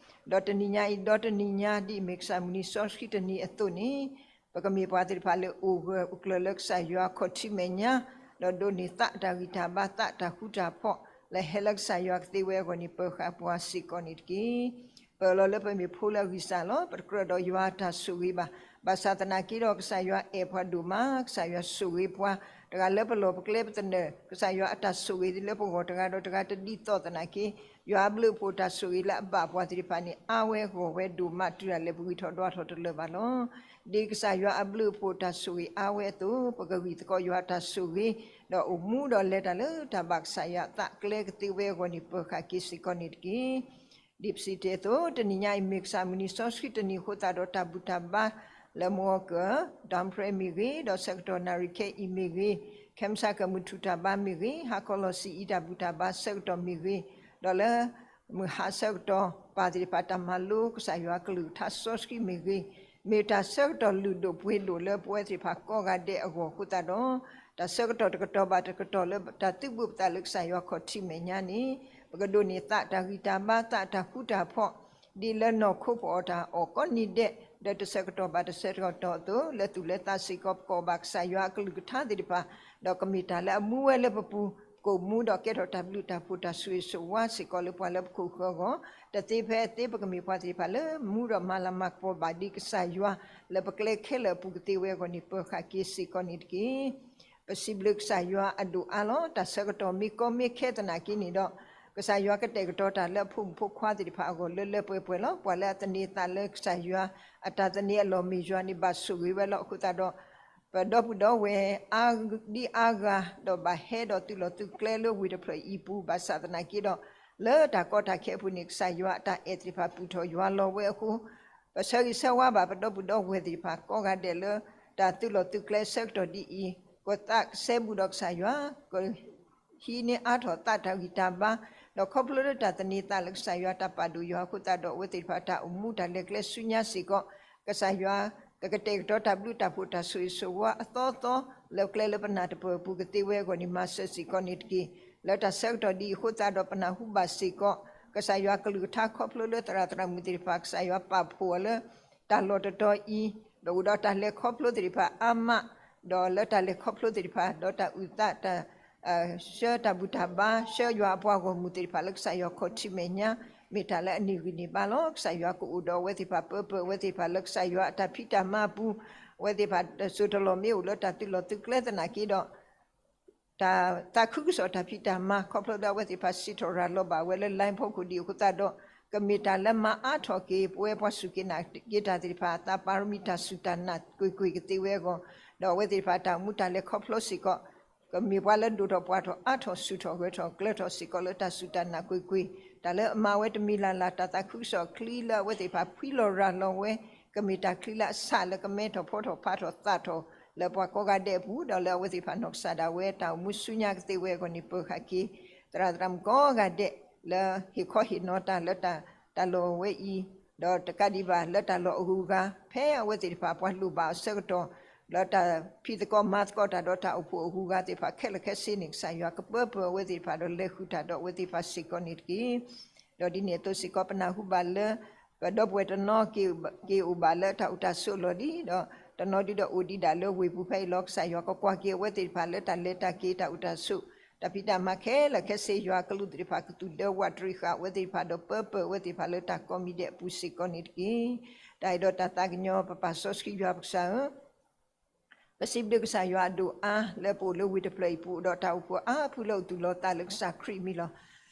ဒီးတနံၤညါအံၤ ဒီတနံၤညါ ဒ်အမ့ၢ်ကစၢ်မုၢ်နံၤစီဆှံတနံၤအသိးန့ၣ် ပကမ့ၢ်ပှၤသ့ၣ်တဖၣ်လၢအိၣ်ဂၢၢ်အိၣ်ကျၢၤလၢကစၢ်ယွၤခီၣ်ထံးမဲာ်ညါ, ဒီးဒိးန့ၢ်သးတၢ်ဂံၢ်တၢ်ဘါ သးတၢ်ဃူတၢ်ဖိး လၢဟဲလၢကစၢ်ယွၤကသ့ဝဲအဂီၢ်န့ၣ် ပၢၤဃာ်ပှၤစ့ၢ်ကီးန့ၣ်တက့ၢ်. ပလီၤလၢပမ့ၢ်ဖိလၢအဂံၢ်စၢ်လီၤ. ပတကြၢးဒီးယွၤအတၢ်ဆိၣ်ဂ့ၤဘၣ်. ဘၣ်ဆၣ်သနာ်က့ဒီး ကစၢ်ယွၤအဲၣ်ပှၤဒိၣ်မး, ကစၢ်ယွၤဆိၣ်ဂ့ၤပှၤ, တဂၤလၢပလီၢ်ပကျဲပသနၢၣ် ကစၢ်ယွၤအတၢ်ဆိၣ်ဂ့ၤလၢပဂီၢ်တဂၤဒီးတဂၤတဒ်သိးသနာ်က့, ယွၤအဘျုးအဖှိၣ်တၢ်ဆိၣ်ဂ့ၤလၢအဘၣ်ပှၤသ့ၣ်တဖၣ်န့ၣ် အါဝဲဂီၢ်ဝဲဒိၣ်မး တုၤဒၣ်လဲာ်ပဂံၢ်ထီၣ်ဒွးထီၣ်တလၢာ်ဘၣ်လီၤ. ဒ်ကစၢ်ယွၤအဘျုးအဖှိၣ်တၢ်ဆိၣ်ဂ့ၤအါဝဲအသိး ပကဂံၢ်သကိးယွၤအတၢ်ဆိၣ်ဂ့ၤ, ဒီးအိၣ်မူဒီးလဲၤတၢ်လၢတၢ်ဘၣ်ကစၢ်ယွၤအသးကျဲကသ့ဝဲအဂီၢ်န့ၣ် ပၢၤဃာ်က့ၤစ့ၢ်ကီးန့ၣ်တက့ၢ်. ဒ်ပစံးတ့ၢ်အသိး တနံၤညါအံၤ မ့ၢ်ကစၢ်မုၢ်နံၤစီဆှံတနံၤအဃိသတးဒီး တၢ်ဘူၣ်တၢ်ဘါလၢမုၢ်ဂီၤကၢၢ် ဒီမဖရဲမ့ၢ်ဂ့ၤ, ဒီးဆၢကတီၢ်နၣ်ရံၣ်ခဲအံၤမ့ၢ်ဂ့ၤ, ခဲမုၢ်ဆါကမုၢ်ထူၣ်တၢ်ဘါမ့ၢ်ဂ့ၤ, ဟါခီလီၤဆံးအံၤတၢ်ဘူၣ်တၢ်ဘါဆၢကတီၢ်မ့ၢ်ဂ့ၤ, ဒီးလၢမုၢ်ဟါဆၢကတီၢ် ပၢ်သ့ၣ်တဖၣ်တၢ်မၤလိကစၢ်ယွၤကလုၢ်ကထါစီဆှံမ့ၢ်ဂ့ၤ, မ့ၢ်တၢ်ဆၢကတီၢ်လုၢ်ဒိၣ်ပှ့ၤဒိၣ်လၢပဝဲသ့ၣ်တဖၣ်ကိးဂၤဒဲးအဂီၢ်အဃိသတးဒီး တၢ်ဆၢကတီၢ်တကတီၢ်ဘၣ်တကတီၢ်လၢတၢ်သုးဘူးပသးလၢကစၢ်ယွၤခီၣ်ထံးမဲာ်ညါန့ၣ် ပကဒိးန့ၢ်သးတၢ်ဂံၢ်တၢ်ဘါ သးတၢ်ဃူတၢ်ဖိး ဒ်လၢနီၢ်ခိဖီအီၣ်တၢ်အီၣ်ကိးနံၤဒဲး ဒီးတဆၢကတီၢ်ဘၣ်တဆၢကတီၢ်အသိး လၢသူၣ်လၢသးစ့ၢ်ကီး ပကိးဘၣ်ကစၢ်ယွၤအကလုၢ်ကထါသ့ၣ်တဖၣ် ဒီးကမ့ၢ်တၢ်လၢအမူဝဲလၢပပူၤ ကိးမူဒီးကဲထီၣ်တၢ်ဘျုးတၢ်ဖှိၣ်တၢ်ဆိၣ်ဂ့ၤဆိၣ်ဝါစ့ၢ်ကီးလၢပှၤလၢပခိၣ်ဃၢၤအဂီၢ်, တသ့ဖဲအသ့ ပကမ့ၢ်ပှၤသ့ၣ်တဖၣ်လၢမူဒီးမၤလၤမၤကပီၤဘၣ်ဒ်ကစၢ်ယွၤ လၢပကျဲခဲလၢာ်အပူၤကသ့ဝဲအဂီၢ်န့ၣ် ပၢၤဃာ်က့ၤစ့ၢ်ကီးန့ၣ်တက့ၢ်. ပစံးဘျုးကစၢ်ယွၤအဒိၣ်အါလီၤ. တၢ်ဆၢကတီၢ်မ့ၢ်ကီမ့ၢ်ခဲသနာ်က့န့ၣ်ဒီး ကစၢ်ယွၤကတဲာ်ကတီၤတၢ်လၢအဖိမုၣ်ဖိခွါသ့ၣ်တဖၣ်အဂီၢ်လၢလၢပှဲၤပှဲၤလီၤ. ပှၤလၢအသန့ၤသးလၢကစၢ်ယွၤ အတၢ်သန့ၤအလီၢ်မ့ၢ်ယွၤန့ၣ် ဘၣ်ဆိၣ်ဂ့ၤဝဲလီၤ. အဃိသတးဒီး ပဒီပုၢ်ဒီဝဲၢ်အါဒံအါဂၤ ဒီးဘၣ်ဟဲဒီးသုးလီၢ်သုးကျဲလၢဝ့ၢ်တဖျၢၣ်အံၤအပူၤ ဘၣ်ဆၣ်သနာ်က့ဒီး လၢတၢ်ကီတၢ်ခဲအပူၤန့ၣ် ကစၢ်ယွၤအတၢ်အဲၣ်သ့ၣ်တဖၣ်ပူၤထီၣ်ယွၤလီၤဝဲအဃိ ပဆၢဂ့ၤဆၢဝါဘၣ်ပဒီပုၢ်ဒီဝဲၢ်သ့ၣ်တဖၣ်ကိးဂၤဒဲးလၢ တၢ်သုးလီၢ်သုးကျဲဆၢကတီၢ်ဒ်အံၤ ကသးကစဲဘူးဒီးကစၢ်ယွၤ က ဟံးန့ၢ်အါထီၣ်သးတၢ်ဂံၢ်တၢ်ဘါ, ဒီးခီဖျိလၢတၢ်သန့ၤသးလၢကစၢ်ယွၤတၢ်ပာ်ဒိၣ်ယွၤအဃိသတးဒီး အဝဲသ့ၣ်တဖၣ်တၢ်အိၣ်မူတၢ်လဲၤကျဲဆူညါစ့ၢ်ကီး ကစၢ်ယွၤကကတဲာ်ကတီၤတၢ်ဘျုးတၢ်ဖှိၣ်တၢ်ဆိၣ်ဂ့ၤဆိၣ်ဝါအသီသီ လၢကျဲလၢပနၢ်တပၢၢ်အပူၤကသ့ဝဲအဂီၢ်န့ၣ် မၤစၢၤစ့ၢ်ကီးန့ၣ်တက့ၢ်. လၢတၢ်ဆၢကတီၢ်ဒ်အံၤအဃိသတးဒီး ပနၢ်ဟူဘၣ်စ့ၢ်ကီး ကစၢ်ယွၤကလုၢ်ကထါခီဖျိလၢသရၣ်သရၣ်မုၣ်သ့ၣ်တဖၣ် ကစၢ်ယွၤပာ်ဖှိၣ်အီၤလၢ တၢ်လီၢ်တတီၤအံၤ ဒီးအိၣ်ဒီးတၢ်လဲၤခီဖျိသ့ၣ်တဖၣ်အါမး, ဒီးလၢတၢ်လဲၤခီဖျိသ့ၣ်တဖၣ် ဒီးတၢ်အုၣ်သး တၢ် ဆှၢတၢ်ဘူၣ်တၢ်ဘါ ဆှၢယွၤအပှၤဂီၢ်မုၢ်သ့ၣ်တဖၣ်လၢကစၢ်ယွၤခီၣ်ထံးမဲာ်ညါ မ့ၢ်တၢ်လၢအန့ၢ်ဂံၢ်န့ၢ်ဘါလီၤ. ကစၢ်ယွၤကအိၣ်ဒီးအဝဲသ့ၣ်တဖၣ် ပၢပၢအဝဲသ့ၣ်တဖၣ်လၢကစၢ်ယွၤအတၢ်ဖံးတၢ်မၤအပူၤ, အဝဲသ့ၣ်တဖၣ်တစိၢ်တလီၢ်မ့ၢ်အိၣ်လၢတၢ်သုးလီၢ်သုးကျဲသနာ်က့ဒီး တၢ်သးခုကစီၣ်တၢ်ဖံးတၢ်မၤ ခီဖျိလၢအဝဲသ့ၣ်တဖၣ်စံးထီၣ်ရၤလီၤဘၣ်ဝဲလၢ line ဖီခိၣ်ဒ်အံၤအဃိသတးဒီး ကမ့ၢ်တၢ်လၢမၤအါထီၣ်က့ၤ ပဝဲပှၤစူၢ်က့ၤနာ်က့ၤတၢ်သ့ၣ်တဖၣ် အသးပၣ်ရမံၤတၢ်စူၢ်တၢ်နာ်ကွ့ၢ်ကွ့ၢ်ကသ့ဝဲအဂီၢ်, ဒီးအဝဲသ့ၣ်တဖၣ်တၢ်အိၣ်မူတၢ်လဲၤခီဖျိစ့ၢ်ကီး ကမ့ၢ်ပှၤလၢဒိၣ်ထီၣ်ပှၢ်ထီၣ်အါထီၣ်ဆူၣ်ထီၣ်ဂၢၤထီၣ်ကျၢၤထီၣ်စ့ၢ်ကီးလၢတၢ်စူၢ်တၢ်နာ်ကွ့ၢ်ကွ့ၢ်, တၢ်လၢအမၤဝဲတမံၤလၢ်လၢ် တၢ်သးခုကစီၣ်အချံလၢအဝဲသ့ၣ်တဖၣ်ဖှံလီၤရၤလီၤဝဲ ကမ့ၢ်တၢ်ချံလၢအဆၣ်လၢကမဲထီၣ်ဖီထီၣ်ဖးထီၣ်သးထီၣ်လၢပှၤကိးဂၤဒဲးအပူၤ ဒီးလၢအဝဲသ့ၣ်တဖၣ်နီၢ်ကစၢ်ဒၣ်ဝဲတၢ်အိၣ်မူဆူညါကသ့ဝဲအဂီၢ်န့ၣ် ပၢၤဃာ်က့ၤ သရၣ်သရၣ်မုၣ်ကိးဂၤဒဲး လၢဟ့ၣ်ခီဟ့ၣ်နီၤတၢ်လၢတၢ်လီၢ်ဝဲအံၤ, ဒီးတကးဒံးဘၣ်လၢတၢ်လီၢ်အဂုၤအဂၤ ဖဲအဝဲသ့ၣ်တဖၣ်ပှၤလိၣ်ဘၣ်အဆၢကတီၢ် လၢတၢ်ဖံးသကိးမၤသကိးတၢ်ဒီးတၢ်အိၣ်ဖှိၣ်အဂုၤအဂၤသ့ၣ်တဖၣ်ခဲလၢာ်ခဲဆ့န့ၣ် ကစၢ်ယွၤကပၢပၢအဝဲသ့ၣ်တဖၣ်ဒီးလဲၤဃုာ်တၢ်ဒီးအဝဲသ့ၣ်တဖၣ်စ့ၢ်ကီးန့ၣ်တက့ၢ်. ဒီးဒ်န့ၣ်အသိးစ့ၢ်ကီး ပနၢ်ဟူဘၣ်လၢ ပဒီပုၢ်ဝဲၢ်တနီၤက့ၤအိၣ်ဘၣ်လၢတၢ်အိၣ်တၢ်ဆိးအလီၢ်လံ, ဒီးတနီၤဒုဒီးအိၣ်ဒံးဒၣ်လၢဝ့ၢ်ပူၤဖဲအံၤလီၤ. ကစၢ်ယွၤကကွၢ်က့ၤအဝဲသ့ၣ်တဖၣ်လၢတၢ်လဲၤတၢ်က့ၤ တၢ်အိၣ်တၢ်ဆိး တၢ်ဖံးတၢ်မၤခဲလၢာ်ခဲဆ့ ယွၤကလူးသ့ၣ်တဖၣ်ကသူၣ်ဒၢဝးတရံးဃာ်အဝဲသ့ၣ်တဖၣ် ဒီးပၢပၢအဝဲသ့ၣ်တဖၣ်လၢတၢ်ကိးမံၤဒဲးအပူၤစ့ၢ်ကီးန့ၣ်တက့ၢ်. တၢ်အဲၣ်ဒီးတၢ်သးကညီၤ ပပၢ်စီဆှံယွၤပကစၢ်ဧၢ ပစံးဘျုးကစၢ်ယွၤအဒိၣ်အါလၢပအိၣ်လၢဝ့ၢ်တဖျၢၣ်အံၤ ပအိၣ်ဒီးတၢ်အိၣ်ဖှိၣ်အါဖုလၢအိၣ်သူၣ်လီၤသးလၢကစၢ်ခရံာ်အမံၤလီၤ.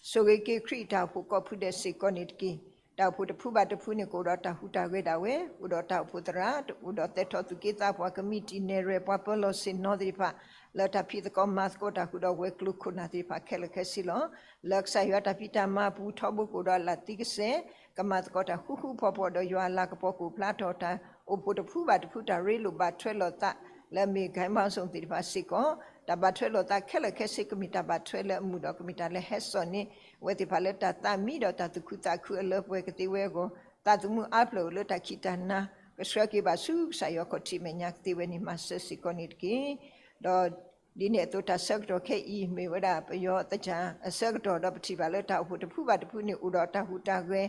ဆိၣ်ဂ့ၤက့ၤခရံာ်အတၢ်အိၣ်ဖှိၣ်ကိးဖုဒဲးစ့ၢ်ကီးန့ၣ်တက့ၢ်. တၢ်အိၣ်ဖှိၣ်တဖုဘၣ်တဖုန့ၣ် ကအိၣ်ဒီးတၢ်ဟူးတၢ်ဂဲၤဒၣ်ဝဲ, အိၣ်ဒီးတၢ်အိၣ်ဖှိၣ်သရၣ်, အိၣ်ဒီးသဲထီၣ်သူၣ်က့သးပှၢ်, ကမံးတံာ်နဲၣ်ရွဲၣ်, ပှၤပၢၤလီၢ်ဆ့ၣ်နီၤသ့ၣ်တဖၣ် လၢတၢ်ဖံးသကိးမၤသကိးတၢ်ဃုာ်ဒီးဝဲၤကျိၤခိၣ်နၢ်သ့ၣ်တဖၣ်ခဲလၢာ်ခဲဆ့လီၤ. လၢကစၢ်ယွၤတၢ်ဖံးတၢ်မၤအပူၤထီဘိကအိၣ်ဒီးအလၢ်သံကစဲး, ကမၤသကိးတၢ်ဃူဃူဖိးဖိးဒီးယွၤအလၤကပီၤကအိၣ်ဖျါထီၣ်တၢ်အိၣ်ဖှိၣ်တဖုဘၣ်တဖု တၢ်ရ့လိာ်ဘၣ်ထွဲလိာ်သးလၢအမ့ၢ် ဂဲၤမၤစိၣ် သ့ၣ်တဖၣ်စ့ၢ်ကီး, တၢ်ဘၣ်ထွဲလိာ်သးခဲလၢာ်ခဲဆ့ ကမ့ၢ်တၢ်ဘၣ်ထွဲလၢအမုာ်ဒီးကမ့ၢ်တၢ်လၢဟဲစိာ်န့ၢ်အဝဲသ့ၣ်တဖၣ်လၢတၢ်သးမံဒီးတၢ်သူၣ်ခုသးခုအလၢပှဲၤကသ့ဝဲအဂီၢ်, သးသမူအါဖျၢၣ်အိၣ်လၢတၢ်ခံးတၢ်နၤ ကဆှၢက့ၤဘၣ်ဆူကစၢ်ယွၤခီၣ်ထံးမဲာ်ညါကသ့ဝဲန့ၣ် မၤစၢၤစ့ၢ်ကီးန့ၣ်တက့ၢ်. ဒီးဒ်န့ၣ်အသိး တၢ်ဆၢကတီၢ်ခဲအံၤ မ့ၢ်ဝဲဒၣ်ပယီၤသကၢ်အဆၢကတီၢ် ဒီးပထံၣ်ဘၣ်လၢတၢ်အိၣ်ဖှိၣ်တဖုဘၣ်တဖုန့ၣ် အိၣ်ဒီးတၢ်ဟူးတၢ်ဂဲၤ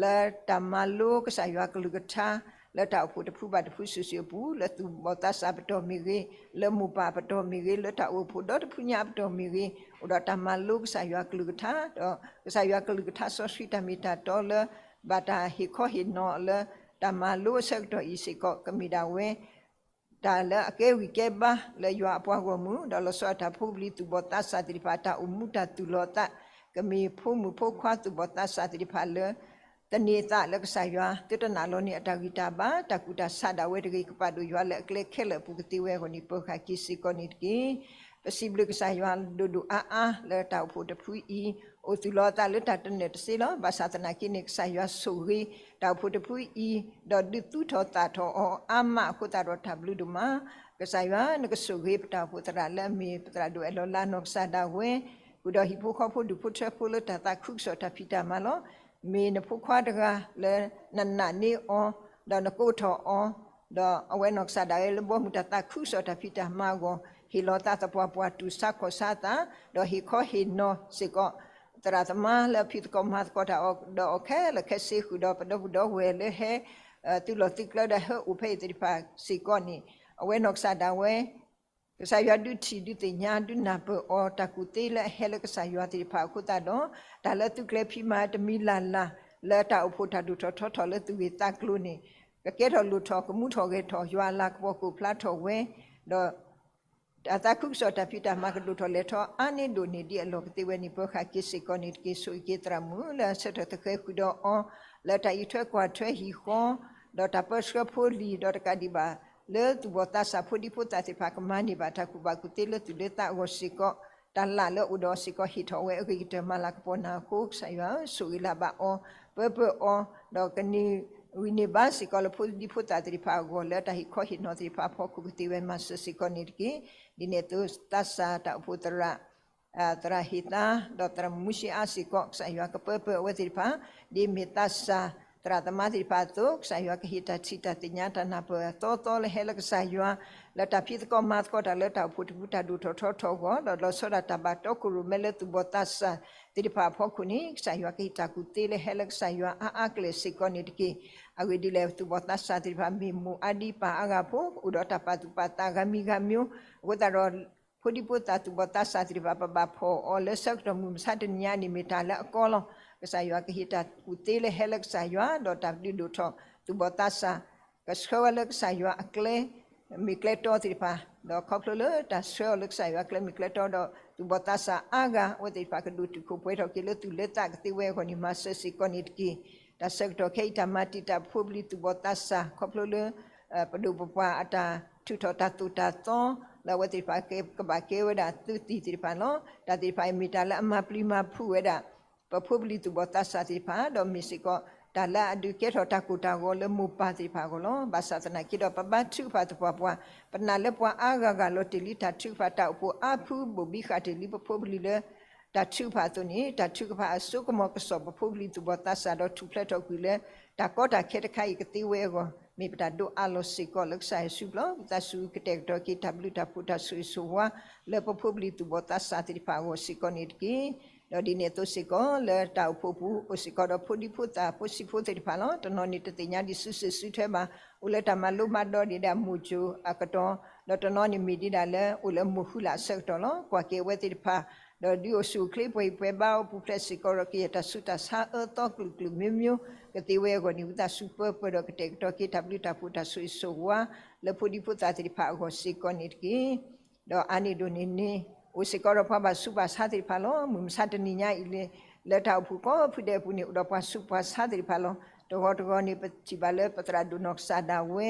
လၢတၢ်မၤလိကစၢ်ယွၤကလုၢ်ကထါ လၢတၢ်အိၣ်ဖှိၣ်တဖုဘၣ်တဖုစုာ်စုာ်အပူၤ လၢသူၣ်ဘီၣ်သးစၢ်အပတီၢ်မ့ၢ်ဂ့ၤ, လၢမိၢ်ပၢ်အပတီၢ်မ့ၢ်ဂ့ၤ, လၢတၢ်အိၣ်ဖှိၣ်ဒီတဖုညါအပတီၢ်မ့ၢ်ဂ့ၤ, အိၣ်ဒီးတၢ်မၤလိကစၢ်ယွၤကလုၢ်ကထါ ဒီးကစၢ်ယွၤကလုၢ်ကထါစီဆှံတၢ်မ့ၢ်တၢ်တီလၢ ဘၣ်တၢ်ဟ့ၣ်ခီဟ့ၣ်နီၤလၢ တၢ်မၤလိအဆၢကတီၢ်အံၤစ့ၢ်ကီး ကမ့ၢ်ဒၣ်ဝဲ တၢ်လၢအကဲဂံၢ်ကဲဘါလၢယွၤအပှၤဂီၢ်မုၢ် ဒီးလီၤဆီဒၣ်တၢ်ဖိပလံၤသူၣ်ဘီၣ်သးစၢ်သ့ၣ်တဖၣ် တၢ်အိၣ်မူတၢ်သူၣ်လီၤသး ကမ့ၢ်ဖိမုၣ်ဖိခွါသူၣ်ဘီၣ်သးစၢ်သ့ၣ်တဖၣ်လၢ သန့ၤသးလၢကစၢ်ယွၤ သုတနာ်လီၤန့ၢ်အတၢ်ဂံၢ်တၢ်ဘါ တၢ်ကူၣ်တၢ်ဆးဒၣ်ဝဲတဂ့ၤ ကပာ်ဒိၣ်ယွၤလၢအကျဲခဲလၢာ်အပူၤကသ့ဝဲအဂီၢ်န့ၣ် ပၢၤဃာ်က့ၤစ့ၢ်ကီးန့ၣ်တက့ၢ်. ပစံးဘျုးကစၢ်ယွၤဒိၣ်ဒိၣ်အါအါလၢတၢ်အိၣ်ဖှိၣ်တဖုအံၤ အိၣ်သူၣ်လီၤအသးလၢတၢ်တနၢၤတစ့လီၤ. ဘၣ်ဆၣ်သနာ်က့န့ၣ် ကစၢ်ယွၤဆိၣ်ဂ့ၤ တၢ်အိၣ်ဖှိၣ်တဖုအံၤ ဒီးဒုးသူထီၣ်သးထီၣ်အီၤအါမးအဃိသတးဒီးတၢ်ဘျုးဒိၣ်မး. ကစၢ်ယွၤနကဆိၣ်ဂ့ၤပတၢ်အိၣ်ဖှိၣ်သရၣ်လၢအမ့ၢ်ပသရၣ်ဒိၣ်အဲၣ်လီၤလါနီၢ်ကစၢ်ဒၣ်ဝဲ ဃုာ်ဒီးဟံၣ်ဖိဃီဖိဒူၣ်ဖိထၢဖိလၢတၢ်သးခုကစီၣ်တၢ်ဖံးတၢ်မၤလီၤ. မ့ၢ်နဖိခွါတဂၤလၢနနာ်န့ၢ်အီၤ ဒီးနကိးထီၣ်အီၤ, ဒီးအဝဲနီၢ်ကစၢ်ဒၣ်ဝဲလၢဘီမုၢ်တၢ်သးခုကစီၣ်တၢ်ဖံးတၢ်မၤအဂီၢ် ဟ့ၣ်လီၤသးသပှၢ်ပှၢ် တူၢ်ဆါခီၣ်ဆါသး ဒီးဟ့ၣ်ခီဟ့ၣ်နီၤစ့ၢ်ကီး သရၣ်သမါလၢအဖံးသကိးမၤသကိးတၢ်အီၤဒီးအီၤခဲလၢာ်ခဲဆ့ ဃုာ်ဒီးပဒီပုၢ်ဒီဝဲၢ်လၢဟဲ သုးလီၢ်သုးကျဲဒီးဟဲအိၣ်ဖဲအံၤသ့ၣ်တဖၣ်စ့ၢ်ကီးန့ၣ် အဝဲနီၢ်ကစၢ်ဒၣ်ဝဲ ကစၢ်ယွၤဒုးထံၣ်ဒုးသ့ၣ်ညါဒုးနၢ်ပၢၢ်အီၤ တၢ်ကူၣ်သ့လၢအဟဲလၢကစၢ်ယွၤသ့ၣ်တဖၣ်အဃိသတးဒီး တၢ်လၢသုးကျဲၤဖံးမၤတမံၤလၢ်လၢ် လၢတၢ်အိၣ်ဖှိၣ်တၢ်ဒိၣ်ထီၣ်ထီထီၣ်လၢသူၣ်ဂ့ၢ်သးကျိၤန့ၣ် ကကဲထီၣ်လိၣ်ထီၣ်ကမူထီၣ်ဂဲၤထီၣ် ယွၤအလၤကပီၤကအိၣ်ဖျါထီၣ်ဝဲ ဒီး တၢ်သးခုကစီၣ်တၢ်ဖံးတၢ်မၤကဒိၣ်ထီၣ်လဲၤထီၣ်အါန့ၢ်ဒိၣ်န့ၢ်ဒံးအလီၢ်ကသ့ဝဲန့ၣ် ပၢၤဃာ်က့ၤစ့ၢ်ကီးန့ၣ်တက့ၢ်. ဆိၣ်ဂ့ၤက့ၤသရၣ်မုၣ်လၢအဆၢထၢၣ်သဃဲၤဃုာ်ဒီးအီၤ လၢတၢ်အံးထွဲကွၢ်ထွဲဟံၣ်ဃီ ဒီးတၢ်ပၢဆှၢဖိလံၤ ဒီးတကးဒံးဘၣ် လၢသူၣ်ဘီၣ်သးစၢ်ဖိဒံဖိသၣ်သ့ၣ်တဖၣ်ကမၤန့ၢ်ဘၣ်တၢ်ကူၣ်ဘၣ်ကူၣ်သ့လၢသူၣ်လၢသးအဂီၢ်စ့ၢ်ကီး တၢ်လၢအအိၣ်ဒီးစ့ၢ်ကီးဟ့ၣ်ထီၣ်ဝဲအဂ့ၤကတၢၢ်မၤလၤကပီၤနၤအဃိ ကစၢ်ယွၤဧၢ ဆိၣ်ဂ့ၤလၢ်ဘၣ်အီၤ ပၢပၢအီၤ ဒီးကန့ၢ်ဂံၢ်န့ၢ်ဘါစ့ၢ်ကီးလၢဖိဒံဖိသၣ်သ့ၣ်တဖၣ်အဂီၢ် လၢတၢ်ဟ့ၣ်ခီဟ့ၣ်နီၤသ့ၣ်တဖၣ်အဖီခိၣ်ကသ့ဝဲမၤစၢၤစ့ၢ်ကီးန့ၣ်တက့ၢ်. ဒ်န့ၣ်အသိးသးစၢ်တၢ်အိၣ်ဖှိၣ်သရၣ် သရၣ်ဟ့ၣ်သါ ဒီးသရၣ်မူၡ့အါစ့ၢ်ကီး ကစၢ်ယွၤကပၢပၢအဝဲသ့ၣ်တဖၣ် ဒ်မ့ၢ်သးစၢ်သရၣ်သမါသ့ၣ်တဖၣ်အသိး ကစၢ်ယွၤကဟ့ၣ်တၢ်ထံၣ်တၢ်သ့ၣ်ညါတၢ်နၢ်ပၢၢ်အသီသီလၢဟဲလၢကစၢ်ယွၤ လၢတၢ်ဖံးသကိးမၤသကိးတၢ်လၢတၢ်အိၣ်ဖှိၣ်တဖုတၢ်ဒိၣ်ထီၣ်ထီထီၣ်အဂီၢ် ဒီးလီၤဆီဒၣ်တၢ်ဘၣ်တီခိၣ်ရိၣ်မဲလၢသူၣ်ဘီၣ်သးစၢ်သ့ၣ်တဖၣ်အဖီခိၣ်န့ၣ် ကစၢ်ယွၤကဟ့ၣ်တၢ်ကူၣ်သ့လၢဟဲလၢကစၢ်ယွၤအါအါကလဲာ်စ့ၢ်ကီးန့ၣ်တက့ၢ်. အဂ့ၢ်ဒ်လဲၣ် သူၣ်ဘီၣ်သးစၢ်သ့ၣ်တဖၣ်မ့ၢ်မိၢ်အါဒံပၢ်အါဂၤဖိ အိၣ်ဒီးတၢ်ပာ်သူၣ်ပာ်သးဂၤမံၤဂၤမံၤ အဃိသတးဒီး ဖိဒံဖိသၣ်သူၣ်ဘီၣ်သးစၢ်သ့ၣ်တဖၣ် ပဘၣ်ဖီၣ်အီၤလၢဆၢကတီၢ်မုၢ်မဆါတနံၤညါန့ၣ် မ့ၢ်တၢ်လၢအကီလီၤ. ကစၢ်ယွၤကဟ့ၣ်တၢ်ကူၣ်သ့လၢဟဲလၢကစၢ်ယွၤ ဒီးတၢ်ဒုးဒိၣ်ထီၣ်သူၣ်ဘီၣ်သးစၢ် ကဆှၢဝဲလၢကစၢ်ယွၤအကျဲ မ့ၢ်ကျဲတီသ့ၣ်တဖၣ် ဒီးခီဖျိလၢတၢ်ဆှၢအီၤလၢကစၢ်ယွၤအကျဲမ့ၢ်ကျဲတီဒီး သူၣ်ဘီၣ်သးစၢ်အါဂၤ အဝဲသ့ၣ်တဖၣ်ကဒိၣ်တုာ်ခိၣ်ပှဲၤထီၣ်က့ၤလၢသူၣ်လၢသးကသ့ဝဲအဂီၢ်န့ၣ် မၤစၢၤစ့ၢ်ကီးန့ၣ်တက့ၢ်. တၢ်ဆၢကတီၢ်ခဲအံၤ တၢ်မၤတံာ်တာ်ဖိပလံၤသူၣ်ဘီၣ်သးစၢ် ခီဖျိလၢ ပဒိၣ်ပပှၢ်အတၢ်ထုးထီၣ်တၢ်သိၣ်တၢ်သီ လၢအဝဲသ့ၣ်တဖၣ်ကဘၣ်ကဲဝဲဒၣ်သုးသံၣ်သ့ၣ်တဖၣ်လီၤ. တၢ်သ့ၣ်တဖၣ်အံၤမ့ၢ်တၢ်လၢအမၤပျံၤမၤဖုးဝဲဒၣ် ပဖိပလံၤသူၣ်ဘီၣ်သးစၢ်သ့ၣ်တဖၣ် ဒီးမ့ၢ်စ့ၢ်ကီး တၢ်လၢအဒုးကဲထီၣ်တၢ်ကိၢ်တၢ်ဂီၤလၢမိၢ်ပၢ်သ့ၣ်တဖၣ်အဂီၢ်လီၤ. ဘၣ်ဆၣ်သနာ်က့ဒီး ပဘါထုကဖၣ်သပှၢ်ပှၢ် ပနာ်လၢပှၤအါဂၤဂၤလီၤတ့ၢ်လံတၢ်ထုကဖၣ် တၢ်အိၣ်ဖှိၣ်အါဖုဘိၣ်ဘံဃာ်တ့ၢ်လံပဖိပလံၤလၢ တၢ်ထုကဖၣ်အသိးန့ၣ် တၢ်ထုကဖၣ်အစိကမီၤကစီၣ်ပဖိပလံၤသူၣ်ဘီၣ်သးစၢ်ဒီးထူၣ်ဖျဲးထီၣ်ကွံာ်လၢ တၢ်ကီတၢ်ခဲတခါအံၤကသ့ဝဲအဂီၢ် မ့ၢ်ပတၢ်ဒိးအးလီၤစ့ၢ်ကီးလၢကစၢ်ယွၤစုပူၤလီၤ. ပသးစူၤကတဲာ်ကတီၤက့ၤတၢ်ဘျုးတၢ်ဖှိၣ်တၢ်ဆိၣ်ဂ့ၤဆိၣ်ဝါ လၢပဖိပလံၤသူၣ်ဘီၣ်သးစၢ်သ့ၣ်တဖၣ်အဂီၢ်စ့ၢ်ကီးန့ၣ်တက့ၢ်. ဒီးဒ်န့ၣ်အသိးစ့ၢ်ကီး လၢတၢ်အိၣ်ဖှိၣ်ပူၤအိၣ်စ့ၢ်ကီးဒီးဖိဒံဖိသၣ်ဖိဆံးဖိသ့ၣ်တဖၣ်လီၤ. တနီၤန့ၣ်တသ့ၣ်ညါဒံးစုစ့ၣ်စုထွဲဘၣ် အိၣ်လၢတၢ်မၤလိမၤဒိးဒံးဒၣ်မိၢ်စိၤအကတီၢ် ဒီးတနီၤန့ၣ်မ့ၢ်ဒံးဒၣ်လၢအိၣ်လၢမိၢ်ဃုလၢ်အဆၢကတီၢ်လီၤ. ကွၢ်က့ၤအဝဲသ့ၣ်တဖၣ် ဒီးဒုးအိၣ်ဆူၣ်အိၣ်ချ့ပှဲၤဟံၣ်ပှဲၤဘါအီၤပူၤဖျဲးစ့ၢ်ကီးဒီး ကယဲၢ်တၢ်ဆူးတၢ်ဆါအၢသီကလုာ်ကလုာ်မျိုးမျိုး ကသ့ဝဲအဂီၢ်န့ၣ် ဝံသးစူၤပၢပၢၤဒီးကတဲာ်ကတီၤက့ၤတၢ်ဘျုးတၢ်ဖှိၣ်တၢ်ဆိၣ်ဂ့ၤဆိၣ်ဝါ လၢဖိဒံဖိသၣ်သ့ၣ်တဖၣ်အဂီၢ်စ့ၢ်ကီးန့ၣ်တက့ၢ်. ဒီးအါန့ၢ်ဒိၣ်န့ၢ်န့ၣ် အိၣ်စ့ၢ်ကီးဒီးပှၤဘၣ်ဆူးဘၣ်ဆါသ့ၣ်တဖၣ်လီၤ. မုၢ်မဆါတနံၤညါအံၤလံ လၢတၢ်အိၣ်ဖှိၣ်ကိးဖုဒဲးအပူၤန့ၣ် အိၣ်ဒီးပှၤဆူးပှၤဆါသ့ၣ်တဖၣ်လီၤ. တဂီၤတဂီၤန့ၣ် ပထံၣ်ဘၣ်လၢပသရၣ်ဒိၣ်နီၢ်ကစၢ်ဒၣ်ဝဲ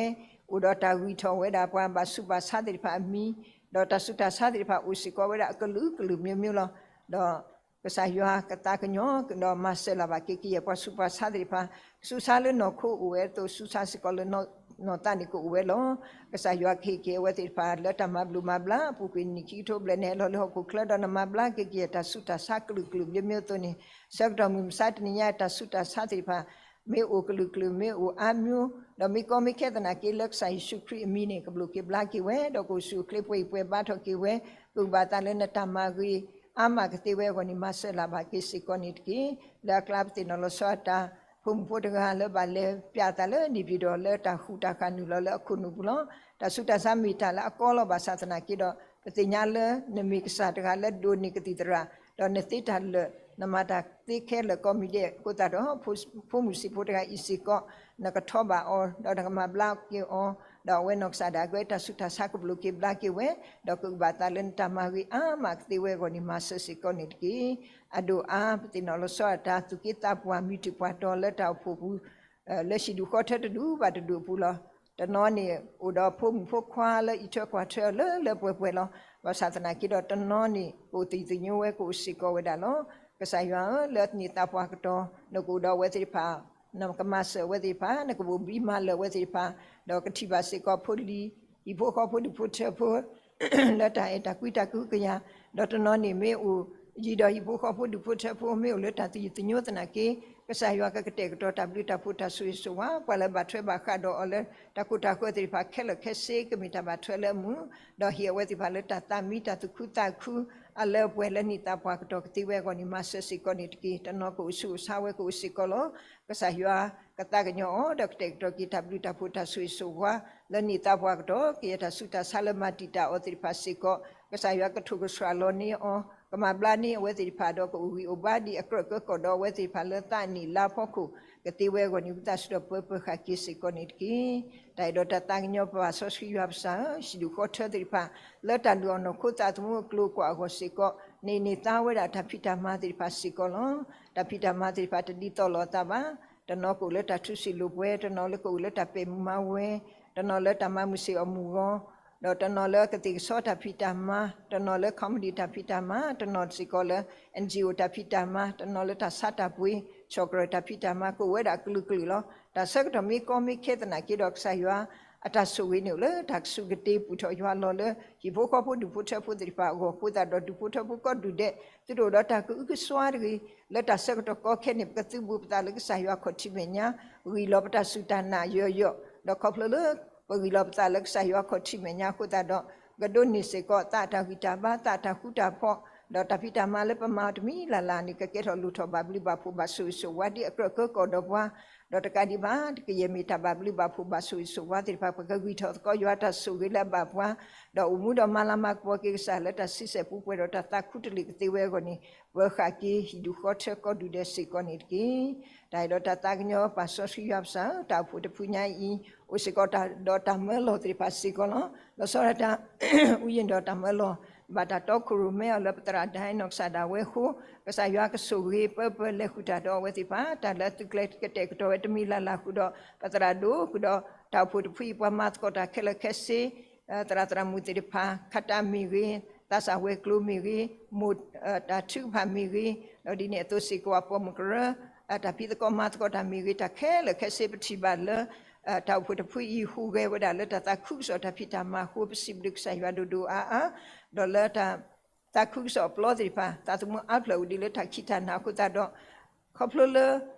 အိၣ်ဒီးတၢ်ဂံၢ်ထီၣ်ဝဲဒၣ်ပှၤဘၣ်ဆူးဘၣ်ဆါသ့ၣ်တဖၣ်အမံၤ, ဒီးတၢ်ဆူးတၢ်ဆါသ့ၣ်တဖၣ်အိၣ်စ့ၢ်ကီးဝဲဒၣ်အကလုာ်ကလုာ်မျိုးမျိုးလီၤ. ဒီး ကစၢ်ယွၤကသးကညီၤ ဒီးမၤစၢၤလၢ်ဘၣ်က့ၤကယဲၢ်ပှၤဆူးပှၤဆါသ့ၣ်တဖၣ်, ဆူးဆါလၢနီၢ်ခိအိၣ်ဝဲအသိး ဆူးဆါစ့ၢ်ကီးလၢနီၢ်သးန့ၣ်ကအိၣ်ဝဲလီၤ. ကစၢ်ယွၤကဟ့ၣ်က့ၤအဝဲသ့ၣ်တဖၣ် လၢတၢ်မၤဘျုးမၤဘျါအပူၤကွံာ် နံၣ်ခံကထိဘျဲၣ်န့ၣ် ဟဲလီၤလၢဟီၣ်ခိၣ်ချၢ ဒီးနမၤဘျါက့ၤကယဲၢ်တၢ်ဆူးတၢ်ဆါကလုာ်ကလုာ်မျိုးမျိုးအသိးန့ၣ်, ဆၢကတီၢ်မုၢ်မဆါတနံၤညါ တၢ်ဆူးတၢ်ဆါသ့ၣ်တဖၣ် မ့ၢ်အိၣ်ကလုာ်ကလုာ် မ့ၢ်အိၣ်အါမျိုး, ဒီးမ့ၢ်ကီမ့ၢ်ခဲသနာ်က့လၢကစၢ်ယ့ၣ်ၡူးခရံာ်အမံၤန့ၣ် ကဘျိးက့ၤဘျါက့ၤဝဲ, ဒီးကအိၣ်ဆူၣ်အိၣ်ချ့ပှဲၤအံၤပှဲၤဘါထီၣ်က့ၤဝဲ, ကဘၣ်သးလၢနတၢ်မၤဂ့ၤ အါမးကသ့ဝဲအဂီၢ်န့ၣ် မၤစၢၤလၢ်ဘၣ်က့ၤစ့ၢ်ကီးန့ၣ်တက့ၢ်. လၢအကျါပသ့ၣ်နီၣ်လီၤဆီအတၢ် ဖိမုၣ်ဖိတဂၤလၢဘၣ်လဲၤပျးသးလၢန့ၣ်ပၠံၣ်ဒီး လၢတၢ်ဃူတၢ်ဃာ်နုာ်လီၤလၢအခိၣ်နူာ်ပူၤလီၤ. တၢ်ဆူးတၢ်ဆါမ့ၢ်တၢ်လၢအကီလီၤဘၣ်ဆၣ်သနာ်က့ဒီး ပသ့ၣ်ညါလၢနမ့ၢ်ကစၢ်တဂၤလၢဒိးန့ၢ်ကသံၣ်သရၣ်, ဒီးနသ့တၢ်လၢာ် နမၤတၢ်သ့ခဲလၢာ်ကိးမံၤဒဲးအဃိသတးဒီး ဖိမုၣ်ဆံးဖိတဂၤအံၤစ့ၢ်ကီး နကထီၣ်ဘၣ်အီၤ ဒီးနကမၤဘျါက့ၤအီၤ, ဒီးအဝဲနီၢ်ကစၢ်ဒၣ်ကဲတၢ်ဆူးတၢ်ဆါကဘျိးက့ၤဘျါက့ၤဝဲ, ဒီးကဘၣ်သးလၢနတၢ်မၤဂ့ၤအါမးကသ့ဝဲအဂီၢ်န့ၣ် မၤစၢၤစ့ၢ်ကီးန့ၣ်တက့ၢ်. အဒိၣ်အါ ပသ့ၣ်နီၣ်လီၤဆီအတၢ်သူၣ်က့သးပှၢ်မုၢ်တံၢ်ပှၢ်တီၤလၢတၢ်အိၣ်ဖှိၣ်ပူၤ လၢဟံၣ်ဒူၣ်ဃီထၢတဒူၣ်ဘၣ်တဒူၣ်အပူၤလီၤ. တနီၤန့ၣ် အိၣ်ဒီးဖိမုၣ်ဖိခွါလၢအံးထွဲကွၢ်ထွဲအီၤလၢလၢပှဲၤပှဲၤလီၤ. ဘၣ်ဆၣ်သနာ်က့ဒီး တနီၤန့ၣ် ကအိၣ်သယုၢ်သညိဝဲ ကအိၣ်စ့ၢ်ကီးဝဲဒၣ်လီၤ. ကစၢ်ယွၤဧၢ, လၢနံၣ်သးပှၢ်ကတီၢ် နကအိၣ်ဒီးအဝဲသ့ၣ်တဖၣ်, နကမၤစၢၤအဝဲသ့ၣ်တဖၣ်, နကဘိးဘံမၤလၢာ်အဝဲသ့ၣ်တဖၣ်, ဒီးကထံၣ်ဘၣ်စ့ၢ်ကီးဖိလံၤ ဟံၣ်ဖိဃီဖိဒူၣ်ဖိထၢဖိ လၢတၢ်အဲၣ်တၢ်ကွံတၢ်ကဟုကယာ်, ဒီးတနီၤန့ၣ်မ့ၢ်အိၣ်ယံၤဒီးဟံၣ်ဖိဃီဖိဒူၣ်ဖိထၢဖိ မ့ၢ်အိၣ်လၢတၢ်သယုၢ်သညိသနာ်က့, ကစၢ်ယွၤကကတဲာ်ကတီၤတၢ်ဘျုးတၢ်ဖှိၣ်တၢ်ဆိၣ်ဂ့ၤဆိၣ်ဝါ ပှၤလၢဘၣ်ထွဲဘၣ်ဃးဒီးအီၤလၢ တၢ်ကိၢ်တၢ်ဂီၤသ့ၣ်တဖၣ်ခဲလၢာ်ခဲဆ့ ကမ့ၢ်တၢ်ဘၣ်ထွဲလၢအမုာ်, ဒီးဟ့ၣ်အဝဲသ့ၣ်တဖၣ်လၢတၢ်သးမံတၢ်သူၣ်ခုသးခု အလၢအပှဲၤလၢနံၣ်သးပှၢ်ကတီၢ်ကသ့ဝဲအဂီၢ်န့ၣ် မၤစၢၤစ့ၢ်ကီးန့ၣ်တက့ၢ်. တနီၤကအိၣ်ဆူးအိၣ်ဆါဝဲကအိၣ်စ့ၢ်ကီးလီၤ. ကစၢ်ယွၤကသးကညီၤအီၤ ဒီးကတဲာ်ကတီၤက့ၤတၢ်ဘျုးတၢ်ဖှိၣ်တၢ်ဆိၣ်ဂ့ၤဆိၣ်ဝါ လၢနံၣ်သးပှၢ်ကတီၢ် ကယဲၢ်တၢ်ဆူးတၢ်ဆါလၢမၤတံာ်တာ်အီၤသ့ၣ်တဖၣ်စ့ၢ်ကီး ကစၢ်ယွၤကထိၣ်ကဆှၣ်လီၤန့ၢ်အီၤ, ကမၤဘျါန့ၢ်အဝဲသ့ၣ်တဖၣ်ဒီး ကအိၣ်ဂံၢ်အိၣ်ဘါဒ်အကြၢးကၢကီၢ်ဒီးအဝဲသ့ၣ်တဖၣ်လၢသးနံၣ်လါဖီခိၣ်ကသ့ဝဲအဂီၢ်န့ၣ် ဝံသးစူၤဒီးပၢပၢဃာ်က့ၤစ့ၢ်ကီးန့ၣ်တက့ၢ်. တၢ်အဲၣ်ဒိးတၢ်သးကညီၤပၢ်စီဆှံယွၤပစၢ်ဧၢ, ဟံၣ်ဒူၣ်ဃီထၢသ့ၣ်တဖၣ် လၢတၢ်လုၢ်အီၣ်နီၢ်ခိသးသမူအကျိၤအကွာ်အဂီၢ်စ့ၢ်ကီး န့ၢ်န့ၢ်သါဝဲဒၣ်တၢ်ဖံးတၢ်မၤသ့ၣ်တဖၣ်စ့ၢ်ကီးလီၤ. တၢ်ဖံးတၢ်မၤသ့ၣ်တဖၣ်တဒ်သိးလိာ်အသးဘၣ်. တနီၤကအိၣ်လၢတၢ်ထူးစံာ်လိာ်ပှဲၤ, တနီၤလၢကအိၣ်လၢတၢ်ပဲာ်မူမၤဝဲ, တနီၤလၢတၢ်မၤမုာ်ဆ့ၣ်အီၤမုၢ်ဂီၤ, ဒီးတနီၤလၢကသ့ၣ်ကဆီတၢ်ဖံးတၢ်မၤ, တနီၤလၢ comedy တၢ်ဖံးတၢ်မၤ, တနီၤစ့ၢ်ကီးလၢ NGO တၢ်ဖံးတၢ်မၤ, တနီၤလၢတၢ်ဆါတၢ်ပှ့ၤ ဆီၣ်ကြၢးတၢ်ဖံးတၢ်မၤ ကအိၣ်ဝဲဒၣ်ကလုာ်ကလုာ်လီၤ. တၢ်ဆၢကတီၢ်မ့ၢ်ကီမ့ၢ်ခဲသနာ်က့ဒီး ကစၢ်ယွၤအတၢ်ဆိၣ်ဂ့ၤန့ၣ်အိၣ်လၢတၢ်ကစူၢ်ကတ့ၤပူၤထီၣ်ယွၤလီၤလၢ ဟံၣ်ဖိဃီဖိဒူၣ်ဖိထၢဖိသ့ၣ်တဖၣ်အဂီၢ်အဃိသတးဒီး ဒူၣ်ဖိထၢဖိကိးဒူၣ်ဒဲး သုတအိၣ်ဒီးတၢ်ကအုကစွါတဂ့ၤ, လၢတၢ်ဆၢကတီၢ်ကီခဲန့ၣ် ပကသုးဘူးပသးလၢကစၢ်ယွၤခီၣ်ထံးမဲာ်ညါ, ဂံၢ်လီၤပတၢ်စူၢ်တၢ်နာ်ယိာ်ယိာ်, ဒီးခီဖျိလၢပဂံၢ်လီၤပသးလၢကစၢ်ယွၤခီၣ်ထံးမဲာ်ညါအဃိသတးဒီး ကဒိးန့ၢ်စ့ၢ်ကီးသးအတၢ်ဂံၢ်တၢ်ဘါ သးအတၢ်ဃူတၢ်ဖိး, ဒီးတၢ်ဖံးတၢ်မၤလၢပမၤအီၤတမံၤလၢ်လၢ်န့ၣ် ကကဲထီၣ်လိၣ်ထီၣ်ဘၣ်ဘျုးဘၣ်ဖှိၣ်ဘၣ်ဆိၣ်ဂ့ၤဆိၣ်ဝါဒ်အကြၢးကၢကီၢ်ဒီးပှၤ, ဒီးတကးဒံးဘၣ် ကယဲၢ်မ့ၢ်တၢ်ဘၣ်ဘျုးဘၣ်ဖှိၣ်ဘၣ်ဆိၣ်ဂ့ၤဆိၣ်ဝါသ့ၣ်တဖၣ် ပကဂံၢ်ထီၣ်သကိးယွၤတၢ်ဆိၣ်ဂ့ၤလၢအဘၣ်ပှၤ, ဒီးအိၣ်မူဒီးမၤလၤမၤကပီၤက့ၤကစၢ်လၢတၢ်ဆံဆဲၣ်ပူၤပှဲၤဒီးတၢ်သးခူတလ့ၢ်ကသ့ဝဲအဂီၢ်န့ၣ် ပၢၤဃာ်က့ၤဟံၣ်ဒူၣ်ဃီထၢကိးဒူၣ်ဒဲးစ့ၢ်ကီးန့ၣ်တက့ၢ်. တၢ်အဲၣ်ဒိးတၢ်သးကညီၤပၢ်စီဆှံယွၤပစၢ်ဧၢ, တၢ်အိၣ်ဖှိၣ်တဖုညါအံၤ အိၣ်စ့ၢ်ကီးတၢ်ဒီးတၢ်မၢလီၤသ့ၣ်တဖၣ်စ့ၢ်ကီးလီၤ. လီၤဆီဒၣ်တၢ် ဥယျာဉ် ဒီးတၢ်မၢလီၤ ဘၣ်တၢ်တီခိၣ်ရိၣ်မဲအီၤလၢပသရၣ်ဒိၣ်နီၢ်ကစၢ်ဒၣ်ဝဲအဃိ, ကစၢ်ယွၤကဆိၣ်ဂ့ၤပၢပၢလဲၤဃုာ်တၢ်ဒီးအဝဲသ့ၣ်တဖၣ်, တၢ်လၢသုကျဲၤကတဲာ်ကတီၤဝဲတမံၤလၢ်လၢ်ဃုာ်ဒီး ပသရၣ်ဒိၣ်ဃုာ်ဒီး တၢ်အိၣ်ဖှိၣ်တဖုအံၤ ပှၤမၤသကိးတၢ်ခဲလၢာ်ခဲဆ့ သရၣ်သရၣ်မုၣ်သ့ၣ်တဖၣ် ခါတၢ်မ့ၢ်ဂ့ၤ, သးစၢ်ဝဲၤကျိၤမ့ၢ်ဂ့ၤ, မိၢ် တၢ်ထုကဖၣ်မ့ၢ်ဂ့ၤ, ဒီးဒ်န့ၣ်အသိးစ့ၢ်ကီး ပိာ်မုၣ်ကရၢ တၢ်ဖံးသကိးမၤသကိးတၢ်မ့ၢ်ဂ့ၤ, တၢ်ခဲလၢာ်ခဲဆ့ပထံၣ်ဘၣ်လၢ တၢ်အိၣ်ဖှိၣ်တဖုအံၤ ဟူးဂဲၤဝဲဒၣ်လၢတၢ်သးခုကစီၣ်တၢ်ဖံးတၢ်မၤအဃိ ပစံးဘျုးကစၢ်ယွၤဒိၣ်ဒိၣ်အါအါ, ဒီးလၢတၢ် သးခုကစီၣ်အပျီသ့ၣ်တဖၣ် သးသမူအါဖျၢၣ်အိၣ်ဒံးလၢတၢ်ခံးတၢ်နၤအဃိသတးဒီး ခီဖျိလၢ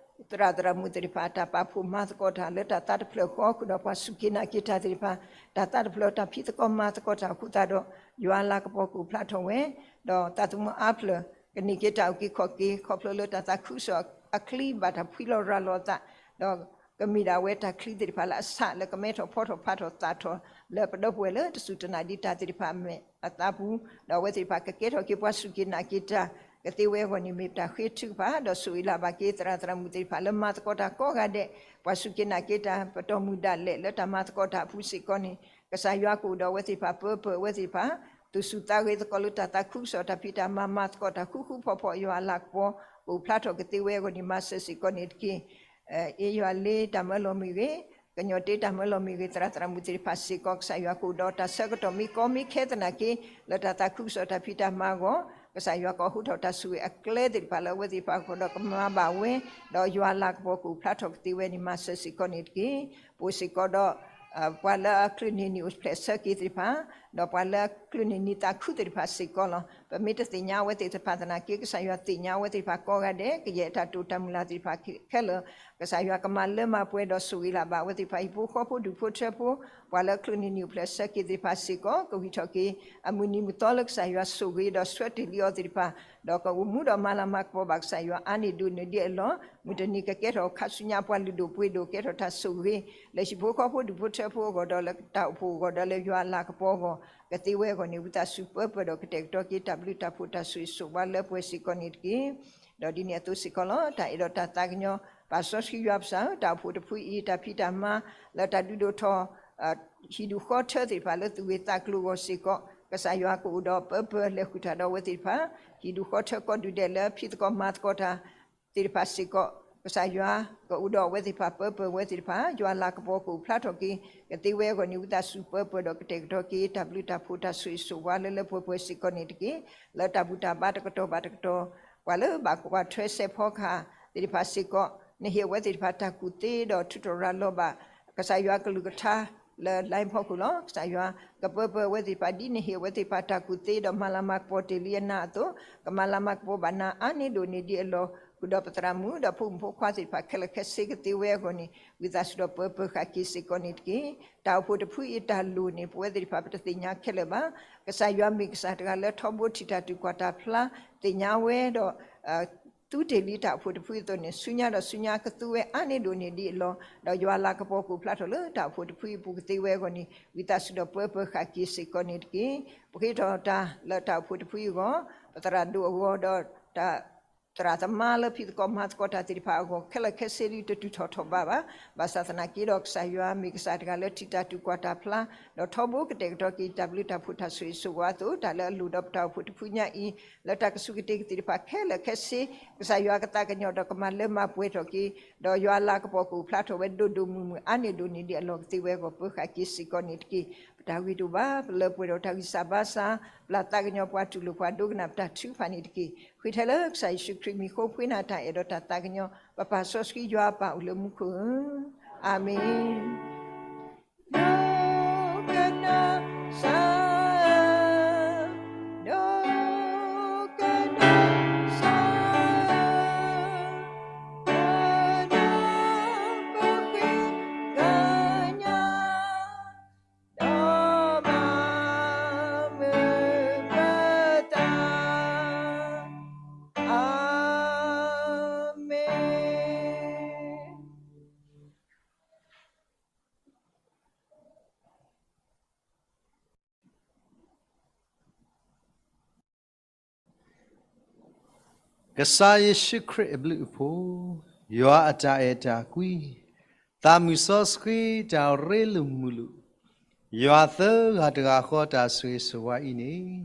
သရၣ်သရၣ်မုၣ်သ့ၣ်တဖၣ် တၢ်ပာ်ဖှိၣ်မၤသကိးတၢ်လၢတၢ်သးတဖျၢၣ်ဃီ ဃုာ်ဒီးပှၤစူၢ်က့ၤနာ်က့ၤတၢ်သ့ၣ်တဖၣ် တၢ်သးတဖျၢၣ်တၢ်ဖံးသကိးမၤသကိးတၢ်အဃိသတးဒီး ယွၤလၤကပီၤကအိၣ်ဖျါထီၣ်ဝဲ, ဒီးသးသမူအါဖျၢၣ် ကန့ၢ်က့ၤတၢ်အုၣ်က့ၤခီၣ်က့ၤ ခီဖျိလၢတၢ်သးခုကစီၣ်အချံဘၣ်တၢ်ဖှံလီၤရၤလီၤအသး, ဒီးကမ့ၢ်ဒၣ်ဝဲတၢ်ချံသ့ၣ်တဖၣ်လၢအဆးလၢကမဲထီၣ်ဖီထီၣ်ဖးထီၣ်သးထီၣ် လၢပဒီပုၢ်ဝဲၢ်လၢတစူၢ်တနာ်ဒံးတၢ်သ့ၣ်တဖၣ်အမဲာ်အသးပူၤ, ဒီးအဝဲသ့ၣ်တဖၣ်ကကဲထီၣ်က့ၤပှၤစူၢ်က့ၤနာ်က့ၤတၢ် ကသ့ဝဲအဂီၢ်န့ၣ် မ့ၢ်ပတၢ်ဃ့ထုကဖၣ် ဒီးဆိၣ်ဂ့ၤလၢ်ဘၣ်က့ၤသရၣ်သရၣ်မုၣ်သ့ၣ်တဖၣ်လၢမၤသကိးတၢ်ကိးဂၤဒဲး, ပှၤစူၢ်က့ၤနာ်က့ၤတၢ် ပတီၢ်မုၢ်ဒၣ်လဲာ်လၢတၢ်မၤသကိးတၢ်အပူၤစ့ၢ်ကီးန့ၣ်, ကစၢ်ယွၤကအိၣ်ဒီးအဝဲသ့ၣ်တဖၣ် ပၢပၢၢ်အဝဲသ့ၣ်တဖၣ်, သူၣ်စူၤသးဂဲၤသကိးလၢတၢ်သးခုကစီၣ်တၢ်ဖံးတၢ်မၤ မၤသကိးတၢ်ဃူဃူဖိးဖိး ယွၤအလၤကပီၤ ကအိၣ်ဖျါထီၣ်ကသ့ဝဲအဂီၢ်န့ၣ် မၤစၢၤစ့ၢ်ကီးန့ၣ်တက့ၢ်. အ့ယွၤလ့တၢ်မၢလီၤမ့ၢ်ဂ့ၤ, ကညီတ့တၢ်မၢလီၤမ့ၢ်ဂ့ၤ, သရၣ်သရၣ်မုၣ်သ့ၣ်တဖၣ်စ့ၢ်ကီး ကစၢ်ယွၤကအိၣ်ဒီးတၢ်ဆၢကတီၢ်မ့ၢ်ကီမ့ၢ်ခဲသနာ်က့ လၢတၢ်သးခုကစီၣ်တၢ်ဖံးတၢ်မၤအဂီၢ်, ကစၢ်ယွၤကအိးထီၣ်တၢ်ဆိၣ်ဂ့ၤအကျဲသ့ၣ်တဖၣ်လၢအဝဲသ့ၣ်တဖၣ်အဂီၢ်ဒီးကမၤဘၣ်ဝဲ, ဒီးယွၤအလၤကပီၤကအိၣ်ဖျါထီၣ်ကသ့ဝဲန့ၣ် မၤစၢၤစ့ၢ်ကီးန့ၣ်တက့ၢ်. ပအိၣ်စ့ၢ်ကီးဒီး ပှၤလၢအကျိၣ်န့ၢ်နံၤအိၣ်ဖျဲၣ်ဆၢက့ၤသ့ၣ်တဖၣ်, ဒီးပှၤလၢအကျိၣ်န့ၢ်နံၤသးခုသ့ၣ်တဖၣ်စ့ၢ်ကီးလီၤ. ပမ့ၢ်တသ့ၣ်ညါအဝဲသ့ၣ်တဖၣ်သနာ်က့ ကစၢ်ယွၤသ့ၣ်ညါအဝဲသ့ၣ်တဖၣ်ကိးဂၤဒဲး, ကယဲၢ်တၢ်တိာ်တၢ်မုၢ်လၢ်သ့ၣ်တဖၣ်ခဲလၢာ်, ကစၢ်ယွၤကမၤလၢမၤပှဲၤဒီးဆိၣ်ဂ့ၤလၢ်ဘၣ်အဝဲသ့ၣ်တဖၣ် ဟံၣ်ဖိဃီဖိဒူၣ်ဖိထၢဖိ, ပှၤလၢအကျိၣ်န့ၢ်နံၤအိၣ်ဖျဲၣ်ဆၢက့ၤသ့ၣ်တဖၣ်စ့ၢ်ကီး, ကဝံၣ်ထီၣ်က့ၤ အမုၢ်နံၤမုၢ်သီလၢကစၢ်ယွၤဆိၣ်ဂ့ၤဒီးဆှၢတ့ၢ်လံအီၤသ့ၣ်တဖၣ်, ဒီးကအိၣ်မူဒီးမၤလၤမၤကပီၤဘၣ်ကစၢ်ယွၤအါန့ၢ်ဒိၣ်န့ၢ်ဒံးအလီၢ်, မုၢ်တနံၤကကဲထီၣ်ခါဆူညါပှၤလုၢ်ဒိၣ်ပှ့ၤဒိၣ် ကဲထီၣ်တၢ်ဆိၣ်ဂ့ၤ လၢဟံၣ်ဖိဃီဖိဒူၣ်ဖိထၢဖိအဂီၢ်ဒီးလၢတၢ်အိၣ်ဖှိၣ်အဂီၢ် ဒီးလၢယွၤအလၤကပီၤအဂီၢ် ကသ့ဝဲအဂီၢ်န့ၣ် ဝံသးစူၤပၢပၢၢ်ဒီးကတဲာ်ကတီၤက့ၤတၢ်ဘျုးတၢ်ဖှိၣ်တၢ်ဆိၣ်ဂ့ၤဆိၣ်ဝါလၢပှဲၤစ့ၢ်ကီးန့ၣ်တက့ၢ်. ဒီးဒ်န့ၣ်အသိးစ့ၢ်ကီးလီၤ. တၢ်အဲၣ်ဒိးတၢ်သးကညီၤ ပာ်စီဆှံယွၤပစၢ်ဧၢ, တၢ်အိၣ်ဖှိၣ်တဖုအံၤ တၢ်ဖံးတၢ်မၤ လၢတၢ်ဒုးဒိၣ်ထီၣ် ဟံၣ်ဒူၣ်ဃီထၢသ့ၣ်တဖၣ်လၢသူၣ်ဂ့ၤသးကျိၤအဂီၢ်စ့ၢ်ကီး, ကစၢ်ယွၤကအိၣ်ဒီးပၢပၢၢ်လဲၤဃုာ်တၢ်ဒီးအဝဲသ့ၣ်တဖၣ်, ဟံၣ်ဒူၣ်ဃီထၢကိးဒူၣ်ဒဲးလၢဖံးသကိးမၤသကိးတၢ် သ့ၣ်တဖၣ်စ့ၢ်ကီး, ကစၢ်ယွၤကအိၣ်ဒီးအဝဲသ့ၣ်တဖၣ် ပၢပၢၢ်ဝဲသ့ၣ်တဖၣ်, ယွၤလၤကပီၤကအိၣ်ဖျါထီၣ်က့ၤ ကသ့ဝဲအဂီၢ်န့ၣ် ဝံသးစူၤပၢပၢၢ်ဒီးကတဲာ်ကတီၤက့ၤ တၢ်ဘျုးတၢ်ဖှိၣ်တၢ်ဆိၣ်ဂ့ၤဆိၣ်ဝါလၢလၢပှဲၤပှဲၤစ့ၢ်ကီးန့ၣ်တက့ၢ်. လၢတၢ်ဘူၣ်တၢ်ဘါတကတီၢ်ဘၣ်တကတီၢ်, ပှၤလၢဘၣ်ကွၢ်ထွဲစဲးဖီကဟၣ်သ့ၣ်တဖၣ်စ့ၢ်ကီး, နဟ့ၣ်အဝဲသ့ၣ်တဖၣ်တၢ်ကူၣ်သ့ဒီးထုးထီၣ်ရၤလီၤဘၣ် ကစၢ်ယွၤကလုၢ်ကထါ လၢ line ဖီခိၣ်လီၤ. ကစၢ်ယွၤကပၢပၢၢ်အဝဲသ့ၣ်တဖၣ် ဒ်နဟ့ၣ်အဝဲသ့ၣ်တဖၣ်တၢ်ကူၣ်သ့ဒီးမၤလၤမၤကပီၤတ့ၢ်လံအနၤအသိး, ကမၤလၤမၤကပီၤဘၣ်နၤအါန့ၢ်ဒိၣ်န့ၢ်ဒံးအလီၢ်, ဃုာ်ဒီးပသရၣ်မုၣ်ဒီးဖိမုၣ်ဖိခွါသ့ၣ်တဖၣ်ခဲလၢာ်ခဲဆ့ကသ့ဝဲအဂီၢ်န့ၣ် ဝံသးစူၤဒီးပၢပၢၢ်ဃာ်က့ၤစ့ၢ်ကီးန့ၣ်တက့ၢ်. တၢ်အိၣ်ဖှိၣ်တဖုအံၤတၢ်လိၣ်န့ၣ် ပဝဲသ့ၣ်တဖၣ်ပတသ့ၣ်ညါခဲလၢာ်ဘၣ်. ကစၢ်ယွၤမ့ၢ်ကစၢ်တဂၤလၢထီဘိထံၣ်တၢ်တုၤကွၢ်တၢ်ဖျါ သ့ၣ်ညါဝဲဒီး သူတ့ၢ်လံတၢ်အိၣ်ဖှိၣ်တဖုအသိးန့ၣ် ဆူညါဒီးဆူညါကသူဝဲအါန့ၢ်ဒိၣ်န့ၢ်ဒံးအလီၢ်, ဒီးယွၤလၤကပီၤကအိၣ်ဖျါထီၣ်လၢတၢ်အိၣ်ဖှိၣ်တဖုအံၤအပူၤကသ့ဝဲအဂီၢ်န့ၣ် ဝံသးစူၤဒီးပၢပၢၢ်ဃာ်က့ၤစ့ၢ်ကီးန့ၣ်တက့ၢ်. ပဃ့ထီၣ်တၢ်လၢတၢ်အိၣ်ဖှိၣ်တဖုအံၤအဂီၢ်, ပသရၣ်ဒိၣ်အဂီၢ်ဒီးတၢ် သရၣ်သမါလၢဖံးသကိးမၤသကိးတၢ်သ့ၣ်တဖၣ်အဂီၢ် ခဲလၢာ်ခဲဆ့လံတတုၤထီၣ်ထီၣ်ဘးဘၣ်. ဘၣ်ဆၣ်သနာ်က့ဒီး ကစၢ်ယွၤမ့ၢ်ကစၢ်တဂၤလၢထံၣ်တၢ်တုၤကွၢ်တၢ်ဖျါ, ဒီးထီဘိကတဲာ်ကတီၤက့ၤတၢ်ဘျုးတၢ်ဖှိၣ်တၢ်ဆိၣ်ဂ့ၤဆိၣ်ဝါအသိး, တၢ်လၢအလိၣ်ဒီးပတၢ်အိၣ်ဖှိၣ်တဖုညါအံၤ လၢတၢ်ကစူၢ်ကတ့ၢ်ကသ့ၣ်တဖၣ်ခဲလၢာ်ခဲဆ့, ကစၢ်ယွၤကသးကညီၤဒီးကမၤလၢမၤပှဲၤထီၣ်က့ၤ, ဒီးယွၤအလၤကပီၤကအိၣ်ဖျါထီၣ်ဝဲဒိၣ်ဒိၣ်မုၢ်မုၢ်အါန့ၢ်ဒိၣ်န့ၢ်ဒံးအလီၢ်ကသ့ဝဲအဂီၢ် ပၢဃာ်က့ၤစ့ၢ်ကီးန့ၣ်တက့ၢ်. ပတၢ်ဂ့ၤတအိၣ်ဘၣ်, ပလၢပှဲၤဒီးတၢ်ဂံၢ်စၢ်ဘါစၢ်, ပျၢ်သးကညီၤပှၤတူၢ်လိာ်ပှၤဒိကနၣ်ပတၢ်ထုကဖၣ်န့ၣ်တက့ၢ်. ဃ့ထဲလၢကစၢ်ယ့ၣ်ၡူးခရံာ်မံၤဃိ ပဃ့နၤတၢ်အဲၣ်ဒီးတၢ်သးကညီၤ, ပပၢ်စီဆှံယွၤအပၢ်အိၣ်လၢမူခိၣ်ဧၢ, အၤမ့ၣ်. ကစၢ်ယ့ၣ်ၡူးခရံာ်အဘျုးအဖှိၣ်, ယွၤအတၢ်အဲၣ်တၢ်ကွံ, သးမုၢ်စီဆှံတၢ်ရ့လိာ်မုာ်လိာ်, ယွၤသၢဂၤတဂၤဃီတၢ်ဆိၣ်ဂ့ၤဆိၣ်ဝါအံၤန့ၣ်,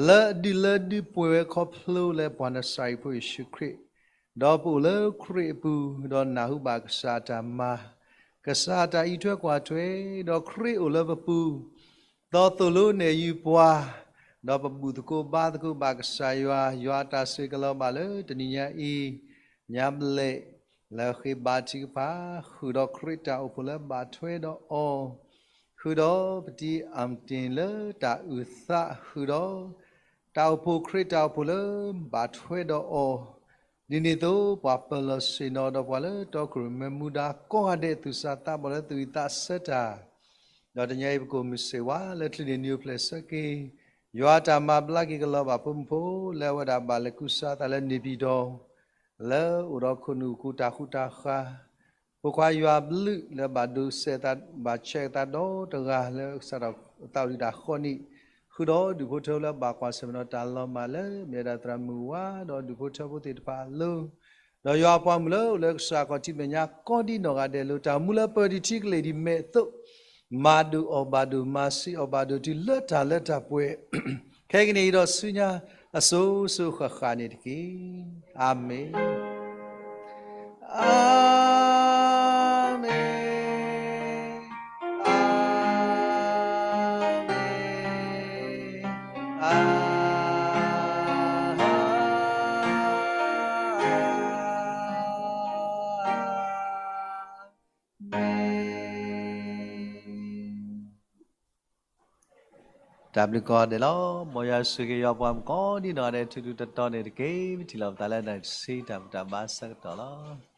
လၢအဒုးလၢဒုးပှဲၤဝဲခီဖျိလၢပှၤနစၤရ့းဖိယ့ၣ်ၡူးခရံာ်, ဒီးပအိၣ်လၢခရံာ်အပူၤ, ဒီးနၢ်ဟူဘၣ်ကစၢ်အတၢ်မၤ, ကစၢ်အတၢ်အံးထွဲကွၢ်ထွဲ, ဒီးခရံာ်အိၣ်လၢပပူၤ, ဒီးသိၣ်လိနဲၣ်ယုာ်ပှၤ, ဒီးပဘူၣ်သကိးဘါသကိးဘၣ်ကစၢ်ယွၤ, ယွၤအတၢ်ဆိၣ်ဂ့ၤကလီၤဘၣ်လၢတနံၤညါအံၤ, ညါဘျဲၣ်, လၢဃ့ဘါထုကဖၣ်, ဃုာ်ဒီးခရံာ်တၢ်အိၣ်ဖှိၣ်လၢဘၣ်ထွဲဒီးအီၤ, ဃုာ်ဒီးပတံၤအၣ်တ့ၣ်လၢတၢ်အုၣ်သး, ဃုာ်ဒီး တၢ်အိၣ်ဖှိၣ်ခရံာ်တၢ်အိၣ်ဖှိၣ်လၢဘၣ်ထွဲဒီးအီၤ, ဒ်န့ၣ်အသိး ပှၤပၢၤလီၢ်ဆ့ၣ်နီၤဒီးပှၤလၢတီခိၣ်ရိၣ်မဲမူဒါကိးဂၤဒဲး သူၣ်စၢ်သးဘီၣ်လၢသူၣ်ဝံၣ်သးဆၢတၢ်, ဒီးတနံၤအံၤပကအိၣ်မုာ်ဆ့ၣ်ဝါလၢချံးန့ၢ်နံၤအိၣ်ဖျဲၣ်ဆၢက့ၤ, ယွၤအတၢ်မၤဘျါက့ၤကလီၤဘၣ်ဖိမုၣ်ဖိ လၢအဝဲဒၣ်ဘၣ်လဲၤကူစါသးလၢန့ၣ်ပၠံၣ်တီၣ်, လၢအိၣ်ဒီးခိၣ်နူာ်အကူတၢ်ဃူတၢ်ဃၤ, ဖိခွါယွၤအဘျုးလၢဘၣ်ဒိးစဲးသး ဘၣ်ဆဲးသးဒီတဂၤလၢကစးထီၣ်သးဝံၣ်တၢ်ဃီနံၣ်, ဃုာ်ဒီးဒူၣ်ဖိထၢဖိလၢအဘၣ်ကွၢ်ဆၢၣ်မဲာ်ဒီးတၢ်လီၤမၢ်လၢ မ့ၢ်ဝဲဒၣ်သရၣ်မုၣ်ဝါ ဒီးဒူၣ်ဖိထၢဖိသ့ၣ်တဖၣ်အလိၤ, ဒီးယွၤအပှၤမုၣ်လၢအိၣ်လၢကစၢ်အခီၣ်ထံးမဲာ်ညါကိးဒ်နီၢ်ဂၤဒဲးလၢ တၢ်မူလၢပၢၢ်ဒံးထံကလ့ၢ်ဒံးမဲာ်အသိး, မၤဒိၣ်အီၣ်ဘၣ်ဒိၣ် မၤစံးအီၣ်ဘၣ်ဒိၣ်တုၤလၢတၢ်လၢတၢ်ပှဲၤ ခဲကနံၣ်အံၤဒီးဆူညါအစိၤစိၤဃၣ်ဃၣ်န့ၣ်တက့ၢ်. အၤမ့ၣ်, အၤမ့ၣ်, အၤမ့ၣ်, အၤ တၢ်ဘျုးကိးဂၤဒဲးလီၤ. မ်ယွၤဆိၣ်ဂ့ၤယွၤပှၤမုၣ်ကိးဒ်နီၢ်ဂၤဒဲး ထူထူတီတီန့ၣ်တက့ၢ်. ပထံၣ်လိာ်ပသးလၢတၢ်ဆံးတၢ်ဘူၣ်တၢ်ဘါဆၢကတီၢ်လီၤ.